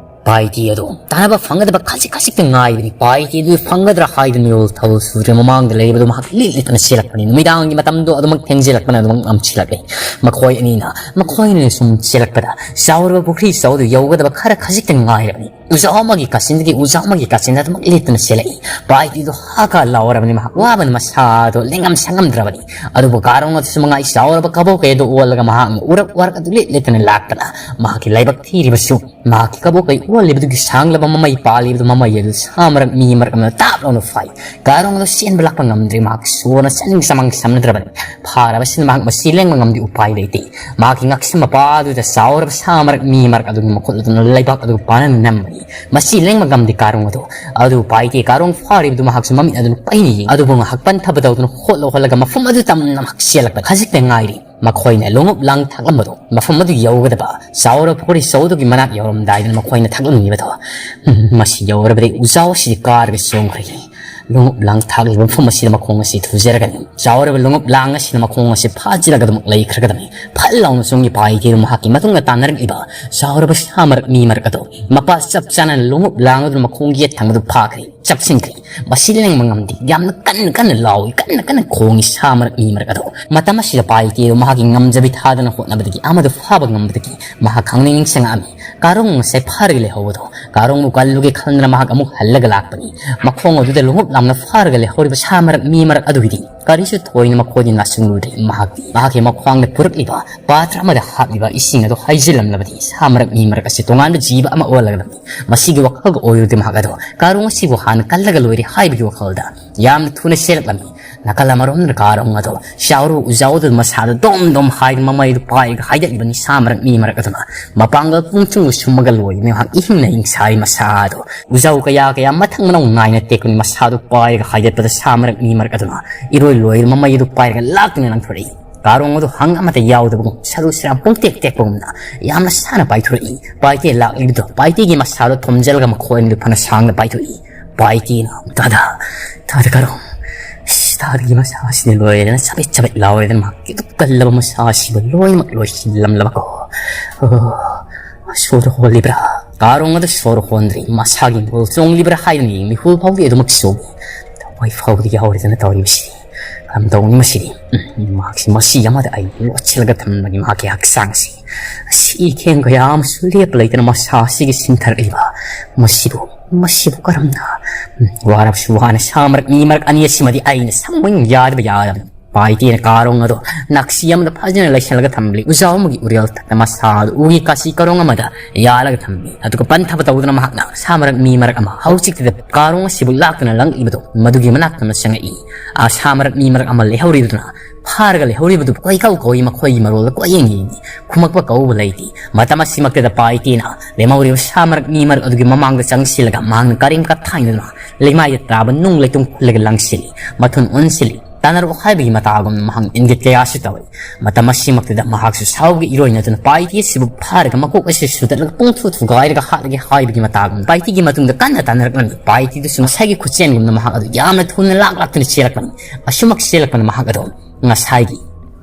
ꯄꯥꯏꯇꯤ ꯑꯗꯨ ꯇꯥꯟꯅꯕ ꯐꯪꯒꯗꯕ ꯈꯖꯤꯛ ꯈꯖꯤꯛꯇ ꯉꯥꯏꯕꯅꯤ꯫ ꯄꯥꯏꯇꯤ ꯑꯗꯨ ꯐꯪꯒꯗ꯭ꯔꯥ ꯍꯥꯏꯗꯨꯅ ꯃꯤꯔꯣꯜ ꯊꯧ ꯁꯨꯗ꯭ꯔꯦ꯫ ꯃꯃꯥꯡꯗ ꯂꯩꯔꯤꯕꯗꯨ ꯃꯍꯥꯛ ꯂꯤꯠ ꯂꯤꯠꯇꯅ ꯆꯦꯜꯂꯛꯄꯅꯤ꯫ ꯅꯨꯃꯤꯗꯥꯡꯒꯤ ꯃꯇꯝꯗꯣ ꯑꯗꯨꯃꯛ ꯊꯦꯡꯖꯤꯜꯂꯛꯄꯅ ꯑꯗꯨꯃꯛ ꯉꯝꯁꯤꯜꯂꯛꯂꯦ꯫ ꯃꯈꯣꯏ ꯑꯅꯤꯅ, ꯃꯈꯣꯏ ꯑꯅꯤꯅ ꯁꯨꯝ ꯆꯦꯜꯂꯛꯄꯗ ꯆꯥꯎꯔꯕ ꯄꯨꯈ꯭ꯔꯤ ꯆꯧꯗꯨ ꯌꯧꯒꯗꯕ ꯈꯔ ꯈꯖꯤꯛꯇ ꯉꯥꯏꯔꯕꯅꯤ꯫ ꯎꯖꯥꯎ ꯑꯃꯒꯤ ꯀꯥꯆꯤꯟꯗꯒꯤ ꯎꯖꯥꯎ ꯑꯃꯒꯤ ꯀꯥꯆꯤꯟꯗ ꯑꯗꯨꯃꯛ ꯂꯤꯠꯇꯨꯅ ꯆꯦꯜꯂꯛꯏ꯫ ꯄꯥꯏꯇꯤꯗꯨ ꯍꯥ ꯀꯥ ꯂꯥꯎꯔꯕꯅꯤ, ꯃꯍꯥꯛ ꯋꯥꯕꯅ ꯃꯁꯥꯗꯣ ꯂꯦꯡꯉꯝ ꯁꯪꯉꯝꯗ꯭ꯔꯕꯅꯤ꯫ ꯑꯗꯨꯕꯨ ꯀꯥꯔꯣꯡ ꯑꯗꯨꯁꯨ ꯃꯉꯥꯏ ꯆꯥꯎꯔꯕ ꯀꯕꯣꯛ ꯀꯩ ꯑꯗꯨ ꯑꯣꯜꯂꯒ ꯃꯍꯥꯛꯅ ꯎꯔꯛ ꯋꯥꯔꯛ ꯑꯗꯨ ꯂꯤꯠ ꯂꯤꯠꯇꯨꯅ ꯂꯥꯛꯄꯅ ꯃꯍꯥꯛꯀꯤ ꯂꯥꯏꯕꯛ ꯊꯤꯔꯤꯕꯁꯨ ꯃꯍꯥꯛꯀꯤ ꯀꯕꯣꯛ ꯀꯩ ꯑꯣꯜꯂꯤꯕꯗꯨꯒꯤ ꯁꯥꯡꯂꯕ ꯃꯃꯩ ꯄꯥꯜꯂꯤꯕꯗꯨ ꯃꯃꯩ ꯑꯗꯨ ꯁꯥ ꯃꯔꯛ ꯃꯤ ꯃꯔꯛ ꯑꯃꯅ ꯇꯥꯞ ꯂꯥꯎꯅ ꯐꯥꯏ꯫ ꯀꯥꯔꯣꯡ ꯑꯗꯨ ꯆꯦꯟꯕ ꯂꯥꯛꯄ ꯉꯝꯗ꯭ꯔꯦ꯫ ꯃꯍꯥꯛ ꯁꯣꯔꯅ ꯆꯥꯅꯤꯡ ꯆꯃꯥꯡ ꯁꯝꯅꯗ꯭ꯔꯕꯅꯤ꯫ ꯐꯥꯔꯕꯁꯤꯅ ꯃꯍꯥꯛ ꯃꯁꯤ ꯂꯦꯡꯕ ꯉꯝꯗꯦ, ꯎꯄꯥꯏ ꯂꯩꯇꯦ꯫ ꯃꯍꯥꯛꯀꯤ ꯉꯛꯁꯝ ꯃꯄꯥ ꯑꯗꯨꯗ ꯆꯥꯎꯔꯕ ꯁꯥ ꯃꯔꯛ ꯃꯤ ꯃꯔꯛ ꯑꯗꯨꯒꯤ ꯃꯈꯨꯠ ꯑꯗꯨꯅ ꯂꯩꯕꯥꯛ ꯑꯗꯨ ꯄꯥꯅ ꯅꯝꯕꯅꯤ꯫ ꯃꯁꯤ ꯂꯦꯡꯕ ꯉꯝꯗꯦ ꯀꯥꯔꯣꯡ ꯑꯗꯨ꯫ ꯑꯗꯨ ꯄꯥꯏꯇꯦ ꯀꯥꯔꯣꯡ ꯐꯥꯔꯤꯕꯗꯨ ꯃꯍꯥꯛꯁꯨ ꯃꯃꯤꯠ ꯑꯗꯨꯅ ꯄꯩꯅ ꯌꯦꯡꯏ꯫ ꯑꯗꯨꯕꯨ ꯉꯥꯏꯍꯥꯛ ꯄꯟꯊꯕ ꯇꯧꯗꯨꯅ ꯍꯣꯠꯂ ꯍꯣꯠꯂꯒ ꯃꯐꯝ ꯑꯗꯨ ꯇꯝꯅ ꯃꯍꯥꯛ ꯆꯦꯜꯂꯛꯄ ꯈꯖꯤꯛꯇ ꯉꯥꯏꯔꯤ꯫ ꯃꯈꯣꯏꯅ ꯂꯣꯡꯎꯞ ꯂꯥꯡ ꯊꯥꯛꯂꯝꯕꯗꯣ ꯃꯐꯝ ꯑꯗꯨ ꯌꯧꯒꯗꯕ ꯆꯥꯎꯔꯕ ꯄꯨꯈ꯭ꯔꯤ ꯆꯧꯗꯨꯒꯤ ꯃꯅꯥꯛ ꯌꯧꯔꯝꯗꯥꯏꯗꯅ ꯃꯈꯣꯏꯅ ꯊꯥꯛꯂꯝꯃꯤꯕꯗꯣ, ꯎꯝ, ꯃꯁꯤ ꯌꯧꯔꯕꯗꯤ ꯎꯖꯥꯎ ꯑꯁꯤꯗꯤ ꯀꯥꯔꯒ ꯆꯣꯡꯈ꯭ꯔꯒꯦ꯫ ꯂꯣꯡꯎꯞ ꯂꯥꯡ ꯊꯥꯛꯂꯤꯕ ꯃꯐꯝ ꯑꯁꯤꯗ ꯃꯈꯣꯡ ꯑꯁꯤ ꯊꯨꯖꯔꯒꯅꯤ꯫ ꯆꯥꯎꯔꯕ ꯂꯣꯡꯎꯞ ꯂꯥꯡ ꯑꯁꯤꯅ ꯃꯈꯣꯡ ꯑꯁꯤ ꯐꯥꯖꯤꯜꯂꯒ ꯑꯗꯨꯃꯛ ꯂꯩꯈ꯭ꯔꯒꯗꯕꯅꯤ꯫ ꯐꯠ ꯂꯥꯎꯅ ꯆꯣꯡꯉꯤ ꯄꯥꯏꯇꯦ ꯑꯗꯨ ꯃꯍꯥꯛꯀꯤ ꯃꯇꯨꯡꯗ ꯇꯥꯟꯅꯔꯛꯂꯤꯕ ꯆꯥꯎꯔꯕ ꯁꯥ ꯃꯔꯛ ꯃꯤ ꯃꯔꯛ ꯑꯗꯣ ꯃꯄꯥ ꯆꯞ ꯆꯥꯅ ꯂꯣꯡꯎꯞ ꯂꯥꯡ ꯑꯗꯨꯅ ꯃꯈꯣꯡꯒꯤ ꯌꯦꯠ ꯊꯪꯕꯗꯨ ꯐꯥꯈ꯭ꯔꯦ꯫ ꯆꯞꯁꯤꯟꯈ꯭ꯔꯦ꯫ ꯃꯁꯤ ꯂꯦꯡꯕ ꯉꯝꯗꯦ꯫ ꯌꯥꯝꯅ ꯀꯟꯅ ꯀꯟꯅ ꯂꯥꯎꯏ, ꯀꯟꯅ ꯀꯟꯅ ꯈꯣꯡꯏ ꯁꯥ ꯃꯔꯛ ꯃꯤ ꯃꯔꯛ ꯑꯗꯣ꯫ ꯃꯇꯝ ꯑꯁꯤꯗ ꯄꯥꯏꯇꯦ ꯑꯗꯨ ꯃꯍꯥꯛꯀꯤ ꯉꯝꯖꯕꯤ ꯊꯥꯗꯅ ꯍꯣꯠꯅꯕꯗꯒꯤ ꯑꯃꯗꯨ ꯐꯥꯕ ꯉꯝꯕꯗꯒꯤ ꯃꯍꯥꯛ ꯈꯪꯅꯤꯡ ꯅꯤꯡꯁꯤꯡꯂꯛꯑꯝꯃꯤ꯫ ꯀꯥꯔꯣꯡ ꯉꯁꯥꯏ ꯐꯥꯔꯒ ꯂꯩꯍꯧꯕꯗꯣ ꯀꯥꯔꯣꯡꯕꯨ ꯀꯜꯂꯨꯒꯦ ꯈꯟꯗꯨꯅ ꯃꯍꯥꯛ ꯑꯃꯨꯛ ꯍꯜꯂꯒ ꯂꯥꯛꯄꯅꯤ꯫ ꯃꯈꯣꯡ ꯑꯗꯨꯗ ꯂꯣꯡꯎꯞ ꯂꯥꯝꯅ ꯐꯥꯔꯒ ꯂꯩꯍꯧꯔꯤꯕ ꯁꯥ ꯃꯔꯛ ꯃꯤ ꯃꯔꯛ ꯑꯗꯨꯒꯤꯗꯤ ꯀꯔꯤꯁꯨ ꯊꯣꯏꯅ ꯃꯈꯣꯏꯗꯤ ꯅꯥꯁꯤꯡꯂꯨꯗ꯭ꯔꯦ꯫ ꯃꯍꯥꯛꯇꯤ ꯃꯍꯥꯛꯀꯤ ꯃꯈ꯭ꯋꯥꯡꯗ ꯄꯨꯔꯛꯂꯤꯕ ꯄꯥꯇ꯭ꯔ ꯑꯃꯗ ꯍꯥꯞꯂꯤꯕ ꯏꯁꯤꯡ ꯑꯗꯨ ꯍꯩꯖꯤꯜꯂꯝꯂꯕꯗꯤ ꯁꯥ ꯃꯔꯛ ꯃꯤ ꯃꯔꯛ ꯑꯁꯤ ꯇꯣꯉꯥꯟꯕ ꯖꯤꯕ ꯑꯃ ꯑꯣꯜꯂꯒꯂꯝꯃꯤ꯫ ꯃꯁꯤꯒꯤ ꯋꯥꯈꯜꯒ ꯑꯣꯏꯔꯨꯗꯦ ꯃꯍꯥꯛ ꯑꯗꯣ ꯀꯥꯔꯣꯡ ꯑꯁꯤꯕꯨ ꯍꯥꯟꯅ ꯀꯜꯂꯒ ꯂꯣꯏꯔꯦ ꯍꯥꯏꯕꯒꯤ ꯋꯥꯈꯜꯗ ꯌꯥꯝꯅ ꯊꯨꯅ ꯆꯦꯜꯂꯛꯂꯝꯃꯤ꯫ ꯅꯥꯀꯜ ꯑꯃꯔꯣꯝꯗ ꯀꯥꯔꯣꯡ ꯑꯗꯣ ꯆꯥꯎꯔꯨ ꯎꯖꯥꯎꯗꯨ ꯃꯁꯥꯗ ꯗꯣꯝ ꯗꯣꯝ ꯍꯥꯏꯗꯨꯅ ꯃꯃꯩꯗꯨ ꯄꯥꯏꯔꯒ ꯍꯥꯏꯗꯠꯂꯤꯕꯅꯤ ꯁꯥ ꯃꯔꯛ ꯃꯤ ꯃꯔꯛ ꯑꯗꯨꯅ꯫ ꯃꯄꯥꯡꯒꯜ ꯄꯨꯝꯊꯨꯡꯗ ꯁꯨꯝꯃꯒ ꯂꯣꯏꯕꯅꯤ ꯃꯍꯥꯛ ꯏꯍꯤꯡ ꯅꯍꯤꯡ ꯁꯥꯔꯤ ꯃꯁꯥ ꯑꯗꯣ꯫ ꯎꯖꯥꯎ ꯀꯌꯥ ꯀꯌꯥ ꯃꯊꯪ ꯃꯅꯥꯎ ꯅꯥꯏꯅ ꯇꯦꯛꯄꯅꯤ ꯃꯁꯥꯗꯨ ꯄꯥꯏꯔꯒ ꯍꯥꯏꯗꯠꯄꯗ ꯁꯥ ꯃꯔꯛ ꯃꯤ ꯃꯔꯛ ꯑꯗꯨꯅ ꯏꯔꯣꯏ ꯂꯣꯏ ꯃꯃꯩ ꯑꯗꯨ ꯄꯥꯏꯔꯒ ꯂꯥꯛꯇꯨꯅ ꯂꯪꯊꯣꯔꯛꯏ꯫ ꯀꯥꯔꯣꯡ ꯑꯗꯨ ꯍꯪ ꯑꯃꯠꯇ ꯌꯥꯎꯗꯕꯒꯨꯝ ꯁꯔꯨ ꯁꯔꯥꯡ ꯄꯨꯡꯇꯦꯛ ꯇꯦꯛꯄꯒꯨꯝꯅ ꯌꯥꯝꯅ ꯁꯥꯟꯅ ꯄꯥꯏꯊꯣꯔꯛꯏ꯫ ꯄꯥꯏꯇꯦ ꯂꯥꯛꯂꯤꯕꯗꯣ ꯄꯥꯏꯇꯦꯒꯤ ꯃꯁꯥꯗꯣ ꯊꯣꯝꯖꯤꯜꯂꯒ ꯃꯈꯣꯏ ꯑꯅꯤꯗꯨ ꯐꯅ ꯁꯥꯡꯅ ꯄꯥꯏꯊꯣꯛꯏ꯫ ꯄꯥꯏꯇꯦꯅ ꯇꯥꯗ ꯇꯥꯗ ꯀꯥꯔꯣꯡ ꯏꯁ, ꯇꯥꯗꯒꯤ ꯃꯁꯥ ꯑꯁꯤꯗꯤ ꯂꯣꯏꯔꯦꯗꯅ ꯆꯕꯦꯠ ꯆꯕꯦꯠ ꯂꯥꯎꯔꯦꯗꯅ ꯃꯍꯥꯛꯀꯤ ꯑꯗꯨꯛ ꯀꯜꯂꯕ ꯃꯁꯥ ꯑꯁꯤꯕꯨ ꯂꯣꯏꯅꯃꯛ ꯂꯣꯏꯁꯤꯜꯂꯝꯂꯕꯀꯣ꯫ ꯑꯣ, ꯁꯣꯔ ꯍꯣꯜꯂꯤꯕ꯭ꯔꯥ? ꯀꯥꯔꯣꯡ ꯑꯗꯨ ꯁꯣꯔ ꯍꯣꯟꯗ꯭ꯔꯤ꯫ ꯃꯁꯥꯒꯤ ꯃꯤꯍꯨꯜ ꯆꯣꯡꯂꯤꯕ꯭ꯔꯥ ꯍꯥꯏꯗꯨꯅ ꯌꯦꯡ ꯃꯤꯍꯨꯜ ꯐꯥꯎꯗꯤ ꯑꯗꯨꯃꯛ ꯆꯣꯡꯉꯤ꯫ ꯊꯋꯥꯏ ꯐꯥꯎꯕꯗꯤ ꯌꯥꯎꯔꯦꯗꯅ ꯇꯧꯔꯤꯕꯁꯤ꯫ ꯀꯔꯝ ꯇꯧꯅꯤ ꯃꯁꯤꯗꯤ? ꯎꯝ, ꯃꯍꯥꯛꯁꯤ ꯃꯁꯤ ꯑꯃꯗ ꯑꯩ ꯂꯣꯠꯁꯤꯜꯂꯒ ꯊꯝꯕꯅꯤ ꯃꯍꯥꯛꯀꯤ ꯍꯛꯆꯥꯡꯁꯤ꯫ ꯑꯁꯤ ꯏꯈꯦꯡ ꯀꯌꯥ ꯑꯃꯁꯨ ꯂꯦꯞꯄ ꯂꯩꯇꯅ ꯃꯁꯥ ꯑꯁꯤꯒꯤ ꯁꯤꯟꯊꯔꯛꯂꯤꯕ ꯃꯁꯤꯕꯨ, ꯃꯁꯤꯕꯨ ꯀꯔꯝꯅ? ꯎꯝ, ꯋꯥꯔꯕꯁꯨ ꯋꯥꯅ ꯁꯥ ꯃꯔꯛ ꯃꯤ ꯃꯔꯛ ꯑꯅꯤ ꯑꯁꯤꯃꯗꯤ ꯑꯩꯅ ꯁꯪꯕ ꯌꯥꯗꯕ ꯌꯥꯗꯕꯅꯤ꯫ ꯄꯥꯏꯇꯦꯅ ꯀꯥꯔꯣꯡ ꯑꯗꯣ ꯅꯥꯛꯁꯤ ꯑꯃꯗ ꯐꯖꯅ ꯂꯩꯁꯜꯂꯒ ꯊꯝꯂꯤ꯫ ꯎꯖꯥꯎ ꯑꯃꯒꯤ ꯎꯔꯦꯜ ꯊꯛꯇ ꯃꯁꯥ ꯑꯗꯨ ꯎꯒꯤ ꯀꯥꯁꯤ ꯀꯥꯔꯣꯡ ꯑꯃꯗ ꯌꯥꯜꯂꯒ ꯊꯝꯃꯤ꯫ ꯑꯗꯨꯒ ꯄꯟꯊꯕ ꯇꯧꯗꯨꯅ ꯃꯍꯥꯛꯅ ꯁꯥ ꯃꯔꯛ ꯃꯤ ꯃꯔꯛ ꯑꯃ ꯍꯧꯖꯤꯛꯇꯤꯗ ꯀꯥꯔꯣꯡ ꯑꯁꯤꯕꯨ ꯂꯥꯛꯇꯨꯅ ꯂꯪꯉꯛꯏꯕꯗꯣ ꯃꯗꯨꯒꯤ ꯃꯅꯥꯛꯇ ꯑꯃ ꯆꯪꯉꯛꯏ꯫ ꯑꯥ, ꯁꯥ ꯃꯔꯛ ꯃꯤ ꯃꯔꯛ ꯑꯃ ꯂꯩꯍꯧꯔꯤꯗꯨꯅ ꯐꯥꯔꯒ ꯂꯩꯍꯧꯔꯤꯕꯗꯨ ꯀꯣꯏꯀꯧ ꯀꯧꯏ, ꯃꯈꯣꯏꯒꯤ ꯃꯔꯣꯜꯗ ꯀꯣꯏꯌꯦꯡ ꯌꯦꯡꯏ꯫ ꯈꯨꯝꯃꯛꯄ ꯀꯧꯕ ꯂꯩꯇꯦ꯫ ꯃꯇꯝ ꯑꯁꯤꯃꯛꯇꯗ ꯄꯥꯏꯇꯦꯅ ꯂꯦꯝꯍꯧꯔꯤꯕ ꯁꯥ ꯃꯔꯛ ꯃꯤ ꯃꯔꯛ ꯑꯗꯨꯒꯤ ꯃꯃꯥꯡꯗ ꯆꯪꯁꯤꯜꯂꯒ ꯃꯍꯥꯛꯅ ꯀꯔꯤꯝ ꯀꯊꯥꯏꯅꯗꯨꯅ ꯂꯩꯃꯥꯏꯗ ꯇꯥꯕ ꯅꯨꯡ ꯂꯩꯇꯨꯝ ꯈꯨꯜꯂꯒ ꯂꯪꯁꯤꯜꯂꯤ꯫ ꯃꯊꯨꯟ ꯑꯣꯟꯁꯤꯜꯂꯤ꯫ ꯇꯥꯟꯅꯔꯛꯑꯣ ꯍꯥꯏꯕꯒꯤ ꯃꯇꯥꯒꯨꯝꯅ ꯃꯍꯥꯛꯅ ꯏꯪꯒꯤꯠ ꯀꯌꯥꯁꯨ ꯇꯧꯏ꯫ ꯃꯇꯝ ꯑꯁꯤꯃꯛꯇꯗ ꯃꯍꯥꯛꯁꯨ ꯁꯥꯎꯒꯤ ꯏꯔꯣꯏꯅꯗꯨꯅ ꯄꯥꯏꯇꯤ ꯑꯁꯤꯕꯨ ꯐꯥꯔꯒ ꯃꯀꯣꯛ ꯑꯁꯤ ꯁꯨꯗꯠꯂꯒ ꯄꯨꯡꯊꯨ ꯊꯨꯒꯥꯏꯔꯒ ꯍꯥꯠꯂꯒꯦ ꯍꯥꯏꯕꯒꯤ ꯃꯇꯥꯒꯨꯝ ꯄꯥꯏꯇꯤꯒꯤ ꯃꯇꯨꯡꯗ ꯀꯟꯅ ꯇꯥꯟꯅꯔꯛꯂꯝꯃꯤ꯫ ꯄꯥꯏꯇꯤꯗꯨꯁꯨ ꯉꯁꯥꯏꯒꯤ ꯈꯨꯠꯆꯦꯟꯒꯨꯝꯅ ꯃꯍꯥꯛ ꯑꯗꯨ ꯌꯥꯝꯅ ꯊꯨꯅ ꯂꯥꯛ ꯂꯥꯛꯇꯨꯅ ꯆꯦꯜꯂꯛꯄꯅꯤ꯫ ꯑꯁꯨꯃꯛ ꯆꯦꯜꯂꯛꯄꯅ ꯃꯍꯥꯛ ꯑꯗꯨ ꯉꯁꯥꯏꯒꯤ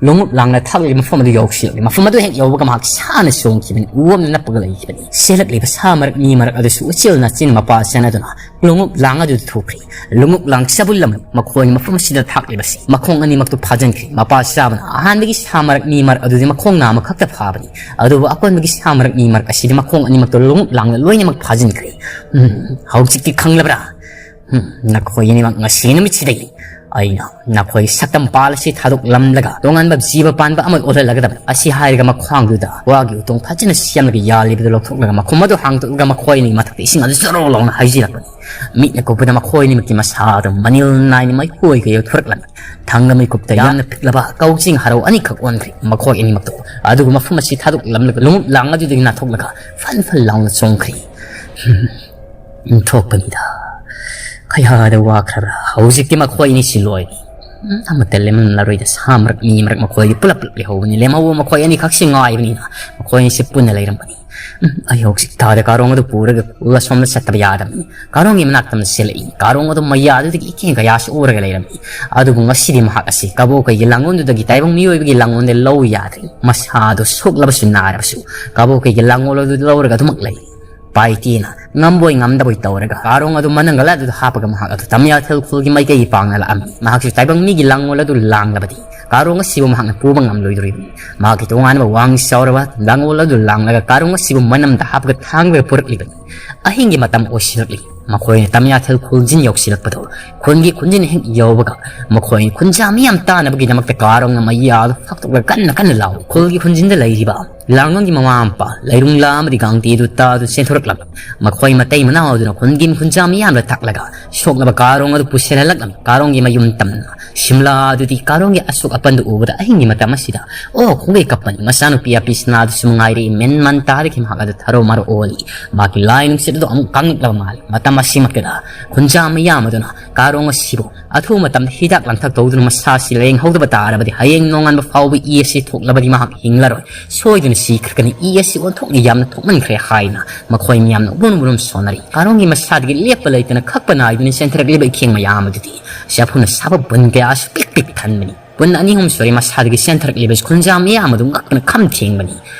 ꯂꯣꯡꯎꯞ ꯂꯥꯡꯅ ꯊꯥꯛꯂꯤꯕ ꯃꯐꯝ ꯑꯗꯨ ꯌꯧꯁꯤꯜꯂꯛꯂꯤ꯫ ꯃꯐꯝ ꯑꯗꯨ ꯍꯦꯛ ꯌꯧꯕꯒ ꯃꯍꯥꯛ ꯁꯥꯅ ꯆꯣꯡꯈꯤꯕꯅꯤ꯫ ꯎ ꯑꯃꯅ ꯅꯞꯄꯒ ꯂꯩꯈꯤꯕꯅꯤ꯫ ꯆꯦꯜꯂꯛꯂꯤꯕ ꯁꯥ ꯃꯔꯛ ꯃꯤ ꯃꯔꯛ ꯑꯗꯨꯁꯨ ꯎꯆꯦꯜ ꯅꯥꯆꯤꯟ ꯃꯄꯥ ꯆꯥꯅꯗꯨꯅ ꯂꯣꯡꯎꯞ ꯂꯥꯡ ꯑꯗꯨꯗ ꯊꯨꯈ꯭ꯔꯦ꯫ ꯂꯣꯡꯎꯞ ꯂꯥꯡ ꯆꯕꯨꯜ ꯑꯃ ꯃꯈꯣꯏꯅ ꯃꯐꯝ ꯑꯁꯤꯗ ꯊꯥꯛꯂꯤꯕꯁꯤ ꯃꯈꯣꯡ ꯑꯅꯤꯃꯛꯇꯨ ꯐꯥꯖꯤꯟꯈ꯭ꯔꯦ꯫ ꯃꯄꯥ ꯆꯥꯕꯅ ꯑꯍꯥꯟꯕꯒꯤ ꯁꯥ ꯃꯔꯛ ꯃꯤ ꯃꯔꯛ ꯑꯗꯨꯗꯤ ꯃꯈꯣꯡ ꯅꯥ ꯑꯃꯈꯛꯇ ꯐꯥꯕꯅꯤ꯫ ꯑꯗꯨꯕꯨ ꯑꯀꯣꯟꯕꯒꯤ ꯁꯥ ꯃꯔꯛ ꯃꯤ ꯃꯔꯛ ꯑꯁꯤꯗꯤ ꯃꯈꯣꯡ ꯑꯅꯤꯃꯛꯇꯨ ꯂꯣꯡꯎꯞ ꯂꯥꯡꯅ ꯂꯣꯏꯅꯃꯛ ꯐꯥꯖꯤꯟꯈ꯭ꯔꯦ꯫ ꯎꯝ, ꯍꯧꯖꯤꯛꯇꯤ ꯈꯪꯂꯕ꯭ꯔꯥ? ꯎꯝ, ꯅꯈꯣꯏ ꯑꯅꯤꯃꯛ ꯉꯁꯤ ꯅꯨꯃꯤꯠꯁꯤꯗꯒꯤ ꯑꯩꯅ ꯅꯈꯣꯏ ꯁꯛꯇꯝ ꯄꯥꯜ ꯑꯁꯤ ꯊꯥꯗꯣꯛꯂꯝꯂꯒ ꯇꯣꯉꯥꯟꯕ ꯖꯤꯕ ꯄꯥꯟꯕ ꯑꯃ ꯑꯣꯜꯍꯜꯂꯒꯗꯕꯅꯤ꯫ ꯑꯁꯤ ꯍꯥꯏꯔꯒ ꯃꯈ꯭ꯋꯥꯡꯗꯨꯗ ꯋꯥꯒꯤ ꯎꯇꯣꯡ ꯐꯖꯅ ꯁꯦꯝꯂꯒ ꯌꯥꯜꯂꯤꯕꯗꯨ ꯂꯧꯊꯣꯛꯂꯒ ꯃꯈꯨꯝ ꯑꯗꯨ ꯍꯥꯡꯗꯣꯛꯂꯒ ꯃꯈꯣꯏ ꯑꯅꯤ ꯃꯊꯛꯇ ꯏꯁꯤꯡ ꯑꯗꯨ ꯖꯔꯣ ꯂꯥꯎꯅ ꯍꯩꯖꯤꯜꯂꯛꯄꯅꯤ꯫ ꯃꯤꯠꯅ ꯀꯨꯞꯄꯗ ꯃꯈꯣꯏ ꯑꯅꯤꯃꯛꯀꯤ ꯃꯁꯥꯗ ꯃꯅꯤꯜ ꯅꯥꯏꯅ ꯃꯩꯈꯣꯏꯒ ꯌꯧꯊꯣꯔꯛꯂꯝꯃꯤ꯫ ꯊꯥꯡꯗ ꯃꯤꯀꯨꯞꯇ ꯌꯥꯝꯅ ꯄꯤꯛꯂꯕ ꯀꯧꯖꯤꯡ ꯍꯔꯥꯎ ꯑꯅꯤꯈꯛ ꯑꯣꯟꯈ꯭ꯔꯦ꯫ ꯃꯈꯣꯏ ꯑꯅꯤꯃꯛꯇꯣ ꯑꯗꯨꯒ ꯃꯐꯝ ꯑꯁꯤ ꯊꯥꯗꯣꯛꯂꯝꯂꯒ ꯂꯣꯡꯎꯞ ꯂꯥꯡ ꯑꯗꯨꯗꯒꯤ ꯅꯥꯊꯣꯛꯂꯒ ꯐꯟ ꯐꯟ ꯂꯥꯎꯅ ꯆꯣꯡꯈ꯭ꯔꯦ꯫ ꯎꯝ, ꯊꯣꯛꯄꯅꯤꯗ꯫ ꯀꯌꯥꯗ ꯋꯥꯈ꯭ꯔꯕ꯭ꯔꯥ? ꯍꯧꯖꯤꯛꯇꯤ ꯃꯈꯣꯏ ꯑꯅꯤꯁꯤ ꯂꯣꯏꯔꯦ꯫ ꯎꯝ, ꯑꯃꯠꯇ ꯂꯦꯝꯍꯜꯂꯔꯣꯏꯗ꯫ ꯁꯥ ꯃꯔꯛ ꯃꯤ ꯃꯔꯛ ꯃꯈꯣꯏꯗꯤ ꯄꯨꯂꯞ ꯄꯨꯂꯞ ꯂꯩꯍꯧꯕꯅꯤ꯫ ꯂꯦꯝꯍꯧꯕ ꯃꯈꯣꯏ ꯑꯅꯤꯈꯛꯁꯤ ꯉꯥꯏꯕꯅꯤꯅ ꯃꯈꯣꯏ ꯑꯅꯤꯁꯤ ꯄꯨꯟꯅ ꯂꯩꯔꯝꯕꯅꯤ꯫ ꯎꯝ, ꯑꯩ ꯍꯧꯖꯤꯛ ꯊꯥꯗ ꯀꯥꯔꯣꯡ ꯑꯗꯨ ꯄꯨꯔꯒ ꯄꯨꯔꯒ ꯁꯣꯝꯗ ꯆꯠꯇꯕ ꯌꯥꯗꯕꯅꯤ꯫ ꯀꯥꯔꯣꯡꯒꯤ ꯃꯅꯥꯛꯇ ꯑꯃ ꯆꯦꯜꯂꯛꯏ꯫ ꯀꯥꯔꯣꯡ ꯑꯗꯨ ꯃꯌꯥꯗꯨꯗꯒꯤ ꯏꯀꯦꯟ ꯀꯌꯥꯁꯨ ꯎꯔꯒ ꯂꯩꯔꯝꯃꯤ꯫ ꯑꯗꯨꯕꯨ ꯉꯁꯤꯗꯤ ꯃꯍꯥꯛ ꯑꯁꯤ ꯀꯕꯣꯛꯀꯩꯒꯤ ꯂꯥꯡꯒꯣꯜꯗꯨꯗꯒꯤ ꯇꯥꯏꯕꯪ ꯃꯤꯑꯣꯏꯕꯒꯤ ꯂꯥꯡꯒꯣꯜꯗ ꯂꯧ ꯌꯥꯗ꯭ꯔꯤ꯫ ꯃꯁꯥꯗꯨ ꯁꯣꯛꯂꯕꯁꯨ ꯅꯥꯔꯕꯁꯨ ꯀꯕꯣꯛꯀꯩꯒꯤ ꯂꯥꯡꯒꯣꯜ ꯑꯗꯨ ꯂꯧꯔꯒ ꯑꯗꯨꯃꯛ ꯂꯩꯔꯤ꯫ ꯄꯥꯏꯇꯤꯅ ꯉꯝꯕꯣꯏ ꯉꯝꯗꯕꯣꯏ ꯇꯧꯔꯒ ꯀꯥꯔꯣꯡ ꯑꯗꯨ ꯃꯅꯪꯒꯜ ꯑꯗꯨꯗ ꯍꯥꯞꯄꯒ ꯃꯍꯥꯛ ꯑꯗꯨ ꯇꯝꯌꯥꯊꯦꯜ ꯈꯨꯜꯒꯤ ꯃꯥꯏꯀꯩꯒꯤ ꯄꯥꯡꯅ ꯂꯥꯛꯑꯝꯃꯤ꯫ ꯃꯍꯥꯛꯁꯨ ꯇꯥꯏꯕꯪ ꯃꯤꯒꯤ ꯂꯥꯡꯒꯣꯜ ꯑꯗꯨ ꯂꯥꯡꯂꯕꯗꯤ ꯀꯥꯔꯣꯡ ꯑꯁꯤꯕꯨ ꯃꯍꯥꯛꯅ ꯄꯨꯕ ꯉꯝꯂꯣꯏꯗꯣꯔꯤꯕꯅꯤ꯫ ꯃꯍꯥꯛꯀꯤ ꯇꯣꯉꯥꯟꯕ ꯋꯥꯡ ꯆꯥꯎꯔꯕ ꯂꯥꯡꯒꯣꯜ ꯑꯗꯨ ꯂꯥꯡꯂꯒ ꯀꯥꯔꯣꯡ ꯑꯁꯤꯕꯨ ꯃꯅꯝꯗ ꯍꯥꯞꯄꯒ ꯊꯥꯡꯂꯒ ꯄꯨꯔꯛꯂꯤꯕꯅꯤ꯫ ꯑꯍꯤꯡꯒꯤ ꯃꯇꯝ ꯑꯣꯏꯁꯤꯜꯂꯛꯂꯤ꯫ ꯃꯈꯣꯏꯅ ꯇꯝꯌꯥꯊꯦꯜ ꯈꯨꯜꯖꯤꯟ ꯌꯧꯁꯤꯜꯂꯛꯄꯗꯣ ꯈꯨꯟꯒꯤ ꯈꯨꯟꯖꯤꯟ ꯍꯦꯛ ꯌꯧꯕꯒ ꯃꯈꯣꯏ ꯈꯨꯟꯖꯥ ꯃꯤꯌꯥꯝ ꯇꯥꯅꯕꯒꯤꯗꯃꯛꯇ ꯀꯥꯔꯣꯡꯅ ꯃꯩꯌꯥꯗꯨ ꯐꯥꯛꯇꯣꯛꯂꯒ ꯀꯟꯅ ꯀꯟꯅ ꯂꯥꯎꯏ꯫ ꯈꯨꯜꯒꯤ ꯈꯨꯟꯖꯤꯟꯗ ꯂꯩꯔꯤꯕ ꯂꯥꯡꯒꯣꯜꯒꯤ ꯃꯃꯥ ꯃꯄꯥ ꯂꯩꯔꯨꯡꯂꯥ ꯑꯃꯗꯤ ꯒꯥꯡꯇꯦꯗꯨ ꯇꯥꯗꯨ ꯆꯦꯟꯊꯣꯔꯛꯂꯝꯃꯤ꯫ ꯃꯈꯣꯏ ꯃꯇꯩ ꯃꯅꯥꯎ ꯑꯗꯨꯅ ꯈꯨꯟꯒꯤ ꯈꯨꯟꯖꯥ ꯃꯤꯌꯥꯝꯗ ꯇꯥꯛꯂꯒ ꯁꯣꯛꯂꯕ ꯀꯥꯔꯣꯡ ꯑꯗꯨ ꯄꯨꯁꯤꯜꯍꯜꯂꯛꯂꯝꯃꯤ꯫ ꯀꯥꯔꯣꯡꯒꯤ ꯃꯌꯨꯝ ꯇꯝꯅ ꯁꯤꯝꯂꯥ ꯑꯗꯨꯗꯤ ꯀꯥꯔꯣꯡꯒꯤ ꯑꯁꯣꯛ ꯑꯄꯟꯗꯨ ꯎꯕꯗ ꯑꯍꯤꯡꯒꯤ ꯃꯇꯝ ꯑꯁꯤꯗ, "ꯑꯣ, ꯈꯣꯡꯒꯩ ꯀꯞꯄꯅꯤ, ꯃꯆꯥꯅꯨꯄꯤ ꯑꯄꯤꯁꯅꯥꯗꯨꯁꯨ ꯃꯉꯥꯏꯔꯦ, ꯃꯦꯟ ꯃꯟ ꯇꯥꯗꯈꯤ ꯃꯍꯥꯛ ꯑꯗꯨ ꯊꯔꯣ ꯃꯔꯣ ꯑꯣꯜꯂꯤ꯫ ꯃꯍꯥꯛꯀꯤ ꯂꯥꯏ ꯅꯨꯡꯁꯤꯠ ꯑꯗꯨ ꯑꯃꯨꯛ ꯀꯪꯂꯛꯂꯕ ꯃꯥꯜꯂꯤ꯫ ꯃꯇꯝ ꯑꯁꯤꯃꯛꯇꯗ ꯈꯨꯟꯖꯥ ꯃꯌꯥꯝ ꯑꯗꯨꯅ ꯀꯥꯔꯣꯡ ꯑꯁꯤꯕꯨ ꯑꯊꯨꯕ ꯃꯇꯝꯗ ꯍꯤꯗꯥꯛ ꯂꯥꯡꯊꯛ ꯇꯧꯗꯨꯅ ꯃꯁꯥ ꯑꯁꯤ ꯂꯥꯌꯦꯡꯍꯧꯗꯕ ꯇꯥꯔꯕꯗꯤ ꯍꯌꯦꯡ ꯅꯣꯡꯉꯥꯟꯕ ꯐꯥꯎꯕ ꯏ ꯑꯁꯤ ꯊꯣꯛꯂꯕꯗꯤ ꯃꯍꯥꯛ ꯍꯤꯡꯂꯔꯣꯏ꯫ ꯁꯣꯏꯗꯅ ꯁꯤꯈ꯭ꯔꯒꯅꯤ꯫ ꯏ ꯑꯁꯤ ꯑꯣꯟꯊꯣꯛꯅ ꯌꯥꯝꯅ ꯊꯣꯛꯃꯟꯈ꯭ꯔꯦ" ꯍꯥꯏꯅ ꯃꯈꯣꯏ ꯃꯌꯥꯝꯅ ꯎꯔꯨꯝ ꯎꯔꯨꯝ ꯁꯣꯟꯅꯔꯤ꯫ ꯀꯥꯔꯣꯡꯒꯤ ꯃꯁꯥꯗꯒꯤ ꯂꯦꯞꯄ ꯂꯩꯇꯅ ꯈꯛꯄ ꯅꯥꯏꯗꯨꯅ ꯆꯦꯟꯊꯔꯛꯂꯤꯕ ꯏꯈꯦꯡ ꯃꯌꯥꯝ ꯑꯗꯨꯗꯤ ꯆꯐꯨꯅ ꯁꯥꯕ ꯄꯨꯟ ꯀꯌꯥꯁꯨ ꯄꯤꯛ ꯄꯤꯛ ꯊꯟꯕꯅꯤ꯫ ꯄꯨꯟ ꯑꯅꯤ ꯑꯍꯨꯝ ꯁꯨꯔꯦ ꯃꯁꯥꯗꯒꯤ ꯆꯦꯟꯊꯔꯛꯂꯤꯕ ꯈꯨꯟꯖꯥ ꯃꯌꯥꯝ ꯑꯗꯨ ꯉꯛꯄꯅ ꯈꯝ ꯊꯦꯡꯕꯅꯤ꯫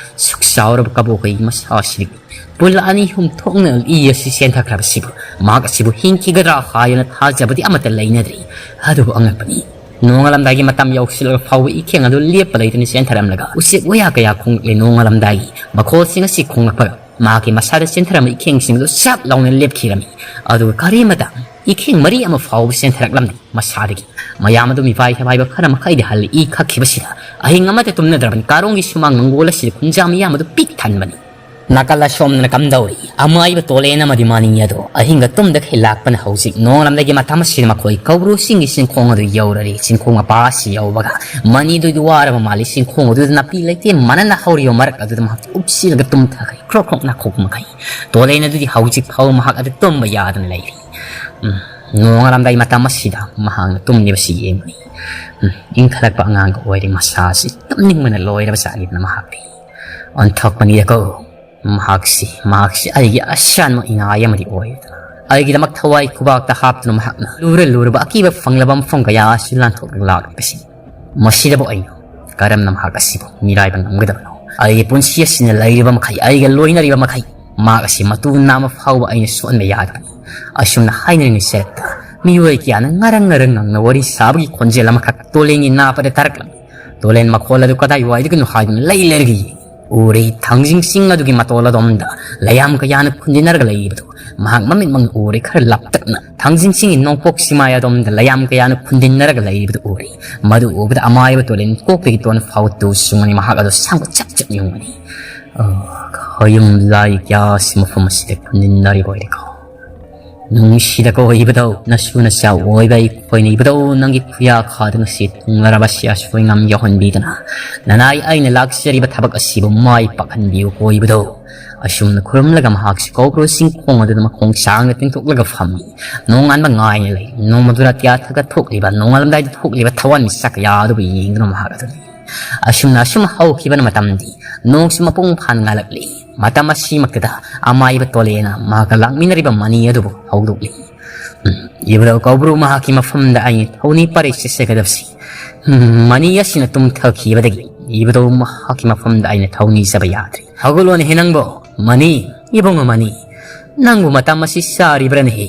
ꯁꯨꯛ ꯆꯥꯎꯔꯕ ꯀꯕꯣꯛꯈꯩꯒꯤ ꯃꯁꯥ ꯑꯁꯤꯗꯒꯤ ꯄꯨꯜ ꯑꯅꯤ ꯑꯍꯨꯝ ꯊꯣꯛꯅ ꯏ ꯑꯁꯤ ꯆꯦꯟꯊꯈ꯭ꯔꯕꯁꯤꯕꯨ, ꯃꯍꯥꯛ ꯑꯁꯤꯕꯨ ꯍꯤꯡꯈꯤꯒꯗ꯭ꯔꯥ ꯍꯥꯏꯅ ꯊꯥꯖꯕꯗꯤ ꯑꯃꯠꯇ ꯂꯩꯅꯗ꯭ꯔꯤ꯫ ꯑꯗꯨꯕꯨ ꯑꯉꯛꯄꯅꯤ, ꯅꯣꯡꯉꯥꯂꯝꯗꯥꯏꯒꯤ ꯃꯇꯝ ꯌꯧꯁꯤꯜꯂꯒ ꯐꯥꯎꯕ ꯏꯈꯦꯡ ꯑꯗꯨ ꯂꯦꯞꯄ ꯂꯩꯇꯅ ꯆꯦꯟꯊꯔꯝꯂꯒ ꯎꯆꯦꯛ ꯋꯥꯌꯥ ꯀꯌꯥ ꯈꯣꯡꯂꯛꯂꯦ꯫ ꯅꯣꯡꯉꯥꯂꯝꯗꯥꯏꯒꯤ ꯃꯈꯣꯜꯁꯤꯡ ꯑꯁꯤ ꯈꯣꯡꯂꯛꯄꯒ ꯃꯍꯥꯛꯀꯤ ꯃꯁꯥꯗ ꯆꯦꯟꯊꯔꯝꯕ ꯏꯈꯦꯡꯁꯤꯡꯗꯨ ꯆꯞ ꯂꯥꯎꯅ ꯂꯦꯞꯈꯤꯔꯝꯃꯤ꯫ ꯑꯗꯨꯒ ꯀꯔꯤꯃꯇ ꯏꯈꯦꯡ ꯃꯔꯤ ꯑꯃ ꯐꯥꯎꯕ ꯆꯦꯟꯊꯔꯛꯂꯝꯗꯦ ꯃꯁꯥꯗꯒꯤ꯫ ꯃꯌꯥꯝ ꯑꯗꯨ ꯃꯤꯄꯥꯏ ꯊꯄꯥꯏꯕ ꯈꯔ ꯃꯈꯩꯗꯤ ꯍꯜꯂꯤ꯫ ꯏ ꯈꯛꯈꯤꯕꯁꯤꯗ ꯑꯍꯤꯡ ꯑꯃꯠꯇ ꯇꯨꯝꯅꯗ꯭ꯔꯕꯅꯤ꯫ ꯀꯥꯔꯣꯡꯒꯤ ꯁꯨꯃꯥꯡ ꯃꯪꯒꯣꯜ ꯑꯁꯤꯗ ꯈꯨꯟꯖꯥ ꯃꯤꯌꯥꯝ ꯑꯗꯨ ꯄꯤꯛ ꯊꯟꯕꯅꯤ꯫ ꯅꯥꯀꯜ ꯑꯁꯣꯝꯗꯅ ꯀꯝꯗꯧꯔꯤ? ꯑꯃꯥꯏꯕ ꯇꯣꯂꯦꯟ ꯑꯃꯗꯤ ꯃꯅꯤ ꯑꯗꯣ ꯑꯍꯤꯡꯒ ꯇꯨꯝꯗꯈꯩ ꯂꯥꯛꯄꯅ ꯍꯧꯖꯤꯛ ꯅꯣꯡꯂꯝꯗꯒꯤ ꯃꯇꯝ ꯑꯁꯤꯗ ꯃꯈꯣꯏ ꯀꯧꯕ꯭ꯔꯨ ꯆꯤꯡꯒꯤ ꯆꯤꯡꯈꯣꯡ ꯑꯗꯨ ꯌꯧꯔꯔꯤ꯫ ꯆꯤꯡꯈꯣꯡ ꯃꯄꯥ ꯑꯁꯤ ꯌꯧꯕꯒ ꯃꯅꯤꯗꯨꯗꯤ ꯋꯥꯔꯕ ꯃꯥꯜꯂꯤ꯫ ꯆꯤꯡꯈꯣꯡ ꯑꯗꯨꯗ ꯅꯥꯄꯤ ꯂꯩꯇꯦ ꯃꯅꯅ ꯍꯧꯔꯤꯕ ꯃꯔꯛ ꯑꯗꯨꯗ ꯃꯍꯥꯛ ꯎꯞꯁꯤꯜꯂꯒ ꯇꯨꯝꯊꯈ꯭ꯔꯦ꯫ ꯈ꯭ꯔꯣꯛ ꯈ꯭ꯔꯣꯛ ꯅꯥꯈꯣꯛꯄ ꯃꯈꯩ꯫ ꯇꯣꯂꯦꯟ ꯑꯗꯨꯗꯤ ꯍꯧꯖꯤꯛ ꯐꯥꯎꯕ ꯃꯍꯥꯛ ꯑꯗꯨ ꯇꯨꯝꯕ ꯌꯥꯗꯅ ꯂꯩꯔꯤ꯫ ꯎꯝ, ꯅꯣꯡꯉꯥꯜꯂꯝꯗꯥꯏ ꯃꯇꯝ ꯑꯁꯤꯗ ꯃꯍꯥꯛꯅ ꯇꯨꯝꯂꯤꯕꯁꯤ ꯌꯦꯡꯕꯅꯤ꯫ ꯎꯝ, ꯏꯪꯈꯠꯂꯛꯄ ꯑꯉꯥꯡꯒ ꯑꯣꯏꯔꯤ꯫ ꯃꯁꯥ ꯑꯁꯤ ꯇꯨꯝꯅꯤꯡꯕꯅ ꯂꯣꯏꯔꯕ ꯖꯥꯠꯅꯤꯗꯅ ꯃꯍꯥꯛꯇꯤ꯫ ꯑꯣꯟꯊꯣꯛꯄꯅꯤꯗꯀꯣ꯫ ꯃꯍꯥꯛꯁꯤ, ꯃꯍꯥꯛꯁꯤ ꯑꯩꯒꯤ ꯑꯁꯥꯟꯕ ꯏꯅꯥꯏ ꯑꯃꯗꯤ ꯑꯣꯏꯔꯦꯗꯅ꯫ ꯑꯩꯒꯤꯗꯃꯛ ꯊꯋꯥꯏ ꯈꯨꯕꯥꯛꯇ ꯍꯥꯞꯇꯨꯅ ꯃꯍꯥꯛꯅ ꯂꯨꯔ ꯂꯨꯔꯕ ꯑꯀꯤꯕ ꯐꯪꯂꯕ ꯃꯐꯝ ꯀꯌꯥ ꯑꯁꯤ ꯂꯥꯟꯊꯣꯛꯂꯒ ꯂꯥꯛꯂꯤꯕꯁꯤ꯫ ꯃꯁꯤꯗꯕꯨ ꯑꯩꯅ ꯀꯔꯝꯅ ꯃꯍꯥꯛ ꯑꯁꯤꯕꯨ ꯃꯤꯔꯥꯏꯕ ꯉꯝꯒꯗꯕꯅꯣ? ꯑꯩꯒꯤ ꯄꯨꯟꯁꯤ ꯑꯁꯤꯅ ꯂꯩꯔꯤꯕ ꯃꯈꯩ, ꯑꯩꯒ ꯂꯣꯏꯅꯔꯤꯕ ꯃꯈꯩ, ꯃꯍꯥꯛ ꯑꯁꯤ ꯃꯇꯨ ꯅꯥꯝꯃ ꯐꯥꯎꯕ ꯑꯩꯅ ꯁꯣꯛꯍꯟꯕ ꯌꯥꯗꯕꯅꯤ꯫ ꯑꯁꯨꯝꯅ ꯍꯥꯏꯅꯔꯤꯉꯩ ꯁꯔꯛꯇ ꯃꯤꯑꯣꯏ ꯀꯌꯥꯅ ꯉꯔꯪ ꯉꯔꯪ ꯉꯪꯅ ꯋꯥꯔꯤ ꯁꯥꯕꯒꯤ ꯈꯣꯟꯖꯦꯜ ꯑꯃꯈꯛ ꯇꯣꯂꯦꯟꯒꯤ ꯅꯥꯄꯗ ꯇꯥꯔꯛꯂꯝꯃꯤ꯫ ꯇꯣꯂꯦꯟ ꯃꯈꯣꯜ ꯑꯗꯨ ꯀꯗꯥꯏꯋꯥꯏꯗꯒꯤꯅꯣ ꯍꯥꯏꯗꯨꯅ ꯂꯩ ꯂꯩꯔꯒ ꯌꯦꯡꯉꯤ꯫ ꯎꯔꯦ, ꯊꯥꯡꯖꯤꯡ ꯆꯤꯡ ꯑꯗꯨꯒꯤ ꯃꯇꯣꯜ ꯑꯗꯣꯝꯗ ꯂꯩꯌꯥꯝ ꯀꯌꯥꯅ ꯈꯨꯟꯖꯤꯟꯅꯔꯒ ꯂꯩꯔꯤꯕꯗꯨ꯫ ꯃꯍꯥꯛ ꯃꯃꯤꯠꯃꯛꯅ ꯎꯔꯦ, ꯈꯔ ꯂꯥꯞꯇꯛꯅ ꯊꯥꯡꯖꯤꯡ ꯆꯤꯡꯒꯤ ꯅꯣꯡꯄꯣꯛ ꯆꯤꯃꯥꯏ ꯑꯗꯣꯝꯗ ꯂꯩꯌꯥꯝ ꯀꯌꯥꯅ ꯈꯨꯟꯖꯤꯟꯅꯔꯒ ꯂꯩꯔꯤꯕꯗꯨ ꯎꯔꯦ꯫ ꯃꯗꯨ ꯎꯕꯗ ꯑꯃꯥꯏꯕ ꯇꯣꯂꯦꯟ ꯀꯣꯛꯇꯒꯤ ꯇꯣꯟ ꯐꯥꯎ ꯇꯨ ꯆꯨꯡꯉꯅꯤ꯫ ꯃꯍꯥꯛ ꯑꯗꯨ ꯁꯥꯡꯕ ꯆꯞ ꯆꯞ ꯌꯨꯡꯉꯅꯤ꯫ ꯑꯣ, ꯈꯣꯌꯨꯝ ꯂꯥꯏ ꯀꯌꯥꯁꯤ ꯃꯐꯝ ꯑꯁꯤꯗ ꯈꯨꯟꯖꯤꯟꯅꯔꯤꯕ ꯑꯣꯏꯔꯦꯀꯣ꯫ ꯅꯨꯡꯁꯤꯗꯀꯣ ꯏꯕꯨꯙꯧ, ꯅꯁꯨ ꯅꯆꯥ ꯑꯣꯏꯕ ꯑꯩꯈꯣꯏꯅ ꯏꯕꯨꯙꯧ ꯅꯪꯒꯤ ꯈꯨꯌꯥꯈꯥꯗ ꯉꯁꯤ ꯊꯨꯡꯂꯔꯕ ꯑꯁꯤ ꯑꯁꯣꯏ ꯉꯥꯝ ꯌꯥꯎꯍꯟꯕꯤꯗꯅ ꯅꯅꯥꯏ ꯑꯩꯅ ꯂꯥꯛꯆꯔꯤꯕ ꯊꯕꯛ ꯑꯁꯤꯕꯨ ꯃꯥꯏ ꯄꯥꯛꯍꯟꯕꯤꯌꯨꯀꯣ ꯏꯕꯨꯙꯧ꯫ ꯑꯁꯨꯝꯅ ꯈꯨꯔꯨꯝꯂꯒ ꯃꯍꯥꯛꯁꯨ ꯀꯧꯕ꯭ꯔꯨ ꯆꯤꯡꯈꯣꯡ ꯑꯗꯨꯗ ꯃꯈꯣꯡ ꯁꯥꯡꯅ ꯇꯤꯡꯊꯣꯛꯂꯒ ꯐꯝꯃꯤ꯫ ꯅꯣꯡꯉꯥꯟꯕ ꯉꯥꯏꯅ ꯂꯩ꯫ ꯅꯣꯡꯃꯗꯨ ꯔꯥꯇꯤꯌꯥ ꯊꯛꯇ ꯊꯣꯛꯂꯤꯕ, ꯅꯣꯡꯉꯥꯜꯂꯝꯗꯥꯏꯗ ꯊꯣꯛꯂꯤꯕ ꯊꯋꯥꯟꯃꯤꯆꯥꯛ ꯀꯌꯥ ꯑꯗꯨꯕꯨ ꯌꯦꯡꯗꯨꯅ ꯃꯍꯥꯛ ꯑꯗꯨ ꯂꯩ꯫ ꯑꯁꯨꯝꯅ ꯑꯁꯨꯝ ꯍꯧꯈꯤꯕꯅ ꯃꯇꯝꯗꯤ ꯅꯣꯡꯁꯨ ꯃꯄꯨꯡ ꯐꯥꯅ ꯉꯥꯜꯂꯛꯂꯤ꯫ ꯃꯇꯝ ꯑꯁꯤꯃꯛꯇꯗ ꯑꯃꯥꯏꯕ ꯇꯣꯂꯦꯅ ꯃꯍꯥꯛꯀ ꯂꯥꯛꯃꯤꯟꯅꯔꯤꯕ ꯃꯅꯤ ꯑꯗꯨꯕꯨ ꯍꯧꯗꯣꯛꯂꯤ꯫ ꯎꯝ, ꯏꯕꯨꯙꯧ ꯀꯧꯕ꯭ꯔꯨ, ꯃꯍꯥꯛꯀꯤ ꯃꯐꯝꯗ ꯑꯩꯅ ꯊꯧꯅꯤ ꯄꯔꯦꯡ ꯆꯠꯆꯒꯗꯕꯁꯤ, ꯎꯝ, ꯃꯅꯤ ꯑꯁꯤꯅ ꯇꯨꯝꯊꯈꯤꯕꯗꯒꯤ ꯏꯕꯨꯙꯧ ꯃꯍꯥꯛꯀꯤ ꯃꯐꯝꯗ ꯑꯩꯅ ꯊꯧꯅꯤ ꯆꯠꯄ ꯌꯥꯗ꯭ꯔꯦ꯫ ꯍꯧꯒꯠꯂꯣꯅꯦꯍꯦ ꯅꯪꯕꯣ, ꯃꯅꯤ, ꯏꯕꯨꯡꯉꯣ ꯃꯅꯤ, ꯅꯪꯕꯨ ꯃꯇꯝ ꯑꯁꯤ ꯆꯥꯔꯤꯕ꯭ꯔꯅꯦꯍꯦ?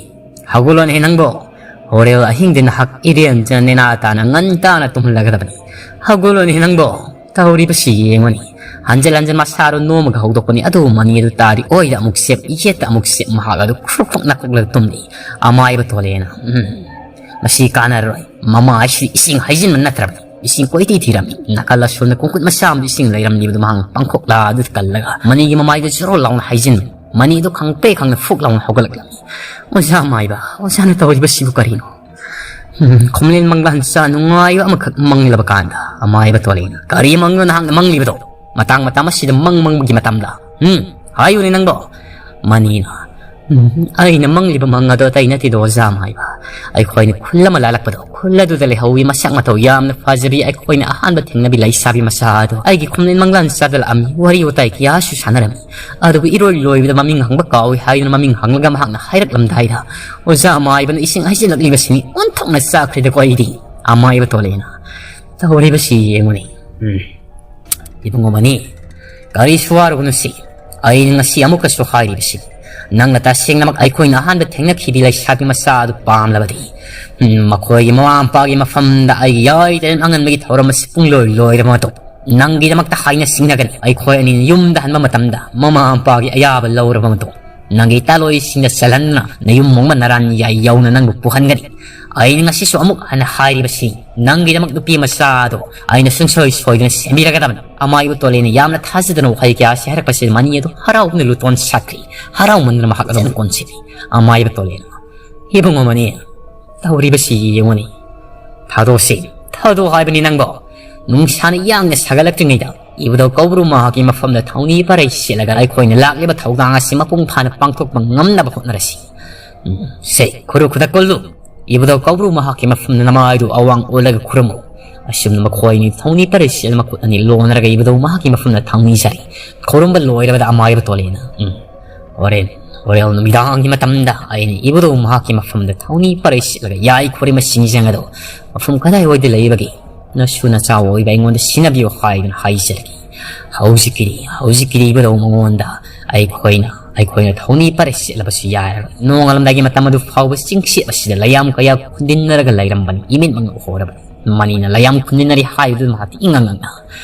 ꯍꯧꯒꯠꯂꯣꯅꯦꯍꯦ ꯅꯪꯕꯣ꯫ ꯍꯣꯔꯦꯜ ꯑꯍꯤꯡꯗ ꯅꯍꯥꯛ ꯏꯔꯦꯟꯖꯅ ꯅꯦꯅꯥ ꯇꯥꯅ ꯉꯟꯇꯥꯅ ꯇꯨꯝꯍꯜꯂꯒꯗꯕꯅꯤ꯫ ꯍꯧꯒꯠꯂꯣꯅꯦꯍꯦ ꯅꯪꯕꯣ꯫ ꯇꯧꯔꯤꯕꯁꯤ ꯌꯦꯡꯉꯨꯅꯦ꯫ ꯍꯟꯖꯤꯜ ꯍꯟꯖꯤꯜ ꯃꯁꯥꯗꯣ ꯅꯣꯝꯃꯒ ꯍꯧꯗꯣꯛꯄꯅꯤ, ꯑꯗꯨꯕꯨ ꯃꯅꯤ ꯑꯗꯨ ꯇꯥꯔꯤ ꯑꯣꯏꯗ ꯑꯃꯨꯛ ꯆꯦꯞ, ꯌꯦꯠꯇ ꯑꯃꯨꯛ ꯆꯦꯞ, ꯃꯍꯥꯛ ꯑꯗꯨ ꯈ꯭ꯔꯨꯛ ꯈ꯭ꯔꯨꯛ ꯅꯥꯀꯣꯛꯂꯒ ꯇꯨꯝꯂꯤ꯫ ꯑꯃꯥꯏꯕ ꯇꯣꯂꯦꯅ, ꯎꯝ, ꯃꯁꯤ ꯀꯥꯟꯅꯔꯔꯣꯏ꯫ ꯃꯃꯥ ꯍꯥꯏꯁꯤ ꯏꯁꯤꯡ ꯍꯩꯖꯤꯟꯕ ꯅꯠꯇ꯭ꯔꯕꯅꯤ꯫ ꯏꯁꯤꯡ ꯀꯣꯏꯇꯤ ꯊꯤꯔꯝꯃꯤ꯫ ꯅꯥꯀꯜ ꯑꯁꯣꯝꯗ ꯀꯣꯡꯀꯨꯠ ꯃꯆꯥ ꯑꯃꯗ ꯏꯁꯤꯡ ꯂꯩꯔꯝꯂꯤꯕꯗꯨ ꯃꯍꯥꯛꯅ ꯄꯥꯡꯈꯣꯛꯂꯥ ꯑꯗꯨ ꯀꯜꯂꯒ ꯃꯅꯤꯒꯤ ꯃꯃꯥꯏꯗ ꯖꯣꯔꯣ ꯂꯥꯎꯅ ꯍꯩꯖꯤꯟꯕꯅꯤ꯫ ꯃꯅꯤ ꯑꯗꯨ ꯈꯪꯄ꯭ꯔꯦꯛ ꯈꯪꯅ ꯐꯨꯛ ꯂꯥꯎꯅ ꯍꯧꯒꯠꯂꯛꯂꯝꯃꯤ꯫ ꯑꯣꯖꯥ ꯃꯥꯏꯕ, ꯑꯣꯖꯥꯅ ꯇꯧꯔꯤꯕꯁꯤꯕꯨ ꯀꯔꯤꯅꯣ? ꯎꯝ, ꯈꯣꯝꯂꯦꯟ ꯃꯪꯂꯥꯟꯆꯥ ꯅꯨꯡꯉꯥꯏꯕ ꯑꯃꯈꯛ ꯃꯪꯂꯕ ꯀꯥꯟꯗ ꯑꯃꯥꯏꯕ ꯇꯣꯂꯦꯅ, "ꯀꯔꯤ ꯃꯪꯅꯣ ꯅꯍꯥꯛꯅ ꯃꯪꯂꯤꯕꯗꯣ? ꯃꯇꯥꯡ ꯃꯇꯝ ꯑꯁꯤꯗ ꯃꯪ ꯃꯪꯕꯒꯤ ꯃꯇꯝꯗ? ꯎꯝ, ꯍꯥꯏꯌꯨꯅꯦ ꯅꯪꯕꯣ?" ꯃꯅꯤꯅ, "ꯎꯝ, ꯑꯩꯅ ꯃꯪꯂꯤꯕ ꯃꯪ ꯑꯗꯣ ꯑꯇꯩ ꯅꯠꯇꯦꯗꯣ ꯑꯣꯖꯥ ꯃꯥꯏꯕ꯫ ꯑꯩꯈꯣꯏꯅ ꯈꯨꯜ ꯑꯃ ꯂꯥꯜꯂꯛꯄꯗꯣ, ꯈꯨꯜ ꯑꯗꯨꯗ ꯂꯩꯍꯧꯋꯤ ꯃꯁꯛ ꯃꯇꯧ ꯌꯥꯝꯅ ꯐꯖꯕꯤ ꯑꯩꯈꯣꯏꯅ ꯑꯍꯥꯟꯕ ꯊꯦꯡꯅꯕꯤ ꯂꯩꯁꯥꯕꯤ ꯃꯆꯥ ꯑꯗꯣ꯫ ꯑꯩꯒꯤ ꯈꯣꯝꯂꯦꯟ ꯃꯪꯂꯥꯟꯆꯥꯗ ꯂꯥꯛꯂꯝꯃꯤ, ꯋꯥꯔꯤ ꯋꯥꯇꯥꯏ ꯀꯌꯥꯁꯨ ꯁꯥꯟꯅꯔꯝꯃꯤ꯫ ꯑꯗꯨꯕꯨ ꯏꯔꯣꯏ ꯂꯣꯏꯕꯗ ꯃꯃꯤꯡ ꯍꯪꯕ ꯀꯥꯎꯏ ꯍꯥꯏꯗꯨꯅ ꯃꯃꯤꯡ ꯍꯪꯂꯒ ꯃꯍꯥꯛꯅ ꯍꯥꯏꯔꯛꯂꯝꯗꯥꯏꯗ ꯑꯣꯖꯥ ꯃꯥꯏꯕꯅ ꯏꯁꯤꯡ ꯍꯩꯖꯤꯜꯂꯛꯂꯤꯕꯁꯤꯅꯤ ꯑꯣꯟꯊꯣꯛꯅ ꯆꯥꯛꯈ꯭ꯔꯦꯗꯀꯣ ꯑꯩꯗꯤ꯫" ꯑꯃꯥꯏꯕ ꯇꯣꯂꯦꯅ, "ꯇꯧꯔꯤꯕꯁꯤ ꯌꯦꯡꯉꯨꯅꯦ꯫ ꯎꯝ, ꯏꯕꯨꯡꯉꯣ ꯃꯅꯤ, ꯀꯔꯤꯁꯨ ꯋꯥꯔꯨꯒꯅꯨꯁꯤ꯫ ꯑꯩꯅ ꯉꯁꯤ ꯑꯃꯨꯛꯀꯁꯨ ꯍꯥꯏꯔꯤꯕꯁꯤ, ꯅꯪꯅ ꯇꯁꯦꯡꯅꯃꯛ ꯑꯩꯈꯣꯏꯅ ꯑꯍꯥꯟꯕ ꯊꯦꯡꯅꯈꯤꯕꯤ ꯂꯩꯁꯥꯕꯤ ꯃꯆꯥ ꯑꯗꯨ ꯄꯥꯝꯂꯕꯗꯤ, ꯎꯝ, ꯃꯈꯣꯏꯒꯤ ꯃꯃꯥ ꯃꯄꯥꯒꯤ ꯃꯐꯝꯗ ꯑꯩꯒꯤ ꯌꯥꯏꯗꯅ ꯑꯉꯟꯕꯒꯤ ꯊꯧꯔꯝ ꯑꯁꯤ ꯄꯨꯡꯂꯣꯏ ꯂꯣꯏꯔꯕ ꯃꯇꯨꯡ ꯅꯪꯒꯤꯗꯃꯛꯇ ꯍꯥꯏꯅ ꯁꯤꯡꯅꯒꯅꯤ꯫ ꯑꯩꯈꯣꯏ ꯑꯅꯤꯅ ꯌꯨꯝꯗ ꯍꯟꯕ ꯃꯇꯝꯗ ꯃꯃꯥ ꯃꯄꯥꯒꯤ ꯑꯌꯥꯕ ꯂꯧꯔꯕ ꯃꯇꯨꯡ ꯅꯪꯒꯤ ꯏꯇꯥꯂꯣꯏꯁꯤꯡꯗ ꯆꯜꯍꯟꯗꯨꯅ ꯅꯌꯨꯝ ꯃꯣꯡꯕ ꯅꯔꯥꯟ ꯌꯥꯏ ꯌꯧꯅ ꯅꯪꯕꯨ ꯄꯨꯍꯟꯒꯅꯤ꯫ ꯑꯩꯅ ꯉꯁꯤꯁꯨ ꯑꯃꯨꯛ ꯍꯟꯅ ꯍꯥꯏꯔꯤꯕꯁꯤ, ꯅꯪꯒꯤꯗꯃꯛ ꯅꯨꯄꯤ ꯃꯆꯥꯗꯣ ꯑꯩꯅ ꯁꯨꯡꯁꯣꯏ ꯁꯣꯏꯗꯅ ꯁꯦꯝꯕꯤꯔꯒꯗꯕꯅꯤ꯫ ꯑꯃꯥꯏꯕ ꯇꯣꯂꯦꯅ ꯌꯥꯝꯅ ꯊꯥꯖꯗꯅ ꯋꯥꯍꯩ ꯀꯌꯥꯁꯤ ꯍꯥꯏꯔꯛꯄꯁꯤꯗ ꯃꯅꯤ ꯑꯗꯨ ꯍꯔꯥꯎꯗꯨꯅ ꯂꯨꯇꯣꯟ ꯁꯥꯠꯈ꯭ꯔꯤ꯫ ꯍꯔꯥꯎꯃꯟꯗꯅ ꯃꯍꯥꯛ ꯑꯗꯨꯝ ꯀꯣꯟꯁꯤꯜꯂꯤ꯫ ꯑꯃꯥꯏꯕ ꯇꯣꯂꯦꯅ, "ꯏꯕꯨꯡꯉꯣ ꯃꯅꯤ, ꯇꯧꯔꯤꯕꯁꯤ ꯌꯦꯡꯉꯨꯅꯦ꯫ ꯊꯥꯗꯣꯛꯁꯤ, ꯊꯥꯗꯣꯛ ꯍꯥꯏꯕꯅꯤ ꯅꯪꯕꯣ꯫ ꯅꯨꯡꯁꯥꯅ ꯌꯥꯡꯅ ꯁꯥꯒꯠꯂꯛꯇ꯭ꯔꯤꯉꯩꯗ ꯏꯕꯨꯙꯧ ꯀꯧꯕ꯭ꯔꯨ ꯃꯍꯥꯛꯀꯤ ꯃꯐꯝꯗ ꯊꯧꯅꯤ ꯄꯔꯩ ꯁꯦꯠꯂꯒ ꯑꯩꯈꯣꯏꯅ ꯂꯥꯛꯂꯤꯕ ꯊꯧꯗꯥꯡ ꯑꯁꯤ ꯃꯄꯨꯡ ꯐꯥꯅ ꯄꯥꯡꯊꯣꯛꯄ ꯉꯝꯅꯕ ꯍꯣꯠꯅꯔꯁꯤ꯫ ꯎꯝ, ꯁꯦ, ꯈꯨꯔꯨ ꯈꯨꯗꯛ ꯀꯨꯜꯂꯨ꯫ ꯏꯕꯨꯙꯧ ꯀꯧꯕ꯭ꯔꯨ ꯃꯍꯥꯛꯀꯤ ꯃꯐꯝꯗ ꯅꯃꯥꯏꯗꯨ ꯑꯋꯥꯡ ꯑꯣꯜꯂꯒ ꯈꯨꯔꯨꯝꯃꯨ꯫" ꯑꯁꯨꯝꯅ ꯃꯈꯣꯏ ꯑꯅꯤ ꯊꯧꯅꯤ ꯄꯔꯩ ꯁꯦꯠꯂ ꯃꯈꯨꯠ ꯑꯅꯤ ꯂꯣꯟꯅꯔꯒ ꯏꯕꯨꯙꯧ ꯃꯍꯥꯛꯀꯤ ꯃꯐꯝꯗ ꯊꯧꯅꯤ ꯁꯥꯔꯤ꯫ ꯈꯨꯔꯨꯝꯕ ꯂꯣꯏꯔꯕꯗ ꯑꯃꯥꯏꯕ ꯇꯣꯂꯦꯅ, "ꯎꯝ, ꯍꯣꯔꯦꯟ, ꯍꯣꯔꯦꯟ ꯅꯨꯃꯤꯗꯥꯡꯒꯤ ꯃꯇꯝꯗ ꯑꯩꯅ ꯏꯕꯨꯙꯧ ꯃꯍꯥꯛꯀꯤ ꯃꯐꯝꯗ ꯊꯧꯅꯤ ꯄꯔꯩ ꯁꯦꯠꯂꯒ ꯌꯥꯏ ꯈꯨꯔꯤꯃꯁꯤꯡ ꯑꯗꯣ ꯃꯐꯝ ꯀꯗꯥꯏꯋꯥꯏꯗ ꯂꯩꯕꯒꯦ? ꯅꯁꯨ ꯅꯆꯥ ꯑꯣꯏꯕ ꯑꯩꯉꯣꯟꯗ ꯁꯤꯟꯅꯕꯤꯌꯨ ꯍꯥꯏꯗꯨꯅ ꯍꯥꯏꯖꯔꯒꯦ꯫ ꯍꯧꯖꯤꯛꯀꯤꯗꯤ, ꯍꯧꯖꯤꯛꯀꯤꯗꯤ ꯏꯕꯨꯙꯧ ꯃꯉꯣꯟꯗ ꯑꯩꯈꯣꯏꯅ, ꯑꯩꯈꯣꯏꯅ ꯊꯧꯅꯤ ꯄꯔꯩ ꯁꯦꯠꯂꯕꯁꯨ ꯌꯥꯏ꯫ ꯅꯣꯡꯉꯥꯜꯂꯝꯗꯥꯏꯒꯤ ꯃꯇꯝ ꯑꯗꯨ ꯐꯥꯎꯕ ꯆꯤꯡꯁꯤꯞ ꯑꯁꯤꯗ ꯂꯩꯌꯥꯝ ꯀꯌꯥ ꯈꯨꯟꯗꯤꯟꯅꯔꯒ ꯂꯩꯔꯝꯕꯅꯤ꯫ ꯏꯃꯤꯠꯃꯛꯅ ꯎꯍꯧꯔꯕꯅꯤ꯫ ꯃꯅꯤꯅ ꯂꯩꯌꯥꯝ ꯈꯨꯟꯗꯤꯟꯅꯔꯤ ꯍꯥꯏꯕꯗꯨ ꯃꯍꯥꯛꯇꯤ ꯏꯉꯛ ꯉꯛꯅ,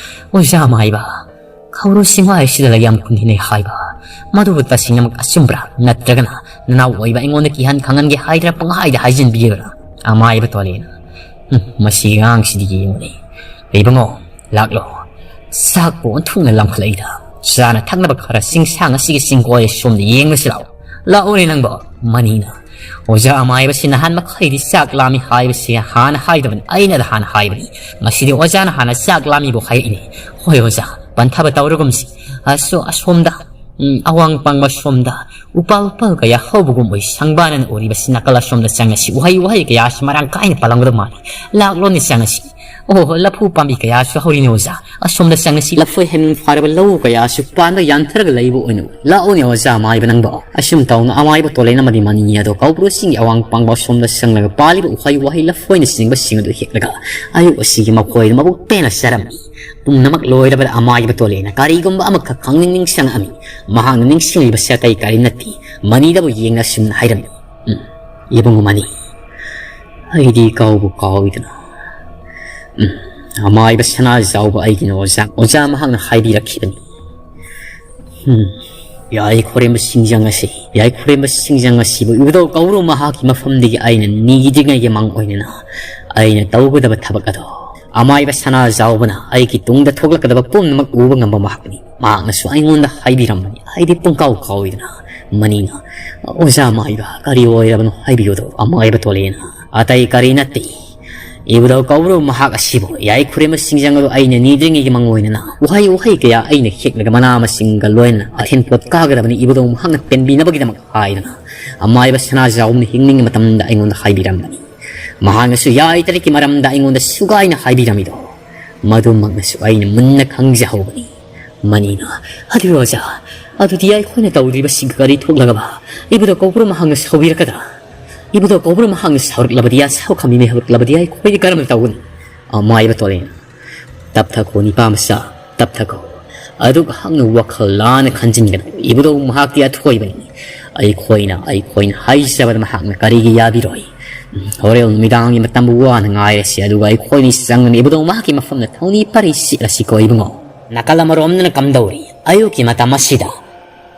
"ꯑꯣꯖꯥ ꯃꯥꯏꯕ, ꯈꯧꯔꯨ ꯁꯤꯡꯋꯥꯏ ꯑꯁꯤꯗ ꯂꯩꯌꯥꯝ ꯈꯨꯟꯗꯤꯟꯅꯩ ꯍꯥꯏꯕ, ꯃꯗꯨꯕꯨ ꯇꯁꯦꯡꯅꯃꯛ ꯑꯆꯨꯝꯕ꯭ꯔꯥ? ꯅꯠꯇ꯭ꯔꯒꯅ ꯅꯅꯥꯎ ꯑꯣꯏꯕ ꯑꯩꯉꯣꯟꯗ ꯀꯤꯍꯟ ꯈꯪꯍꯟꯒꯦ ꯍꯥꯏꯗꯅ ꯄꯪꯍꯥꯏꯗ ꯍꯥꯏꯖꯤꯟꯕꯤꯕ꯭ꯔꯥ?" ꯑꯃꯥꯏꯕ ꯇꯣꯂꯦꯅ, "ꯎꯝ, ꯃꯁꯤꯒꯤ ꯑꯉꯥꯡꯁꯤꯗꯤ ꯌꯦꯡꯉꯨꯅꯦ꯫ ꯏꯕꯨꯡꯉꯣ, ꯂꯥꯛꯂꯣ꯫ ꯆꯥꯛꯄꯨ ꯑꯣꯟꯊꯣꯛꯅ ꯂꯥꯝꯈꯠꯂꯛꯏꯗ꯫ ꯆꯥꯅ ꯊꯛꯅꯕ ꯈꯔ ꯆꯤꯡꯁꯥꯡ ꯑꯁꯤꯒꯤ ꯆꯤꯡꯒꯣꯏ ꯁꯣꯝꯗ ꯌꯦꯡꯂꯨꯁꯤ ꯂꯥꯛꯑꯣ꯫" "ꯂꯥꯛꯑꯣꯅꯦ ꯅꯪꯕꯣ꯫" ꯃꯅꯤꯅ, "ꯑꯣꯖꯥ ꯑꯃꯥꯏꯕꯁꯤ ꯅꯍꯥꯟ ꯃꯈꯩꯗꯤ ꯆꯥꯛ ꯂꯥꯝꯃꯤ ꯍꯥꯏꯕꯁꯤ ꯍꯥꯟꯅ ꯍꯥꯏꯗꯕꯅꯤ, ꯑꯩꯅ ꯍꯥꯟꯅ ꯍꯥꯏꯕꯅꯤ꯫ ꯉꯁꯤꯗꯤ ꯑꯣꯖꯥꯅ ꯍꯥꯟꯅ ꯆꯥꯛ ꯂꯥꯝꯃꯤꯕꯨ ꯍꯥꯏꯔꯛꯏꯅꯦ꯫ ꯍꯣꯏ ꯑꯣꯖꯥ, ꯄꯟꯊꯕ ꯇꯧꯔꯒꯨꯝꯁꯤ꯫ ꯑꯁꯣ-, ꯑꯁꯣꯝꯗ, ꯎꯝ, ꯑꯋꯥꯡ ꯄꯥꯡꯕ ꯁꯣꯝꯗ ꯎꯄꯥꯜ ꯎꯄꯥꯜ ꯀꯌꯥ ꯍꯧꯕꯒꯨꯝ ꯑꯣꯏ꯫ ꯁꯪꯕꯥꯅꯅ ꯎꯔꯤꯕꯁꯤ ꯅꯥꯀꯜ ꯑꯁꯣꯝꯗ ꯆꯪꯉꯁꯤ꯫ ꯎꯍꯩ ꯋꯥꯍꯩ ꯀꯌꯥꯁꯤ ꯃꯔꯥꯡ ꯀꯥꯏꯅ ꯄꯥꯜꯂꯝꯒꯗꯕ ꯃꯥꯜꯂꯤ꯫ ꯂꯥꯛꯂꯣꯅꯦ, ꯆꯪꯉꯁꯤ꯫ ꯑꯣ, ꯂꯐꯨ ꯄꯥꯝꯕꯤ ꯀꯌꯥꯁꯨ ꯍꯧꯔꯤꯅꯦ ꯑꯣꯖꯥ꯫ ꯑꯁꯣꯝꯗ ꯆꯪꯉꯁꯤ꯫ ꯂꯐꯣꯏ ꯍꯩꯃꯨꯡ ꯐꯥꯔꯕ ꯂꯧ ꯀꯌꯥꯁꯨ ꯄꯥꯟꯕ ꯌꯥꯟꯊꯔꯒ ꯂꯩꯕ ꯑꯣꯏꯅ ꯎꯏ꯫ ꯂꯥꯛꯑꯣꯅꯦ ꯑꯣꯖꯥ ꯑꯃꯥꯏꯕ ꯅꯪꯕꯣ꯫" ꯑꯁꯨꯝ ꯇꯧꯅ ꯑꯃꯥꯏꯕ ꯇꯣꯂꯦꯟ ꯑꯃꯗꯤ ꯃꯅꯤ ꯑꯗꯣ ꯀꯧꯕ꯭ꯔꯨ ꯆꯤꯡꯒꯤ ꯑꯋꯥꯡ ꯄꯥꯡꯕ ꯑꯁꯣꯝꯗ ꯆꯪꯂꯒ ꯄꯥꯜꯂꯤꯕ ꯎꯍꯩ ꯋꯥꯍꯩ ꯂꯐꯣꯏꯅꯆꯤꯡꯕꯁꯤꯡ ꯑꯗꯨ ꯍꯦꯛꯂꯒ ꯑꯌꯨꯛ ꯑꯁꯤꯒꯤ ꯃꯈꯣꯏꯗ ꯃꯕꯨꯛ ꯄꯦꯟꯅ ꯆꯥꯔꯝꯃꯤ꯫ ꯄꯨꯝꯅꯃꯛ ꯂꯣꯏꯔꯕꯗ ꯑꯃꯥꯏꯕ ꯇꯣꯂꯦꯟꯅ ꯀꯔꯤꯒꯨꯝꯕ ꯑꯃꯈꯛ ꯈꯪꯅꯤꯡ ꯅꯤꯡꯁꯤꯡꯂꯛꯑꯝꯃꯤ꯫ ꯃꯍꯥꯛꯅ ꯅꯤꯡꯁꯤꯡꯂꯤꯕꯁꯤ ꯑꯇꯩ ꯀꯔꯤꯝ ꯅꯠꯇꯦ꯫ ꯃꯅꯤꯗꯕꯨ ꯌꯦꯡꯅ ꯑꯁꯨꯝꯅ ꯍꯥꯏꯔꯝꯃꯤ, "ꯎꯝ, ꯏꯕꯨꯡꯉꯣ ꯃꯅꯤ, ꯑꯩꯗꯤ ꯀꯥꯎꯕꯨ ꯀꯥꯎꯏꯗꯅ꯫ ꯎꯝ, ꯑꯃꯥꯏꯕ ꯁꯅꯥꯖꯥꯎꯕ ꯑꯩꯒꯤꯅ ꯑꯣꯖꯥ, ꯑꯣꯖꯥ ꯃꯍꯥꯛꯅ ꯍꯥꯏꯕꯤꯔꯛꯈꯤꯕꯅꯤ꯫ ꯎꯝ, ꯌꯥꯏꯈꯣꯔꯦꯝꯕ ꯁꯤꯡꯖꯪ ꯑꯁꯤ, ꯌꯥꯏꯈꯣꯔꯦꯝꯕ ꯁꯤꯡꯖꯪ ꯑꯁꯤꯕꯨ ꯏꯕꯨꯙꯧ ꯀꯧꯕ꯭ꯔꯨ ꯃꯍꯥꯛꯀꯤ ꯃꯐꯝꯗꯒꯤ ꯑꯩꯅ ꯅꯤꯗ꯭ꯔꯤꯉꯩꯒꯤ ꯃꯥꯡ ꯑꯣꯏꯅꯅ ꯑꯩꯅ ꯇꯧꯒꯗꯕ ꯊꯕꯛ ꯑꯗꯣ ꯑꯃꯥꯏꯕ ꯁꯅꯥꯖꯥꯎꯕꯅ ꯑꯩꯒꯤ ꯇꯨꯡꯗ ꯊꯣꯛꯂꯛꯀꯗꯕ ꯄꯨꯝꯅꯃꯛ ꯎꯕ ꯉꯝꯕ ꯃꯍꯥꯛꯅꯤ꯫ ꯃꯍꯥꯛꯅꯁꯨ ꯑꯩꯉꯣꯟꯗ ꯍꯥꯏꯕꯤꯔꯝꯕꯅꯤ꯫ ꯑꯩꯗꯤ ꯄꯨꯡꯀꯥꯎ ꯀꯥꯎꯏꯗꯅ ꯃꯅꯤꯅ, "ꯑꯣꯖꯥ ꯑꯃꯥꯏꯕ, ꯀꯔꯤ ꯑꯣꯏꯔꯕꯅꯣ ꯍꯥꯏꯕꯤꯌꯨꯗꯣ?" ꯑꯃꯥꯏꯕ ꯇꯣꯂꯦꯅ, "ꯑꯇꯩ ꯀꯔꯤ ꯅꯠꯇꯦ, ꯏꯕꯨꯙꯧ ꯀꯧꯕ꯭ꯔꯨ ꯃꯍꯥꯛ ꯑꯁꯤꯕꯨ ꯌꯥꯏꯈꯨꯔꯦꯝꯕ ꯁꯤꯡꯖꯪ ꯑꯗꯨ ꯑꯩꯅ ꯅꯤꯗ꯭ꯔꯤꯉꯩꯒꯤ ꯃꯥꯡ ꯑꯣꯏꯅꯅ ꯎꯍꯩ ꯎꯍꯩ ꯀꯌꯥ ꯑꯩꯅ ꯍꯦꯛꯂꯒ ꯃꯅꯥ ꯃꯁꯤꯡꯒ ꯂꯣꯏꯅꯅ ꯑꯊꯦꯟ ꯄꯣꯠ ꯀꯥꯒꯗꯕꯅꯤ, ꯏꯕꯨꯙꯧ ꯃꯍꯥꯛꯅ ꯄꯦꯟꯕꯤꯅꯕꯒꯤꯗꯃꯛ" ꯍꯥꯏꯗꯅ ꯑꯃꯥꯏꯕ ꯁꯅꯥꯖꯥꯎꯕꯅ ꯍꯤꯡꯂꯤꯉꯩ ꯃꯇꯝꯗ ꯑꯩꯉꯣꯟꯗ ꯍꯥꯏꯕꯤꯔꯝꯕꯅꯤ꯫ ꯃꯍꯥꯛꯅꯁꯨ ꯌꯥꯏ ꯇꯔꯦꯠꯀꯤ ꯃꯔꯝꯗ ꯑꯩꯉꯣꯟꯗ ꯁꯨꯒꯥꯏꯅ ꯍꯥꯏꯕꯤꯔꯝꯃꯤꯗꯣ ꯃꯗꯨꯃꯛꯅꯁꯨ ꯑꯩꯅ ꯃꯨꯟꯅ ꯈꯪꯖꯍꯧꯕꯅꯤ꯫ ꯃꯅꯤꯅ, "ꯑꯗꯨ ꯑꯣꯖꯥ, ꯑꯗꯨꯗꯤ ꯑꯩꯈꯣꯏꯅ ꯇꯧꯔꯤꯕꯁꯤ ꯀꯔꯤ ꯊꯣꯛꯂꯒꯕ ꯏꯕꯨꯙꯧ ꯀꯧꯕ꯭ꯔꯨ ꯃꯍꯥꯛꯅ ꯁꯥꯎꯕꯤꯔꯛꯀꯗ꯭ꯔꯥ? ꯏꯕꯨꯙꯧ ꯀꯧꯕ꯭ꯔꯨ ꯃꯍꯥꯛꯅ ꯁꯥꯎꯔꯛꯂꯕꯗꯤ, ꯑꯁꯥꯎ ꯈꯝꯕꯤ ꯃꯩ ꯍꯧꯔꯛꯂꯕꯗꯤ ꯑꯩꯈꯣꯏꯗꯤ ꯀꯔꯝꯅ ꯇꯧꯒꯅꯤ?" ꯑꯃꯥꯏꯕ ꯇꯣꯂꯦꯅ, "ꯇꯞꯊꯈꯣ ꯅꯤꯄꯥ ꯃꯆꯥ, ꯇꯞꯊꯈꯣ꯫ ꯑꯗꯨꯛ ꯍꯛꯅ ꯋꯥꯈꯜ ꯂꯥꯟꯅ ꯈꯟꯖꯤꯟꯒꯅꯨ꯫ ꯏꯕꯨꯙꯧ ꯃꯍꯥꯛꯇꯤ ꯑꯊꯣꯏꯕꯅꯤ꯫ ꯑꯩꯈꯣꯏꯅ, ꯑꯩꯈꯣꯏꯅ ꯍꯥꯏꯖꯕꯗ ꯃꯍꯥꯛꯅ ꯀꯔꯤꯒꯤ ꯌꯥꯕꯤꯔꯣꯏ? ꯍꯣꯔꯦꯟ ꯅꯨꯃꯤꯗꯥꯡꯒꯤ ꯃꯇꯝꯕꯨ ꯋꯥꯅ ꯉꯥꯏꯔꯁꯤ, ꯑꯗꯨꯒ ꯑꯩꯈꯣꯏꯅꯤ ꯆꯪꯒꯅꯤ ꯏꯕꯨꯙꯧ ꯃꯍꯥꯛꯀꯤ ꯃꯐꯝꯗ ꯊꯧꯅꯤ ꯄꯔꯤ ꯁꯤꯠꯂꯁꯤꯀꯣ ꯏꯕꯨꯡꯉꯣ꯫ ꯅꯥꯀꯜ ꯑꯃꯔꯣꯝꯗꯅ ꯀꯝꯗꯧꯔꯤ? ꯑꯌꯨꯛꯀꯤ ꯃꯇꯝ ꯑꯁꯤꯗ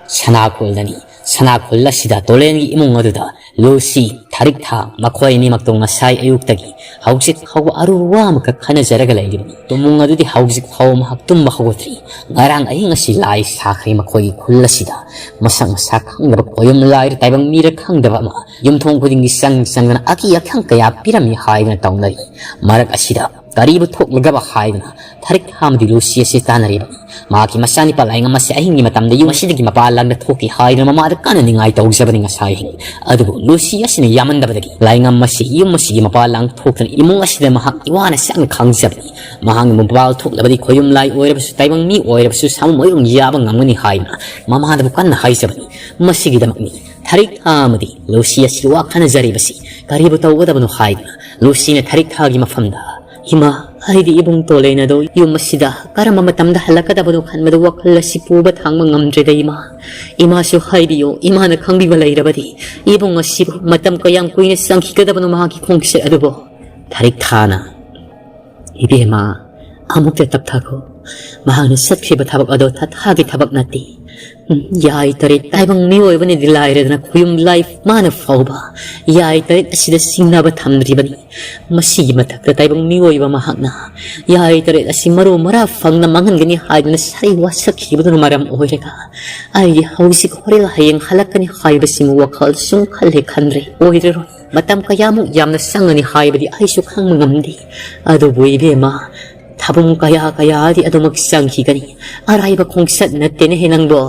ꯁꯅꯥꯈꯣꯜꯗꯅꯤ꯫ ꯁꯅꯥꯈꯣꯜ ꯑꯁꯤꯗ ꯇꯣꯂꯦꯟꯒꯤ ꯏꯃꯨꯡ ꯑꯗꯨꯗ ꯂꯨꯁꯤ, ꯊꯥꯔꯤꯛ ꯊꯥ, ꯃꯈꯣꯏ ꯑꯅꯤꯃꯛꯇꯣ ꯉꯁꯥꯏ ꯑꯌꯨꯛꯇꯒꯤ ꯍꯧꯖꯤꯛ ꯐꯥꯎꯕ ꯑꯔꯨꯕ ꯑꯃꯈꯛ ꯈꯟꯅꯖꯔꯒ ꯂꯩꯔꯤꯕꯅꯤ꯫ ꯏꯃꯨꯡ ꯑꯗꯨꯗꯤ ꯍꯧꯖꯤꯛ ꯐꯥꯎꯕ ꯃꯍꯥꯛ ꯇꯨꯝꯕ ꯍꯧꯒꯠꯇ꯭ꯔꯤ꯫ ꯉꯔꯥꯡ ꯑꯍꯤꯡ ꯑꯁꯤ ꯂꯥꯏ ꯁꯥꯈ꯭ꯔꯦ ꯃꯈꯣꯏꯒꯤ ꯈꯨꯜ ꯑꯁꯤꯗ꯫ ꯃꯁꯛ ꯃꯁꯥ ꯈꯪꯗꯕ ꯈꯣꯌꯨꯝ ꯂꯥꯏꯔ ꯇꯥꯏꯕꯪ ꯃꯤꯔ ꯈꯪꯗꯕ ꯑꯃ ꯌꯨꯝꯊꯣꯡ ꯈꯨꯗꯤꯡꯒꯤ ꯆꯪ ꯆꯪꯗꯅ ꯑꯀꯤ ꯑꯈꯪ ꯀꯌꯥ ꯄꯤꯔꯝꯃꯤ ꯍꯥꯏꯗꯨꯅ ꯇꯧꯅꯔꯤ꯫ ꯃꯔꯛ ꯑꯁꯤꯗ ꯀꯔꯤꯕꯨ ꯊꯣꯛꯂꯒꯕ ꯍꯥꯏꯗꯨꯅ ꯊꯥꯔꯤꯛ ꯊꯥ ꯑꯃꯗꯤ ꯂꯨꯁꯤ ꯑꯁꯤ ꯇꯥꯟꯅꯔꯤꯕꯅꯤ꯫ ꯃꯍꯥꯛꯀꯤ ꯃꯆꯥꯅꯤꯄꯥ ꯂꯥꯏꯉꯝ ꯑꯁꯤ ꯑꯍꯤꯡꯒꯤ ꯃꯇꯝꯗ ꯌꯨꯝ ꯑꯁꯤꯗꯒꯤ ꯃꯄꯥꯟ ꯂꯝꯗ ꯊꯣꯛꯈꯤ ꯍꯥꯏꯗꯨꯅ ꯃꯃꯥꯗ ꯀꯟꯅ ꯅꯤꯡꯉꯥꯏ ꯇꯧꯖꯕꯅꯤ ꯉꯁꯥꯏ ꯑꯍꯤꯡ꯫ ꯑꯗꯨꯕꯨ ꯂꯨꯁꯤ ꯑꯁꯤꯅ ꯌꯥꯝꯃꯟꯗꯕꯗꯒꯤ ꯂꯥꯏꯉꯝ ꯑꯁꯤ ꯌꯨꯝ ꯑꯁꯤꯒꯤ ꯃꯄꯥꯟ ꯂꯥꯡ ꯊꯣꯛꯇꯨꯅ ꯏꯃꯨꯡ ꯑꯁꯤꯗ ꯃꯍꯥꯛ ꯏꯋꯥꯅ ꯁꯛꯅ ꯈꯪꯖꯕꯅꯤ꯫ ꯃꯍꯥꯛꯅ ꯃꯄꯥꯟ ꯊꯣꯛꯂꯕꯗꯤ ꯈꯣꯌꯨꯝ ꯂꯥꯏ ꯑꯣꯏꯔꯕꯁꯨ ꯇꯥꯏꯕꯪ ꯃꯤ ꯑꯣꯏꯔꯕꯁꯨ ꯁꯥꯃꯨ ꯃꯣꯏꯕꯨꯡ ꯌꯥꯕ ꯉꯝꯒꯅꯤ ꯍꯥꯏꯗꯨꯅ ꯃꯃꯥꯗꯕꯨ ꯀꯟꯅ ꯍꯥꯏꯖꯕꯅꯤ꯫ ꯃꯁꯤꯒꯤꯗꯃꯛꯅꯤ ꯊꯥꯔꯤꯛ ꯊꯥ ꯑꯃꯗꯤ ꯂꯨꯁꯤ ꯑꯁꯤ ꯋꯥ ꯈꯟꯅꯖꯔꯤꯕꯁꯤ꯫ ꯀꯔꯤꯕꯨ ꯇꯧꯒꯗꯕꯅꯣ ꯍꯥꯏꯗꯨꯅ ꯂꯨꯁꯤꯅ ꯊꯥꯔꯤꯛ ꯊꯥꯒꯤ ꯃꯐꯝꯗ, "ꯏꯃꯥ, ꯑꯩꯗꯤ ꯏꯕꯨꯡ ꯇꯣꯂꯦꯟ ꯑꯗꯣ ꯌꯨꯝ ꯑꯁꯤꯗ ꯀꯔꯝꯕ ꯃꯇꯝꯗ ꯍꯜꯂꯛꯀꯗꯕꯅꯣ ꯈꯟꯕꯗ ꯋꯥꯈꯜ ꯑꯁꯤ ꯄꯨꯕ ꯊꯥꯡꯕ ꯉꯝꯗ꯭ꯔꯦꯗ ꯏꯃꯥ꯫ ꯏꯃꯥꯁꯨ ꯍꯥꯏꯕꯤꯌꯨ, ꯏꯃꯥꯅ ꯈꯪꯕꯤꯕ ꯂꯩꯔꯕꯗꯤ ꯏꯕꯨꯡ ꯑꯁꯤꯕꯨ ꯃꯇꯝ ꯀꯌꯥꯝ ꯀꯨꯏꯅ ꯆꯪꯈꯤꯒꯗꯕꯅꯣ ꯃꯍꯥꯛꯀꯤ ꯈꯣꯡꯆꯠ ꯑꯗꯨꯕꯨ?" ꯊꯥꯔꯤꯛ ꯊꯥꯅ, "ꯏꯕꯦꯝꯃ, ꯑꯃꯨꯛꯇ ꯇꯞꯊꯈꯣ꯫ ꯃꯍꯥꯛꯅ ꯆꯠꯈ꯭ꯔꯤꯕ ꯊꯕꯛ ꯑꯗꯣ ꯊꯥ ꯊꯥꯒꯤ ꯊꯕꯛ ꯅꯠꯇꯦ꯫ ꯎꯝ, ꯌꯥꯏ ꯇꯔꯦꯠ ꯇꯥꯏꯕꯪ ꯃꯤꯑꯣꯏꯕꯅꯗꯤ ꯂꯥꯏꯔꯗꯅ ꯈꯣꯌꯨꯝ ꯂꯥꯏ ꯃꯥꯅ ꯐꯥꯎꯕ ꯌꯥꯏ ꯇꯔꯦꯠ ꯑꯁꯤꯗ ꯆꯤꯡꯅꯕ ꯊꯝꯗ꯭ꯔꯤꯕꯅꯤ꯫ ꯃꯁꯤꯒꯤ ꯃꯊꯛꯇ ꯇꯥꯏꯕꯪ ꯃꯤꯑꯣꯏꯕ ꯃꯍꯥꯛꯅ ꯌꯥꯏ ꯇꯔꯦꯠ ꯑꯁꯤ ꯃꯔꯨ ꯃꯔꯥ ꯐꯪꯅ ꯃꯥꯡꯍꯟꯒꯅꯤ ꯍꯥꯏꯗꯨꯅ ꯁꯔꯩ ꯋꯥꯁꯛꯈꯤꯕꯗꯨꯅ ꯃꯔꯝ ꯑꯣꯏꯔꯒ ꯑꯩꯗꯤ ꯍꯧꯖꯤꯛ ꯍꯣꯔꯦꯟ ꯍꯌꯦꯡ ꯍꯜꯂꯛꯀꯅꯤ ꯍꯥꯏꯕꯁꯤꯃꯨꯛ ꯋꯥꯈꯜ ꯁꯨꯝ ꯈꯜꯂꯦ ꯈꯟꯗ꯭ꯔꯦ꯫ ꯑꯣꯏꯔꯔꯣꯏ꯫ ꯃꯇꯝ ꯀꯌꯥꯃꯨꯛ ꯌꯥꯝꯅ ꯆꯪꯒꯅꯤ ꯍꯥꯏꯕꯗꯤ ꯑꯩꯁꯨ ꯈꯪꯕ ꯉꯝꯗꯦ꯫ ꯑꯗꯨꯕꯨ ꯏꯕꯦꯝꯃ, ꯊꯥꯕꯨꯡ ꯀꯌꯥ ꯀꯌꯥꯗꯤ ꯑꯗꯨꯃꯛ ꯆꯪꯈꯤꯒꯅꯤ꯫ ꯑꯔꯥꯏꯕ ꯈꯣꯡꯆꯠ ꯅꯠꯇꯦꯅꯦꯍꯦ ꯅꯪꯕꯣ꯫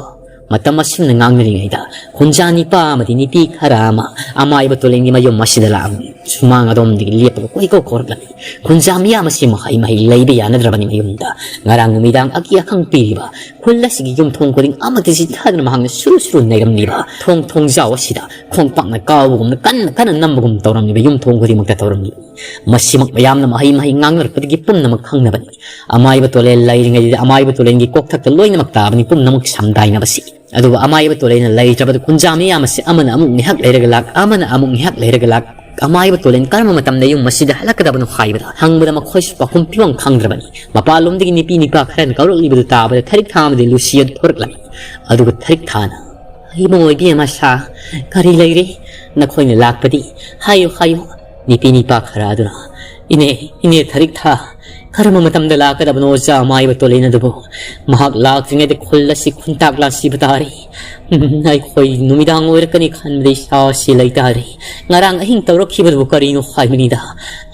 ꯃꯇꯝ ꯑꯁꯨꯝꯅ ꯉꯥꯡꯅꯔꯤꯉꯩꯗ ꯈꯨꯟꯖꯥ ꯅꯤꯄꯥ ꯑꯃꯗꯤ ꯅꯨꯄꯤ ꯈꯔ ꯑꯃ ꯑꯃꯥꯏꯕ ꯇꯣꯂꯦꯟꯒꯤ ꯃꯌꯨꯝ ꯑꯁꯤꯗ ꯂꯥꯛꯑꯝꯃꯤ꯫ ꯁꯨꯃꯥꯡ ꯑꯗꯣꯝꯗꯒꯤ ꯂꯦꯞꯄꯒ ꯀꯣꯏꯀꯧ ꯀꯧꯔꯛꯂꯝꯃꯤ꯫ ꯈꯨꯟꯖꯥ ꯃꯤꯌꯥꯝ ꯑꯁꯤ ꯃꯍꯩ ꯃꯍꯩ ꯂꯩꯕ ꯌꯥꯅꯗ꯭ꯔꯕꯅꯤ ꯃꯌꯨꯝꯗ꯫ ꯉꯔꯥꯡ ꯅꯨꯃꯤꯗꯥꯡ ꯑꯀꯤ ꯑꯈꯪ ꯄꯤꯔꯤꯕ ꯈꯨꯜ ꯑꯁꯤꯒꯤ ꯌꯨꯝꯊꯣꯡ ꯈꯨꯗꯤꯡ ꯑꯃꯠꯇ ꯆꯤꯠꯊꯗꯅ ꯃꯍꯥꯛꯅ ꯁꯨꯔꯨ ꯁꯨꯔꯨ ꯅꯩꯔꯝꯂꯤꯕ ꯊꯣꯡ ꯊꯣꯡꯖꯥꯎ ꯑꯁꯤꯗ ꯈꯣꯡꯄꯥꯛꯅ ꯀꯥꯎꯕꯒꯨꯝꯅ ꯀꯟꯅ ꯀꯟꯅ ꯅꯝꯕꯒꯨꯝ ꯇꯧꯔꯝꯂꯤꯕ ꯌꯨꯝꯊꯣꯡ ꯈꯨꯗꯤꯡꯃꯛꯇ ꯇꯧꯔꯝꯂꯤꯕꯅꯤ꯫ ꯃꯁꯤꯃꯛ ꯃꯌꯥꯝꯅ ꯃꯍꯩ ꯃꯍꯩ ꯉꯥꯡꯅꯔꯛꯄꯗꯒꯤ ꯄꯨꯝꯅꯃꯛ ꯈꯪꯅꯕꯅꯤ꯫ ꯑꯃꯥꯏꯕ ꯇꯣꯂꯦꯟ ꯂꯩꯔꯤꯉꯩꯗ ꯑꯃꯥꯏꯕ ꯇꯣꯂꯦꯟꯒꯤ ꯀꯣꯛꯊꯛꯇ ꯂꯣꯏꯅꯃꯛ ꯇꯥꯕꯅꯤ ꯄꯨꯝꯅꯃꯛ ꯁꯝꯗꯥꯏꯅꯕꯁꯤ꯫ ꯑꯗꯨꯕꯨ ꯑꯃꯥꯏꯕ ꯇꯣꯂꯦꯟꯅ ꯂꯩꯇ꯭ꯔꯕꯗ ꯈꯨꯟꯖꯥ ꯃꯤꯌꯥꯝ ꯑꯁꯤ ꯑꯃꯅ ꯑꯃꯨꯛ ꯉꯥꯏꯍꯥꯛ ꯂꯩꯔꯒ ꯂꯥꯛ, ꯑꯃꯅ ꯑꯃꯨꯛ ꯉꯥꯏꯍꯥꯛ ꯂꯩꯔꯒ ꯂꯥꯛ꯫ ꯑꯃꯥꯏꯕ ꯇꯣꯂꯦꯟ ꯀꯔꯝꯕ ꯃꯇꯝꯗ ꯌꯨꯝ ꯑꯁꯤꯗ ꯍꯜꯂꯛꯀꯗꯕꯅꯣ ꯍꯥꯏꯕꯗ ꯍꯪꯕꯗ ꯃꯈꯣꯏꯁꯨ ꯄꯥꯎꯈꯨꯝ ꯄꯤꯐꯝ ꯈꯪꯗ꯭ꯔꯕꯅꯤ꯫ ꯃꯄꯥꯟꯂꯣꯝꯗꯒꯤ ꯅꯨꯄꯤ ꯅꯨꯄꯥ ꯈꯔꯅ ꯀꯧꯔꯛꯂꯤꯕꯗꯨ ꯇꯥꯕꯗ ꯊꯔꯤꯛ ꯊꯥ ꯑꯃꯗꯤ ꯂꯨꯁꯤ ꯑꯗꯨ ꯊꯣꯔꯛꯂꯝꯃꯤ꯫ ꯑꯗꯨꯒ ꯊꯔꯤꯛ ꯊꯥꯅ, "ꯏꯕꯨꯡꯉꯣ ꯏꯕꯦꯝꯃ ꯁꯥ, ꯀꯔꯤ ꯂꯩꯔꯦ? ꯅꯈꯣꯏꯅ ꯂꯥꯛꯄꯗꯤ ꯍꯥꯏꯌꯨ, ꯍꯥꯏꯌꯨ"꯫ ꯅꯨꯄꯤ ꯅꯨꯄꯥ ꯈꯔ ꯑꯗꯨꯅ, "ꯏꯅꯦ, ꯏꯅꯦ ꯊꯔꯤꯛ ꯊꯥ, ꯀꯔꯝꯕ ꯃꯇꯝꯗ ꯂꯥꯛꯀꯗꯕꯅꯣ ꯑꯣꯖꯥ ꯑꯃꯥꯏꯕ ꯇꯣꯂꯦꯟ ꯑꯗꯨꯕꯨ? ꯃꯍꯥꯛ ꯂꯥꯛꯇ꯭ꯔꯤꯉꯩꯗ ꯈꯨꯜ ꯑꯁꯤ ꯈꯨꯟꯇꯥꯛ ꯂꯥꯟꯁꯤꯕ ꯇꯥꯔꯦ꯫ ꯎꯝ, ꯑꯩꯈꯣꯏ ꯅꯨꯃꯤꯗꯥꯡ ꯑꯣꯏꯔꯛꯀꯅꯤ ꯈꯟꯕꯗ ꯏꯁꯥꯁꯤ ꯂꯩꯇꯥꯔꯦ꯫ ꯉꯔꯥꯡ ꯑꯍꯤꯡ ꯇꯧꯔꯛꯈꯤꯕꯗꯨꯕꯨ ꯀꯔꯤꯅꯣ ꯍꯥꯏꯕꯅꯤꯗ?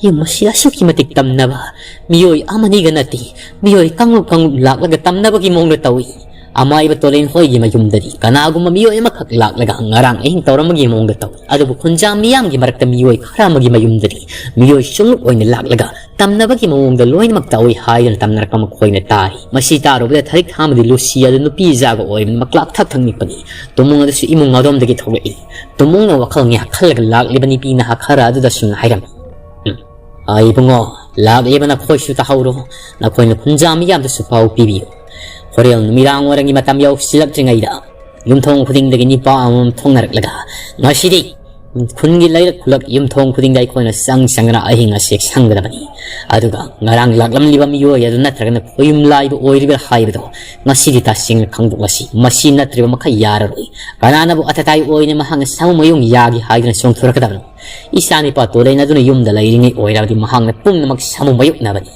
ꯌꯨꯝ ꯑꯁꯤ ꯑꯁꯨꯛꯀꯤ ꯃꯇꯤꯛ ꯇꯝꯅꯕ ꯃꯤꯑꯣꯏ ꯑꯃꯅꯤꯒ ꯅꯠꯇꯦ, ꯃꯤꯑꯣꯏ ꯀꯥꯡꯂꯨꯞ ꯀꯥꯡꯂꯨꯞ ꯂꯥꯛꯂꯒ ꯇꯝꯅꯕꯒꯤ ꯃꯑꯣꯡꯗ ꯇꯧꯏ꯫ ꯑꯃꯥꯏꯕ ꯇꯣꯂꯦꯟ ꯍꯣꯏꯒꯤ ꯃꯌꯨꯝꯗꯗꯤ ꯀꯅꯥꯒꯨꯝꯕ ꯃꯤꯑꯣꯏ ꯑꯃꯈꯛ ꯂꯥꯛꯂꯒ ꯉꯔꯥꯡ ꯑꯍꯤꯡ ꯇꯧꯔꯝꯕꯒꯤ ꯃꯑꯣꯡꯗ ꯇꯧꯏ꯫ ꯑꯗꯨꯕꯨ ꯈꯨꯟꯖꯥ ꯃꯤꯌꯥꯝꯒꯤ ꯃꯔꯛꯇ ꯃꯤꯑꯣꯏ ꯈꯔ ꯑꯃꯒꯤ ꯃꯌꯨꯝꯗꯗꯤ ꯃꯤꯑꯣꯏ ꯁꯨꯡꯂꯨꯞ ꯑꯣꯏꯅ ꯂꯥꯛꯂꯒ ꯇꯝꯅꯕꯒꯤ ꯃꯑꯣꯡꯗ ꯂꯣꯏꯅꯃꯛ ꯇꯧꯏ ꯍꯥꯏꯗꯨꯅ ꯇꯝꯅꯔꯛꯄ ꯃꯈꯣꯏꯅ ꯇꯥꯔꯤ꯫ ꯃꯁꯤ ꯇꯥꯔꯨꯕꯗ ꯊꯔꯤꯛ ꯊꯥ ꯑꯃꯗꯤ ꯂꯨꯁꯤ ꯑꯗꯨ ꯅꯨꯄꯤ ꯏꯆꯥꯒ ꯑꯣꯏꯕꯅꯤ ꯃꯀ꯭ꯂꯥꯛ ꯊꯛ ꯊꯛ ꯅꯤꯛꯄꯅꯤ꯫ ꯇꯨꯃꯨꯡ ꯑꯗꯨꯁꯨ ꯏꯃꯨꯡ ꯑꯗꯣꯝꯗꯒꯤ ꯊꯣꯛꯂꯛꯏ꯫ ꯇꯨꯃꯨꯡꯅ ꯋꯥꯈꯜ ꯉꯥꯏꯍꯥꯛ ꯈꯜꯂꯒ ꯂꯥꯛꯂꯤꯕ ꯅꯨꯄꯤ ꯅꯍꯥ ꯈꯔ ꯑꯗꯨꯗ ꯁꯨꯝꯅ ꯍꯥꯏꯔꯝꯃꯤ, "ꯎꯝ, ꯑꯥ, ꯏꯕꯨꯡꯉꯣ, ꯂꯥꯛꯂꯤꯕ ꯅꯈꯣꯏꯁꯨ ꯇꯥꯍꯧꯔꯣ꯫ ꯅꯈꯣꯏꯅ ꯈꯨꯟꯖꯥ ꯃꯤꯌꯥꯝꯗꯁꯨ ꯄꯥꯎ ꯄꯤꯕꯤꯌꯨ꯫ ꯍꯣꯔꯦꯟ ꯅꯨꯃꯤꯗꯥꯡ ꯋꯥꯏꯔꯝꯒꯤ ꯃꯇꯝ ꯌꯧꯁꯤꯜꯂꯛꯇ꯭ꯔꯤꯉꯩꯗ ꯌꯨꯝꯊꯣꯡ ꯈꯨꯗꯤꯡꯗꯒꯤ ꯅꯤꯄꯥ ꯑꯃꯃꯝ ꯊꯣꯡꯅꯔꯛꯂꯒ, ꯉꯁꯤꯗꯤ ꯈꯨꯟꯒꯤ ꯂꯩꯔꯛ ꯈꯨꯜꯂꯛ ꯌꯨꯝꯊꯣꯡ ꯈꯨꯗꯤꯡꯗ ꯑꯩꯈꯣꯏꯅ ꯆꯪ ꯆꯪꯗꯅ ꯑꯍꯤꯡ ꯑꯁꯦ ꯁꯪꯒꯗꯕꯅꯤ꯫ ꯑꯗꯨꯒ ꯉꯔꯥꯡ ꯂꯥꯛꯂꯝꯂꯤꯕ ꯃꯤꯑꯣꯏ ꯑꯗꯨ ꯅꯠꯇ꯭ꯔꯒꯅ ꯈꯣꯌꯨꯝ ꯂꯥꯏꯕ ꯑꯣꯏꯔꯤꯕ꯭ꯔꯥ ꯍꯥꯏꯕꯗꯣ ꯉꯁꯤꯗꯤ ꯇꯁꯦꯡꯅ ꯈꯪꯗꯣꯛꯂꯁꯤ꯫ ꯃꯁꯤ ꯅꯠꯇ꯭ꯔꯤꯕ ꯃꯈꯩ ꯌꯥꯔꯔꯣꯏ꯫ ꯀꯅꯥꯅꯕꯨ ꯑꯇꯇꯥꯏ ꯑꯣꯏꯅ ꯃꯍꯥꯛꯅ ꯁꯥꯃꯨ ꯃꯌꯨꯡ ꯌꯥꯒꯦ ꯍꯥꯏꯗꯨꯅ ꯆꯣꯡꯊꯣꯔꯛꯀꯗꯕꯅꯣ? ꯏꯆꯥꯅꯤꯄꯥ ꯇꯣꯂꯦꯟ ꯑꯗꯨꯅ ꯌꯨꯝꯗ ꯂꯩꯔꯤꯉꯩ ꯑꯣꯏꯔꯕꯗꯤ ꯃꯍꯥꯛꯅ ꯄꯨꯝꯅꯃꯛ ꯁꯥꯃꯨ ꯃꯌꯨꯡꯅꯕꯅꯤ꯫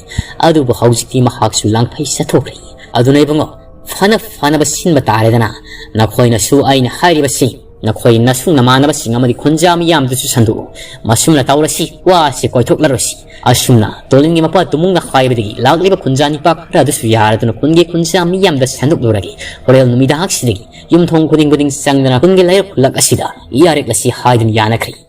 ꯑꯗꯨꯕꯨ ꯍꯧꯖꯤꯛꯇꯤ ꯃꯍꯥꯛꯁꯨ ꯂꯥꯡꯐꯩ ꯆꯠꯊꯣꯛꯈ꯭ꯔꯦ꯫ ꯑꯗꯨꯅ ꯏꯕꯨꯡꯉꯣ, ꯐꯅ ꯐꯅꯕ ꯁꯤꯟꯕ ꯇꯥꯔꯦꯗꯅ꯫ ꯅꯈꯣꯏꯅꯁꯨ ꯑꯩꯅ ꯍꯥꯏꯔꯤꯕꯁꯤ ꯅꯈꯣꯏ ꯅꯁꯨ ꯅꯃꯥꯟꯅꯕꯁꯤꯡ ꯑꯃꯗꯤ ꯈꯨꯟꯖꯥ ꯃꯤꯌꯥꯝꯗꯨꯁꯨ ꯁꯟꯗꯣꯛꯎ꯫ ꯃꯁꯨꯝꯅ ꯇꯧꯔꯁꯤ, ꯋꯥꯁꯤ ꯀꯣꯏꯊꯣꯛꯂꯔꯣꯏꯁꯤ꯫ ꯑꯁꯨꯝꯅ ꯇꯣꯂꯤꯟꯒꯤ ꯃꯄꯥ ꯇꯨꯃꯨꯡꯅ ꯍꯥꯏꯕꯗꯒꯤ ꯂꯥꯛꯂꯤꯕ ꯈꯨꯟꯖꯥ ꯅꯤꯄꯥ ꯈꯔ ꯑꯗꯨꯁꯨ ꯌꯥꯔꯗꯨꯅ ꯈꯨꯟꯒꯤ ꯈꯨꯟꯖꯥ ꯃꯤꯌꯥꯝꯗ ꯁꯟꯗꯣꯛꯂꯨꯔꯒꯦ꯫ ꯍꯣꯔꯦꯟ ꯅꯨꯃꯤꯗꯥꯡꯁꯤꯗꯒꯤ ꯌꯨꯝꯊꯣꯡ ꯈꯨꯗꯤꯡ ꯈꯨꯗꯤꯡ ꯆꯪꯗꯅ ꯈꯨꯟꯒꯤ ꯂꯩꯔꯛ ꯈꯨꯜꯂꯛ ꯑꯁꯤꯗ ꯌꯥꯔꯦꯛꯂꯁꯤ ꯍꯥꯏꯗꯨꯅ ꯌꯥꯅꯈ꯭ꯔꯦ꯫